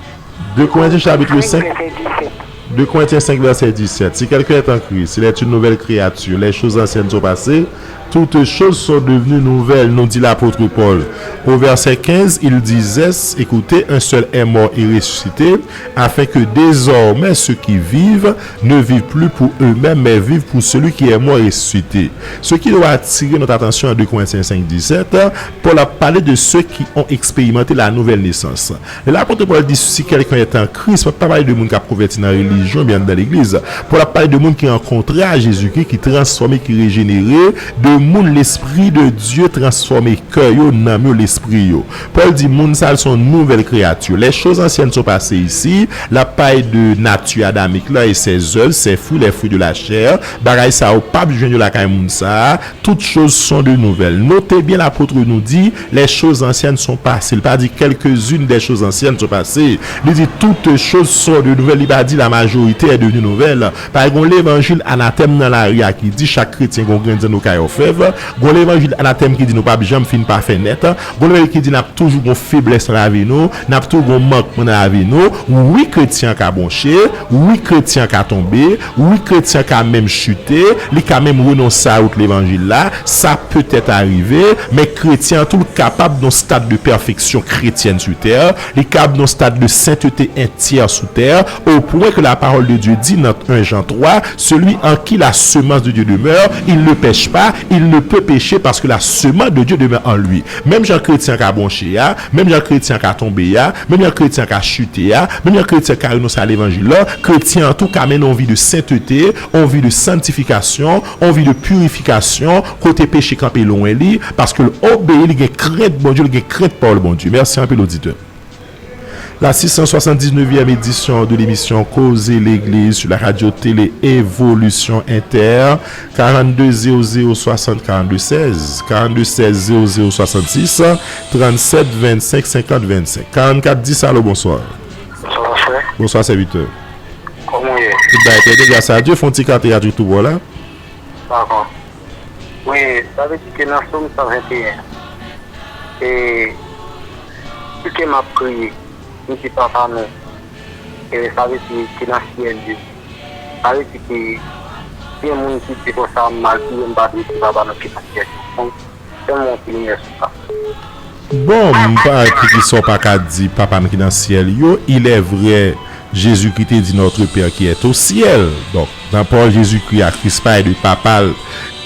De Korentyen chapit senk, vèsè disèt. De Korentyen senk, vèsè disèt. Si quelqu'un est en Christ, il est une nouvelle créature. Les choses anciennes sont passées, toutes choses sont devenues nouvelles, nous dit l'apôtre Paul. Au verset quinze, il disait, écoutez, un seul est mort et ressuscité, afin que désormais ceux qui vivent ne vivent plus pour eux-mêmes, mais vivent pour celui qui est mort et ressuscité. Ce qui doit attirer notre attention en de Corinthiens cinq dix-sept, Paul a parlé de ceux qui ont expérimenté la nouvelle naissance. Lè lapot Pòl di, si quelqu'un est en Christ, pa pale de moun k ap konvèti nan relijyon, byen nan legliz. Pòl ap pale de moun ki rankontre a Jezikri, ki transfòme, ki rejenere, de moun Lespri de Dye transfòme kè yo, nanm yo, lespri yo. Pòl di, moun sa yo se yon nouvèl kreyati. Les choses anciennes sont passées ici. L ap pale de nati adamik la e ses œuvres, ses fruits, les fruits de la chair. Bagay sa yo p ap jwenn yo lakay moun sa a. Toutes choses sont de nouvelles. Notez bien, lapot nou di, les choses anciennes sont passées. Li pa di, quelques-unes des choses anciennes sont passées. Li di, toutes choses sont de nouvelles. Li pa di, la majorité est devenue nouvelle. Pa gen yon levanjil anatèm nan lari a ki di chak kretyen gen yon grenn zanno kay òfèv. Gen yon levanjil anatèm ki di nou p ap janm fin pafè nèt. Gen yon levanjil ki di n ap toujou gen yon feblès nan lavi nou, n ap toujou gen yon mankman nan lavi nou. Wi, kretyen an ka bwonche, wi, kretyen an ka tonbe, wi, kretyen an ka menm chite, li ka menm renonse a wout levanjil la. Sa petèt arive, men kretyen an tou kapab nan yon stad de pèfeksyon kretyèn sou tè, li kapab nan yon stad de sentete entyè sou tè, au point que la parole de Dieu dit dans un Jean trois, celui en qui la semence de Dieu demeure, il ne pèche pas, il ne peut pécher parce que la semence de Dieu demeure en lui. Menm jan kretyen an ka bwonche a, menm jan kretyen an ka tonbe a, menm jan kretyen an ka chite a, menm jan kretyen an ka renonse a levanjil la, kretyen an tou ka mennen yon vi de sentete, yon vi de santifikasyon, yon vi de pirifikasyon, kote peche kanpe lwen li, paske l obeyi, li gen krent Bondye, li gen krent pawòl Bondye. Mèsi anpil, oditè. La six cent soixante-dix-neuvième édition de l'émission Causer l'Église sur la radio télé Évolution Inter, quarante-deux zéro zéro soixante quarante-deux seize, quarante-deux seize zéro zéro soixante-six, trente-sept vingt-cinq cinquante vingt-cinq. Quarante-quatre dix, allô, bonsoir. Bonsoir, frè. Bonsoir, serviteur. Kòman w ye? Tout bagay trè byen, gras a Dye, fè yon ti kate a tout bon la. Dakò. Wi, sa vle di ke nan Sòm san venteyen, e, pi ke m ap priye, m di Papa nou, e, sa vle di ki nan syèl yo. Sa vle di ke gen moun ki di konsa, m mal priye, m pa dwe di Papa nou ki nan syèl yo. Bon, fè m yon ti limyè sou sa. Bon, m pa wè poukisa w pa ka di Papa m ki nan syèl yo. Il est vrai, Jésus-Christ te di Notre Père qui est au ciel. Donk, nan pawòl Jezikri a, Kris pale de Papa l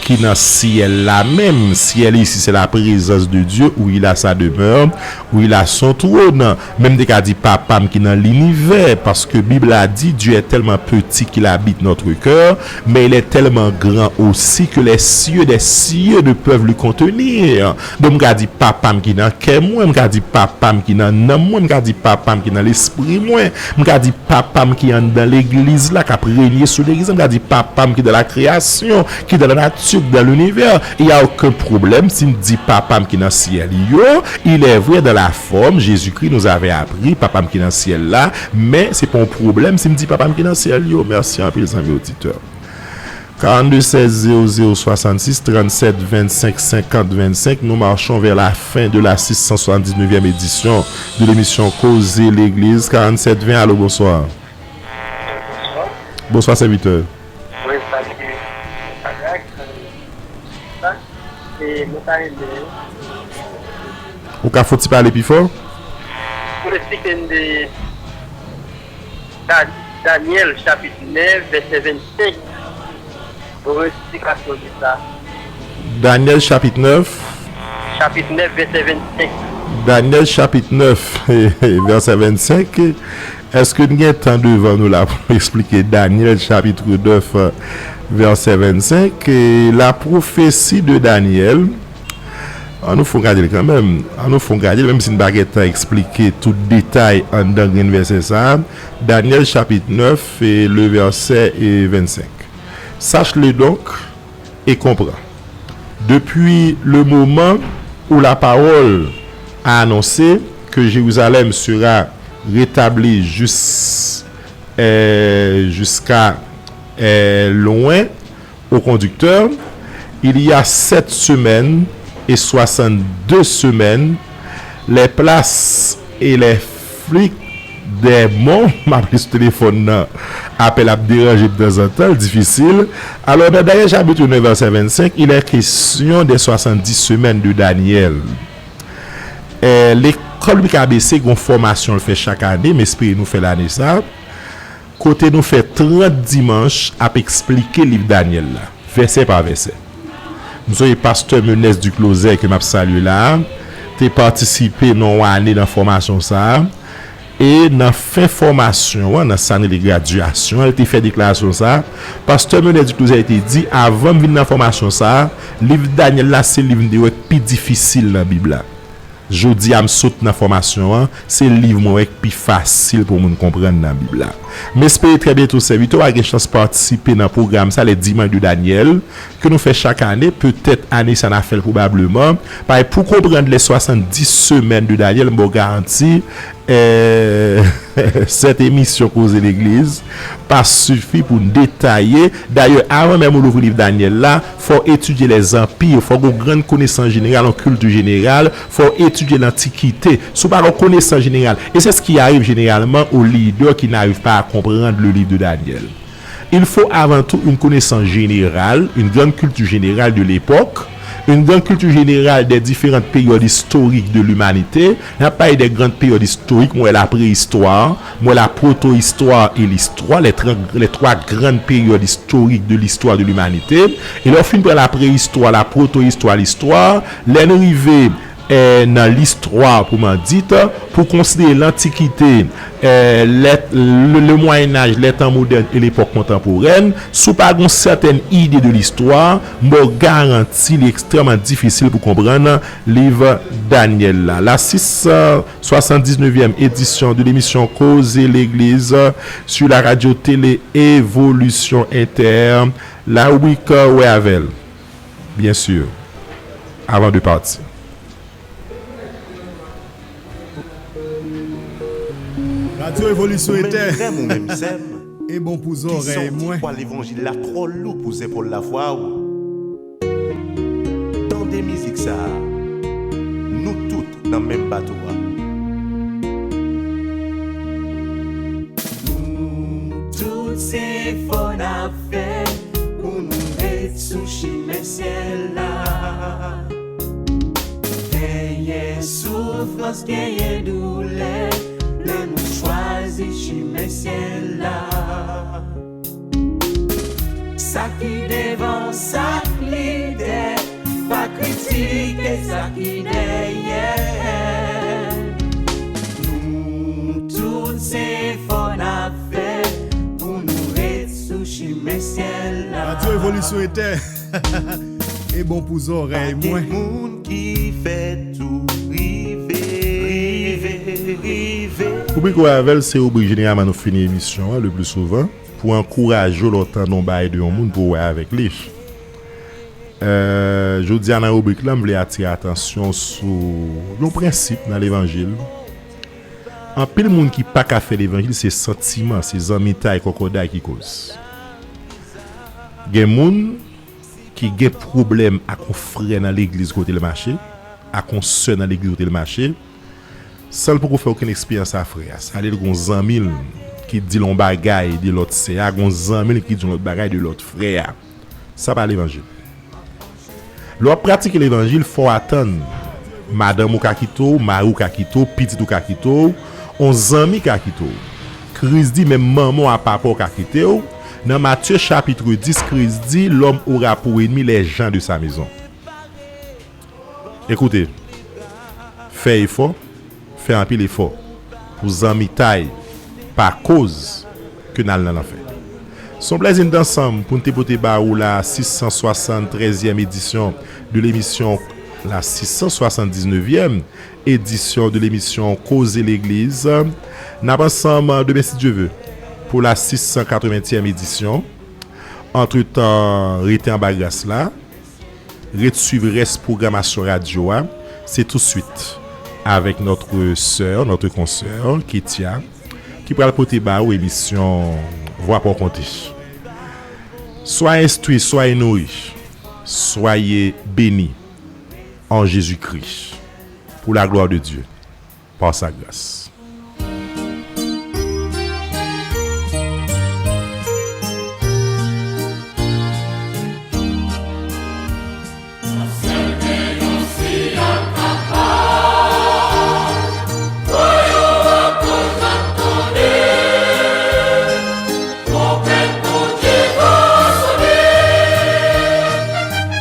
ki nan syèl la menm. Ciel ici, c'est la présence de Dieu, où il a sa demeure, où il a son trône. Men m te ka di Papa m ki nan linivè, paske Bib la di, Dieu est tellement petit qu'il habite notre cœur, mais il est tellement grand aussi que les cieux des cieux ne peuvent le contenir. Donk, m ka di Papa m ki nan kè mwen, m ka di Papa m ki nan nanm mwen, m ka di Papa m ki nan lespri mwen, m ka di Papa m ki anndan legliz la, k ap renye sou legliz la, m ka di Papa m ki dans la création, qui dans la nature, qui dans l'univers. Il y a aucun problème si m di Papa m ki nan syèl yo. Il est vrai, dans la forme, Jésus-Christ nous avait appris, Papa m ki nan syèl la, men se pa yon pwoblèm si m di Papa m ki nan syèl yo. Mèsi anpil, zanmi oditè. Quarante-deux seize zéro zéro soixante-six, trente-sept vingt-cinq cinquante vingt-cinq, nous marchons vers la fin de la six cent soixante-dix-neuvième édition de l'émission Koze Legliz. Quarante-sept vingt, allô, bonsoir. Bonsoir, serviteur. Wi, sa ki, sa ki, sa ki, e, mwen ta renmen. Ou ka fon ti pale pi fò? Pou eksplike n de Da-, Danyèl chapit nèf, vèsè vennsenk. Bon, eksplikasyon de sa. Danyèl chapit nèf. Chapit nèf, vèsè vennsenk. Danyèl chapit nèf, vèsè vennsenk. Èske n gen tan devan nou la pou n eksplike Danyèl chapit nèf, vèsè vennsenk? E la prophétie de Daniel, An nou fon gade l kanmenm. An nou fon gade l, menm si n pa gen tan eksplike tout detay anndan grenn vèsè sa a. Danyèl chapit nèf, e le vèsè, e vennsenk. Sache-le donc et comprends. Depuis le moment où la parole a annoncé que Jérusalem sera rétablie jus-, euh, jusqu'à, euh, loin, au conducteur, il y a sept semaines et soixante-deux semaines, les places et les flics des monts, m ap ri sou telefòn nan, apèl ap deranje m tanzantan, l difisil. Alò, nan Danyèl chapit nèf, vèsè vennsenk, il est question des soixante-dix semaines de Daniel. Eh, lekòl biblik A B C gon fòmasyon l fè chak ane, m espere nou fè l ane sa. Kote nou fè trant dimanch ap eksplike liv Danyèl la, vèsè pa vèsè. M sonje pastè Menès Duclozet, ke m ap salye la a, te patisipe nan yon ane nan fòmasyon sa a. E nan fen fòmasyon an, nan sa n rele gradyasyon an, li te fè deklarasyon sa a. Pastè Menès Duclozet te di, avan m vin nan fòmasyon sa a, liv Danyèl la se liv m te wè k pi difisil nan Bib la. Jodi a, m sot nan fòmasyon an, se liv mwen wè k pi fasil pou moun konprann nan Bib la. M espere trè byento sèvitè w a gen chans patisipe nan pwogram sa, les dimanches de Daniel, ke nou fè chak ane. Petèt ane sa n a fè l pwobableman. Paske pou konprann les soixante-dix semaines de Daniel, m ba w garanti, eh, sèt emisyon Koze Legliz pa sifi pou n detaye. Dayè, avan menm ou louvri liv Danyèl la, fò w etidye lèzanpi, fò w gen yon grann konesans jeneral, yon kilti jeneral, fò w etidye lantikite. Si w pa gen yon konesans jeneral, et c'est ce qui arrive généralement aux leaders qui n'arrivent pas à comprendre le livre de Daniel. Il faut avant tout une connaissance générale, une grande culture générale de l'époque, une grande culture générale des différentes périodes historiques de l'humanité. N ap pale de grann peryòd istorik, mwen wè la préhistoire, mwen wè la protohistoire et l'histoire, les tran-, les trois grandes périodes historiques de l'histoire de l'humanité. E lè w fin pran la préhistoire, la protohistoire, l'histoire, lè n rive eh, nan listwa pwoprman dit, pou konsidere Lantikite, eh, le, le, le Moyen Âge, lè tan modèn e lepòk kontanporèn, si w pa gen yon sètèn ide de listwa, m ba w garanti li ekstrèmman difisil pou konprann liv Danyèl la. La six cent soixante-dix-neuvième édition de l'émission Koze Legliz sur la radio télé Évolution Inter, la rubrique Wè avè l, bien sûr, avant de partir. Radyo Evolisyon Ou menm Entè. Frè m, ou menm sè m, e bon pou zòrèy mwen. Ki santi pwa levanjil la twò lou pou zepòl lafwa w? Tande mizik sa a. Nou tout nan menm bato a. Nou tout se efò n ap fè pou nou ret sou chimen syèl la. Genyen soufrans, genyen doulè, men nou chwazi chimen syèl la. Sa ki devan, sa k lidè, pa kritike sa ki dèyè. Nou tout se efò n ap fè pou nou ret sou chimen syèl la. Radyo Evolisyon Entè. E bon pou zòrèy mwen. Pa gen moun ki fè tou rive, rive, rive. Ribrik Wè avè l se ribrik jeneralman nou fini emisyon an le pli souvan pou ankouraje w lè w tande yon bagay de yon moun pou w wè avèk li. Eh, jodi a nan ribrik la, m vle atire atansyon sou yon prensip nan levanjil. Anpil moun ki pa ka fè levanjil, se santiman, se zanmitay, kòkòday ki koz. Gen moun ki gen pwoblèm ak yon frè nan legliz kote l mache, ak yon sè nan legliz kote l mache, san l poko fè okenn eksperyans a frè a. Sa vle di l gen yon zanmi l ki di l yon bagay de lòt sè a, gen yon zanmi l ki di l yon lòt bagay de lòt frè a. Sa pa levanjil. Lè w ap pratike levanjil, fò w atann. Madanm ou ka kite w, mari w ka kite w, pitit ou ka kite w, yon zanmi ka kite w. Kris di, menm manman w ak papa w ka kite w. Nan Matye chapit dis, Kris di, l'homme aura pour ennemi les gens de sa maison. Ekoute, fè efò, fè anpil efò pou zanmitay pa koz ke n al nan lanfè. Se yon plèzi n t ansanm pou n te pote ba ou la sis san swasann trèzyèm edisyon de lemisyon, la sis san swasann diznèvyèm edisyon de lemisyon Koze Legliz. N ap ansanm demen, si Dye ve, pou la sis san katreventyèm edisyon. Antretan, rete anba gras la. Ret swiv rès pwogramasyon radyo a. Se touswit avèk notre sœur, notre consoeur, Ketia, ki pral pote ba ou emisyon Vwa pa w konte. Soyez instruits, soyez nourris, soyez bénis en Jésus-Christ, pour la gloire de Dieu, par sa grâce.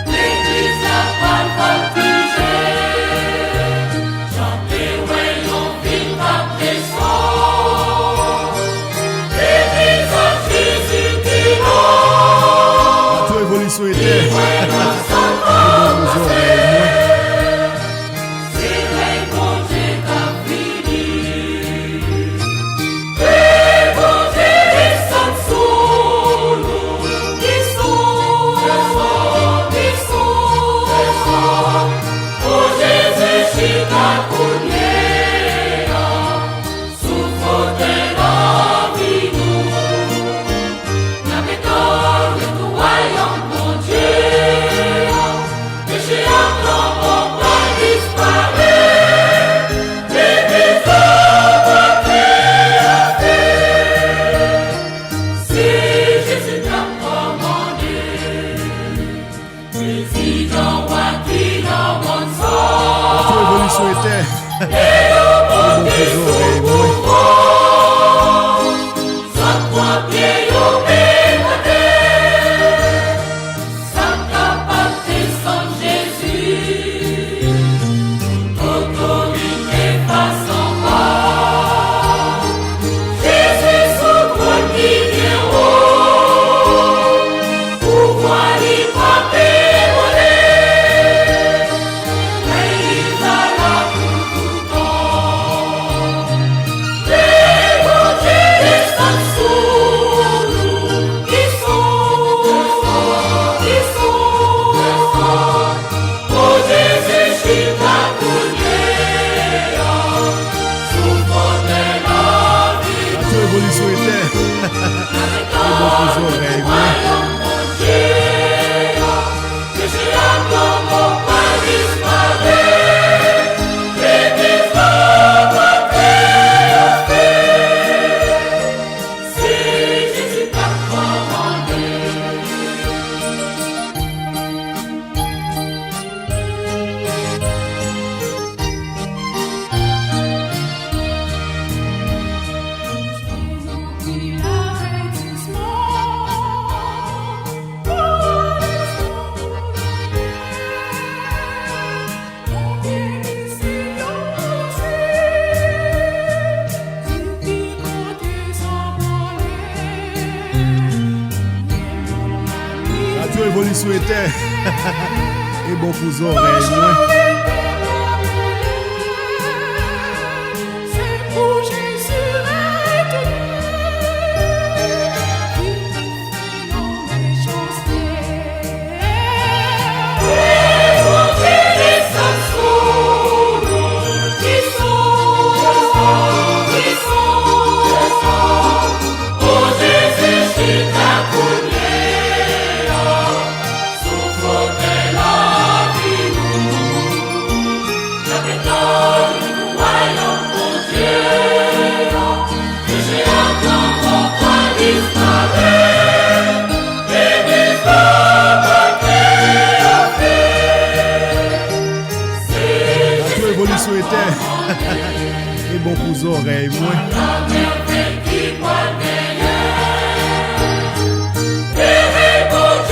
Legliz la pral voltije, jan te wè yon vil k ap Swete e bon pou zòrèy mwen. Gade yon evolisyon etè. E bon pou zòrèy mwen. Radyo Evolisyon Etè. Li bon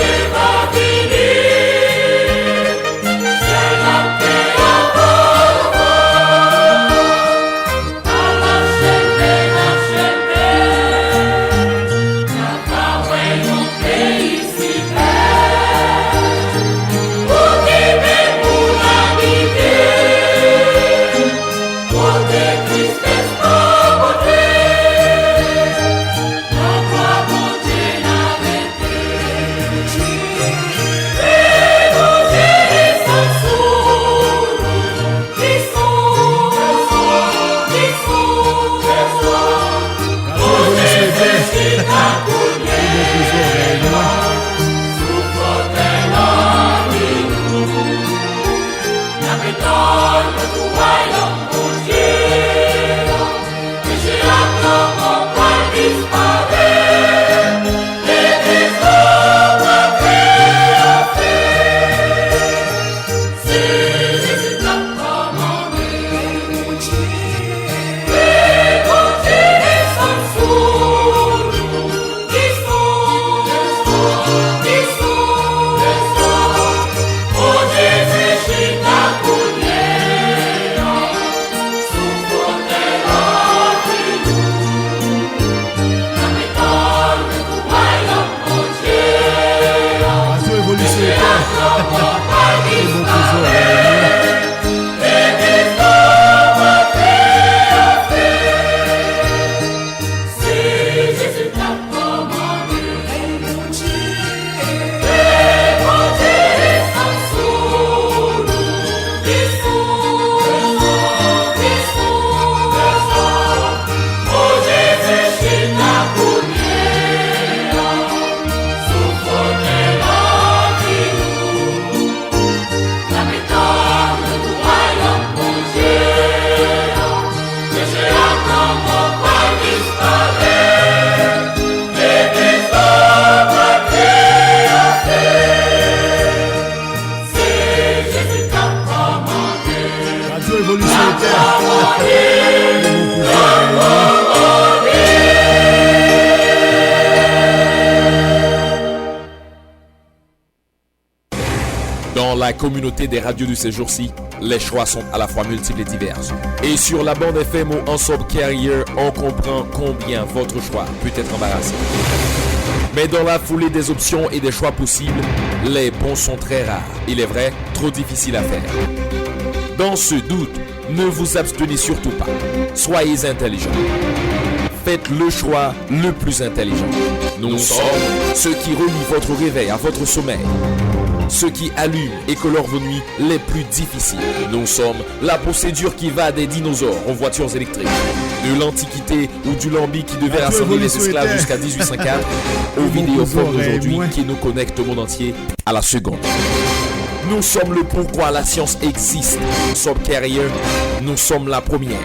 pou zòrèy mwen. Radyo Evolisyon Etè. Dans la communauté des radios de ces jours-ci, les choix sont à la fois multiples et divers. Et sur la bande F M ou en sub carrier, on comprend combien votre choix peut être embarrassant. Mais dans la foulée des options et des choix possibles, les bons sont très rares. Il est vrai, trop difficiles à faire. Dans ce doute, ne vous abstenez surtout pas. Soyez intelligent. Faites le choix le plus intelligent. Nous sommes ceux qui relient votre réveil à votre sommeil, ceux qui allument et colorent vos nuits les plus difficiles. Nous sommes la procédure qui va des dinosaures aux voitures électriques, de l'Antiquité ou du Lambi qui devait rassembler les esclaves jusqu'à dix-huit cent quatre, aux vidéos porn d'aujourd'hui qui nous connectent au monde entier à la seconde. Nous sommes le pourquoi la science existe. Sub Carrier, nous sommes la première.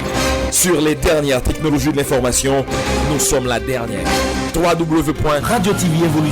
Sur les dernières technologies de l'information, nous sommes la dernière. trois w w w point radio t v evolution point com.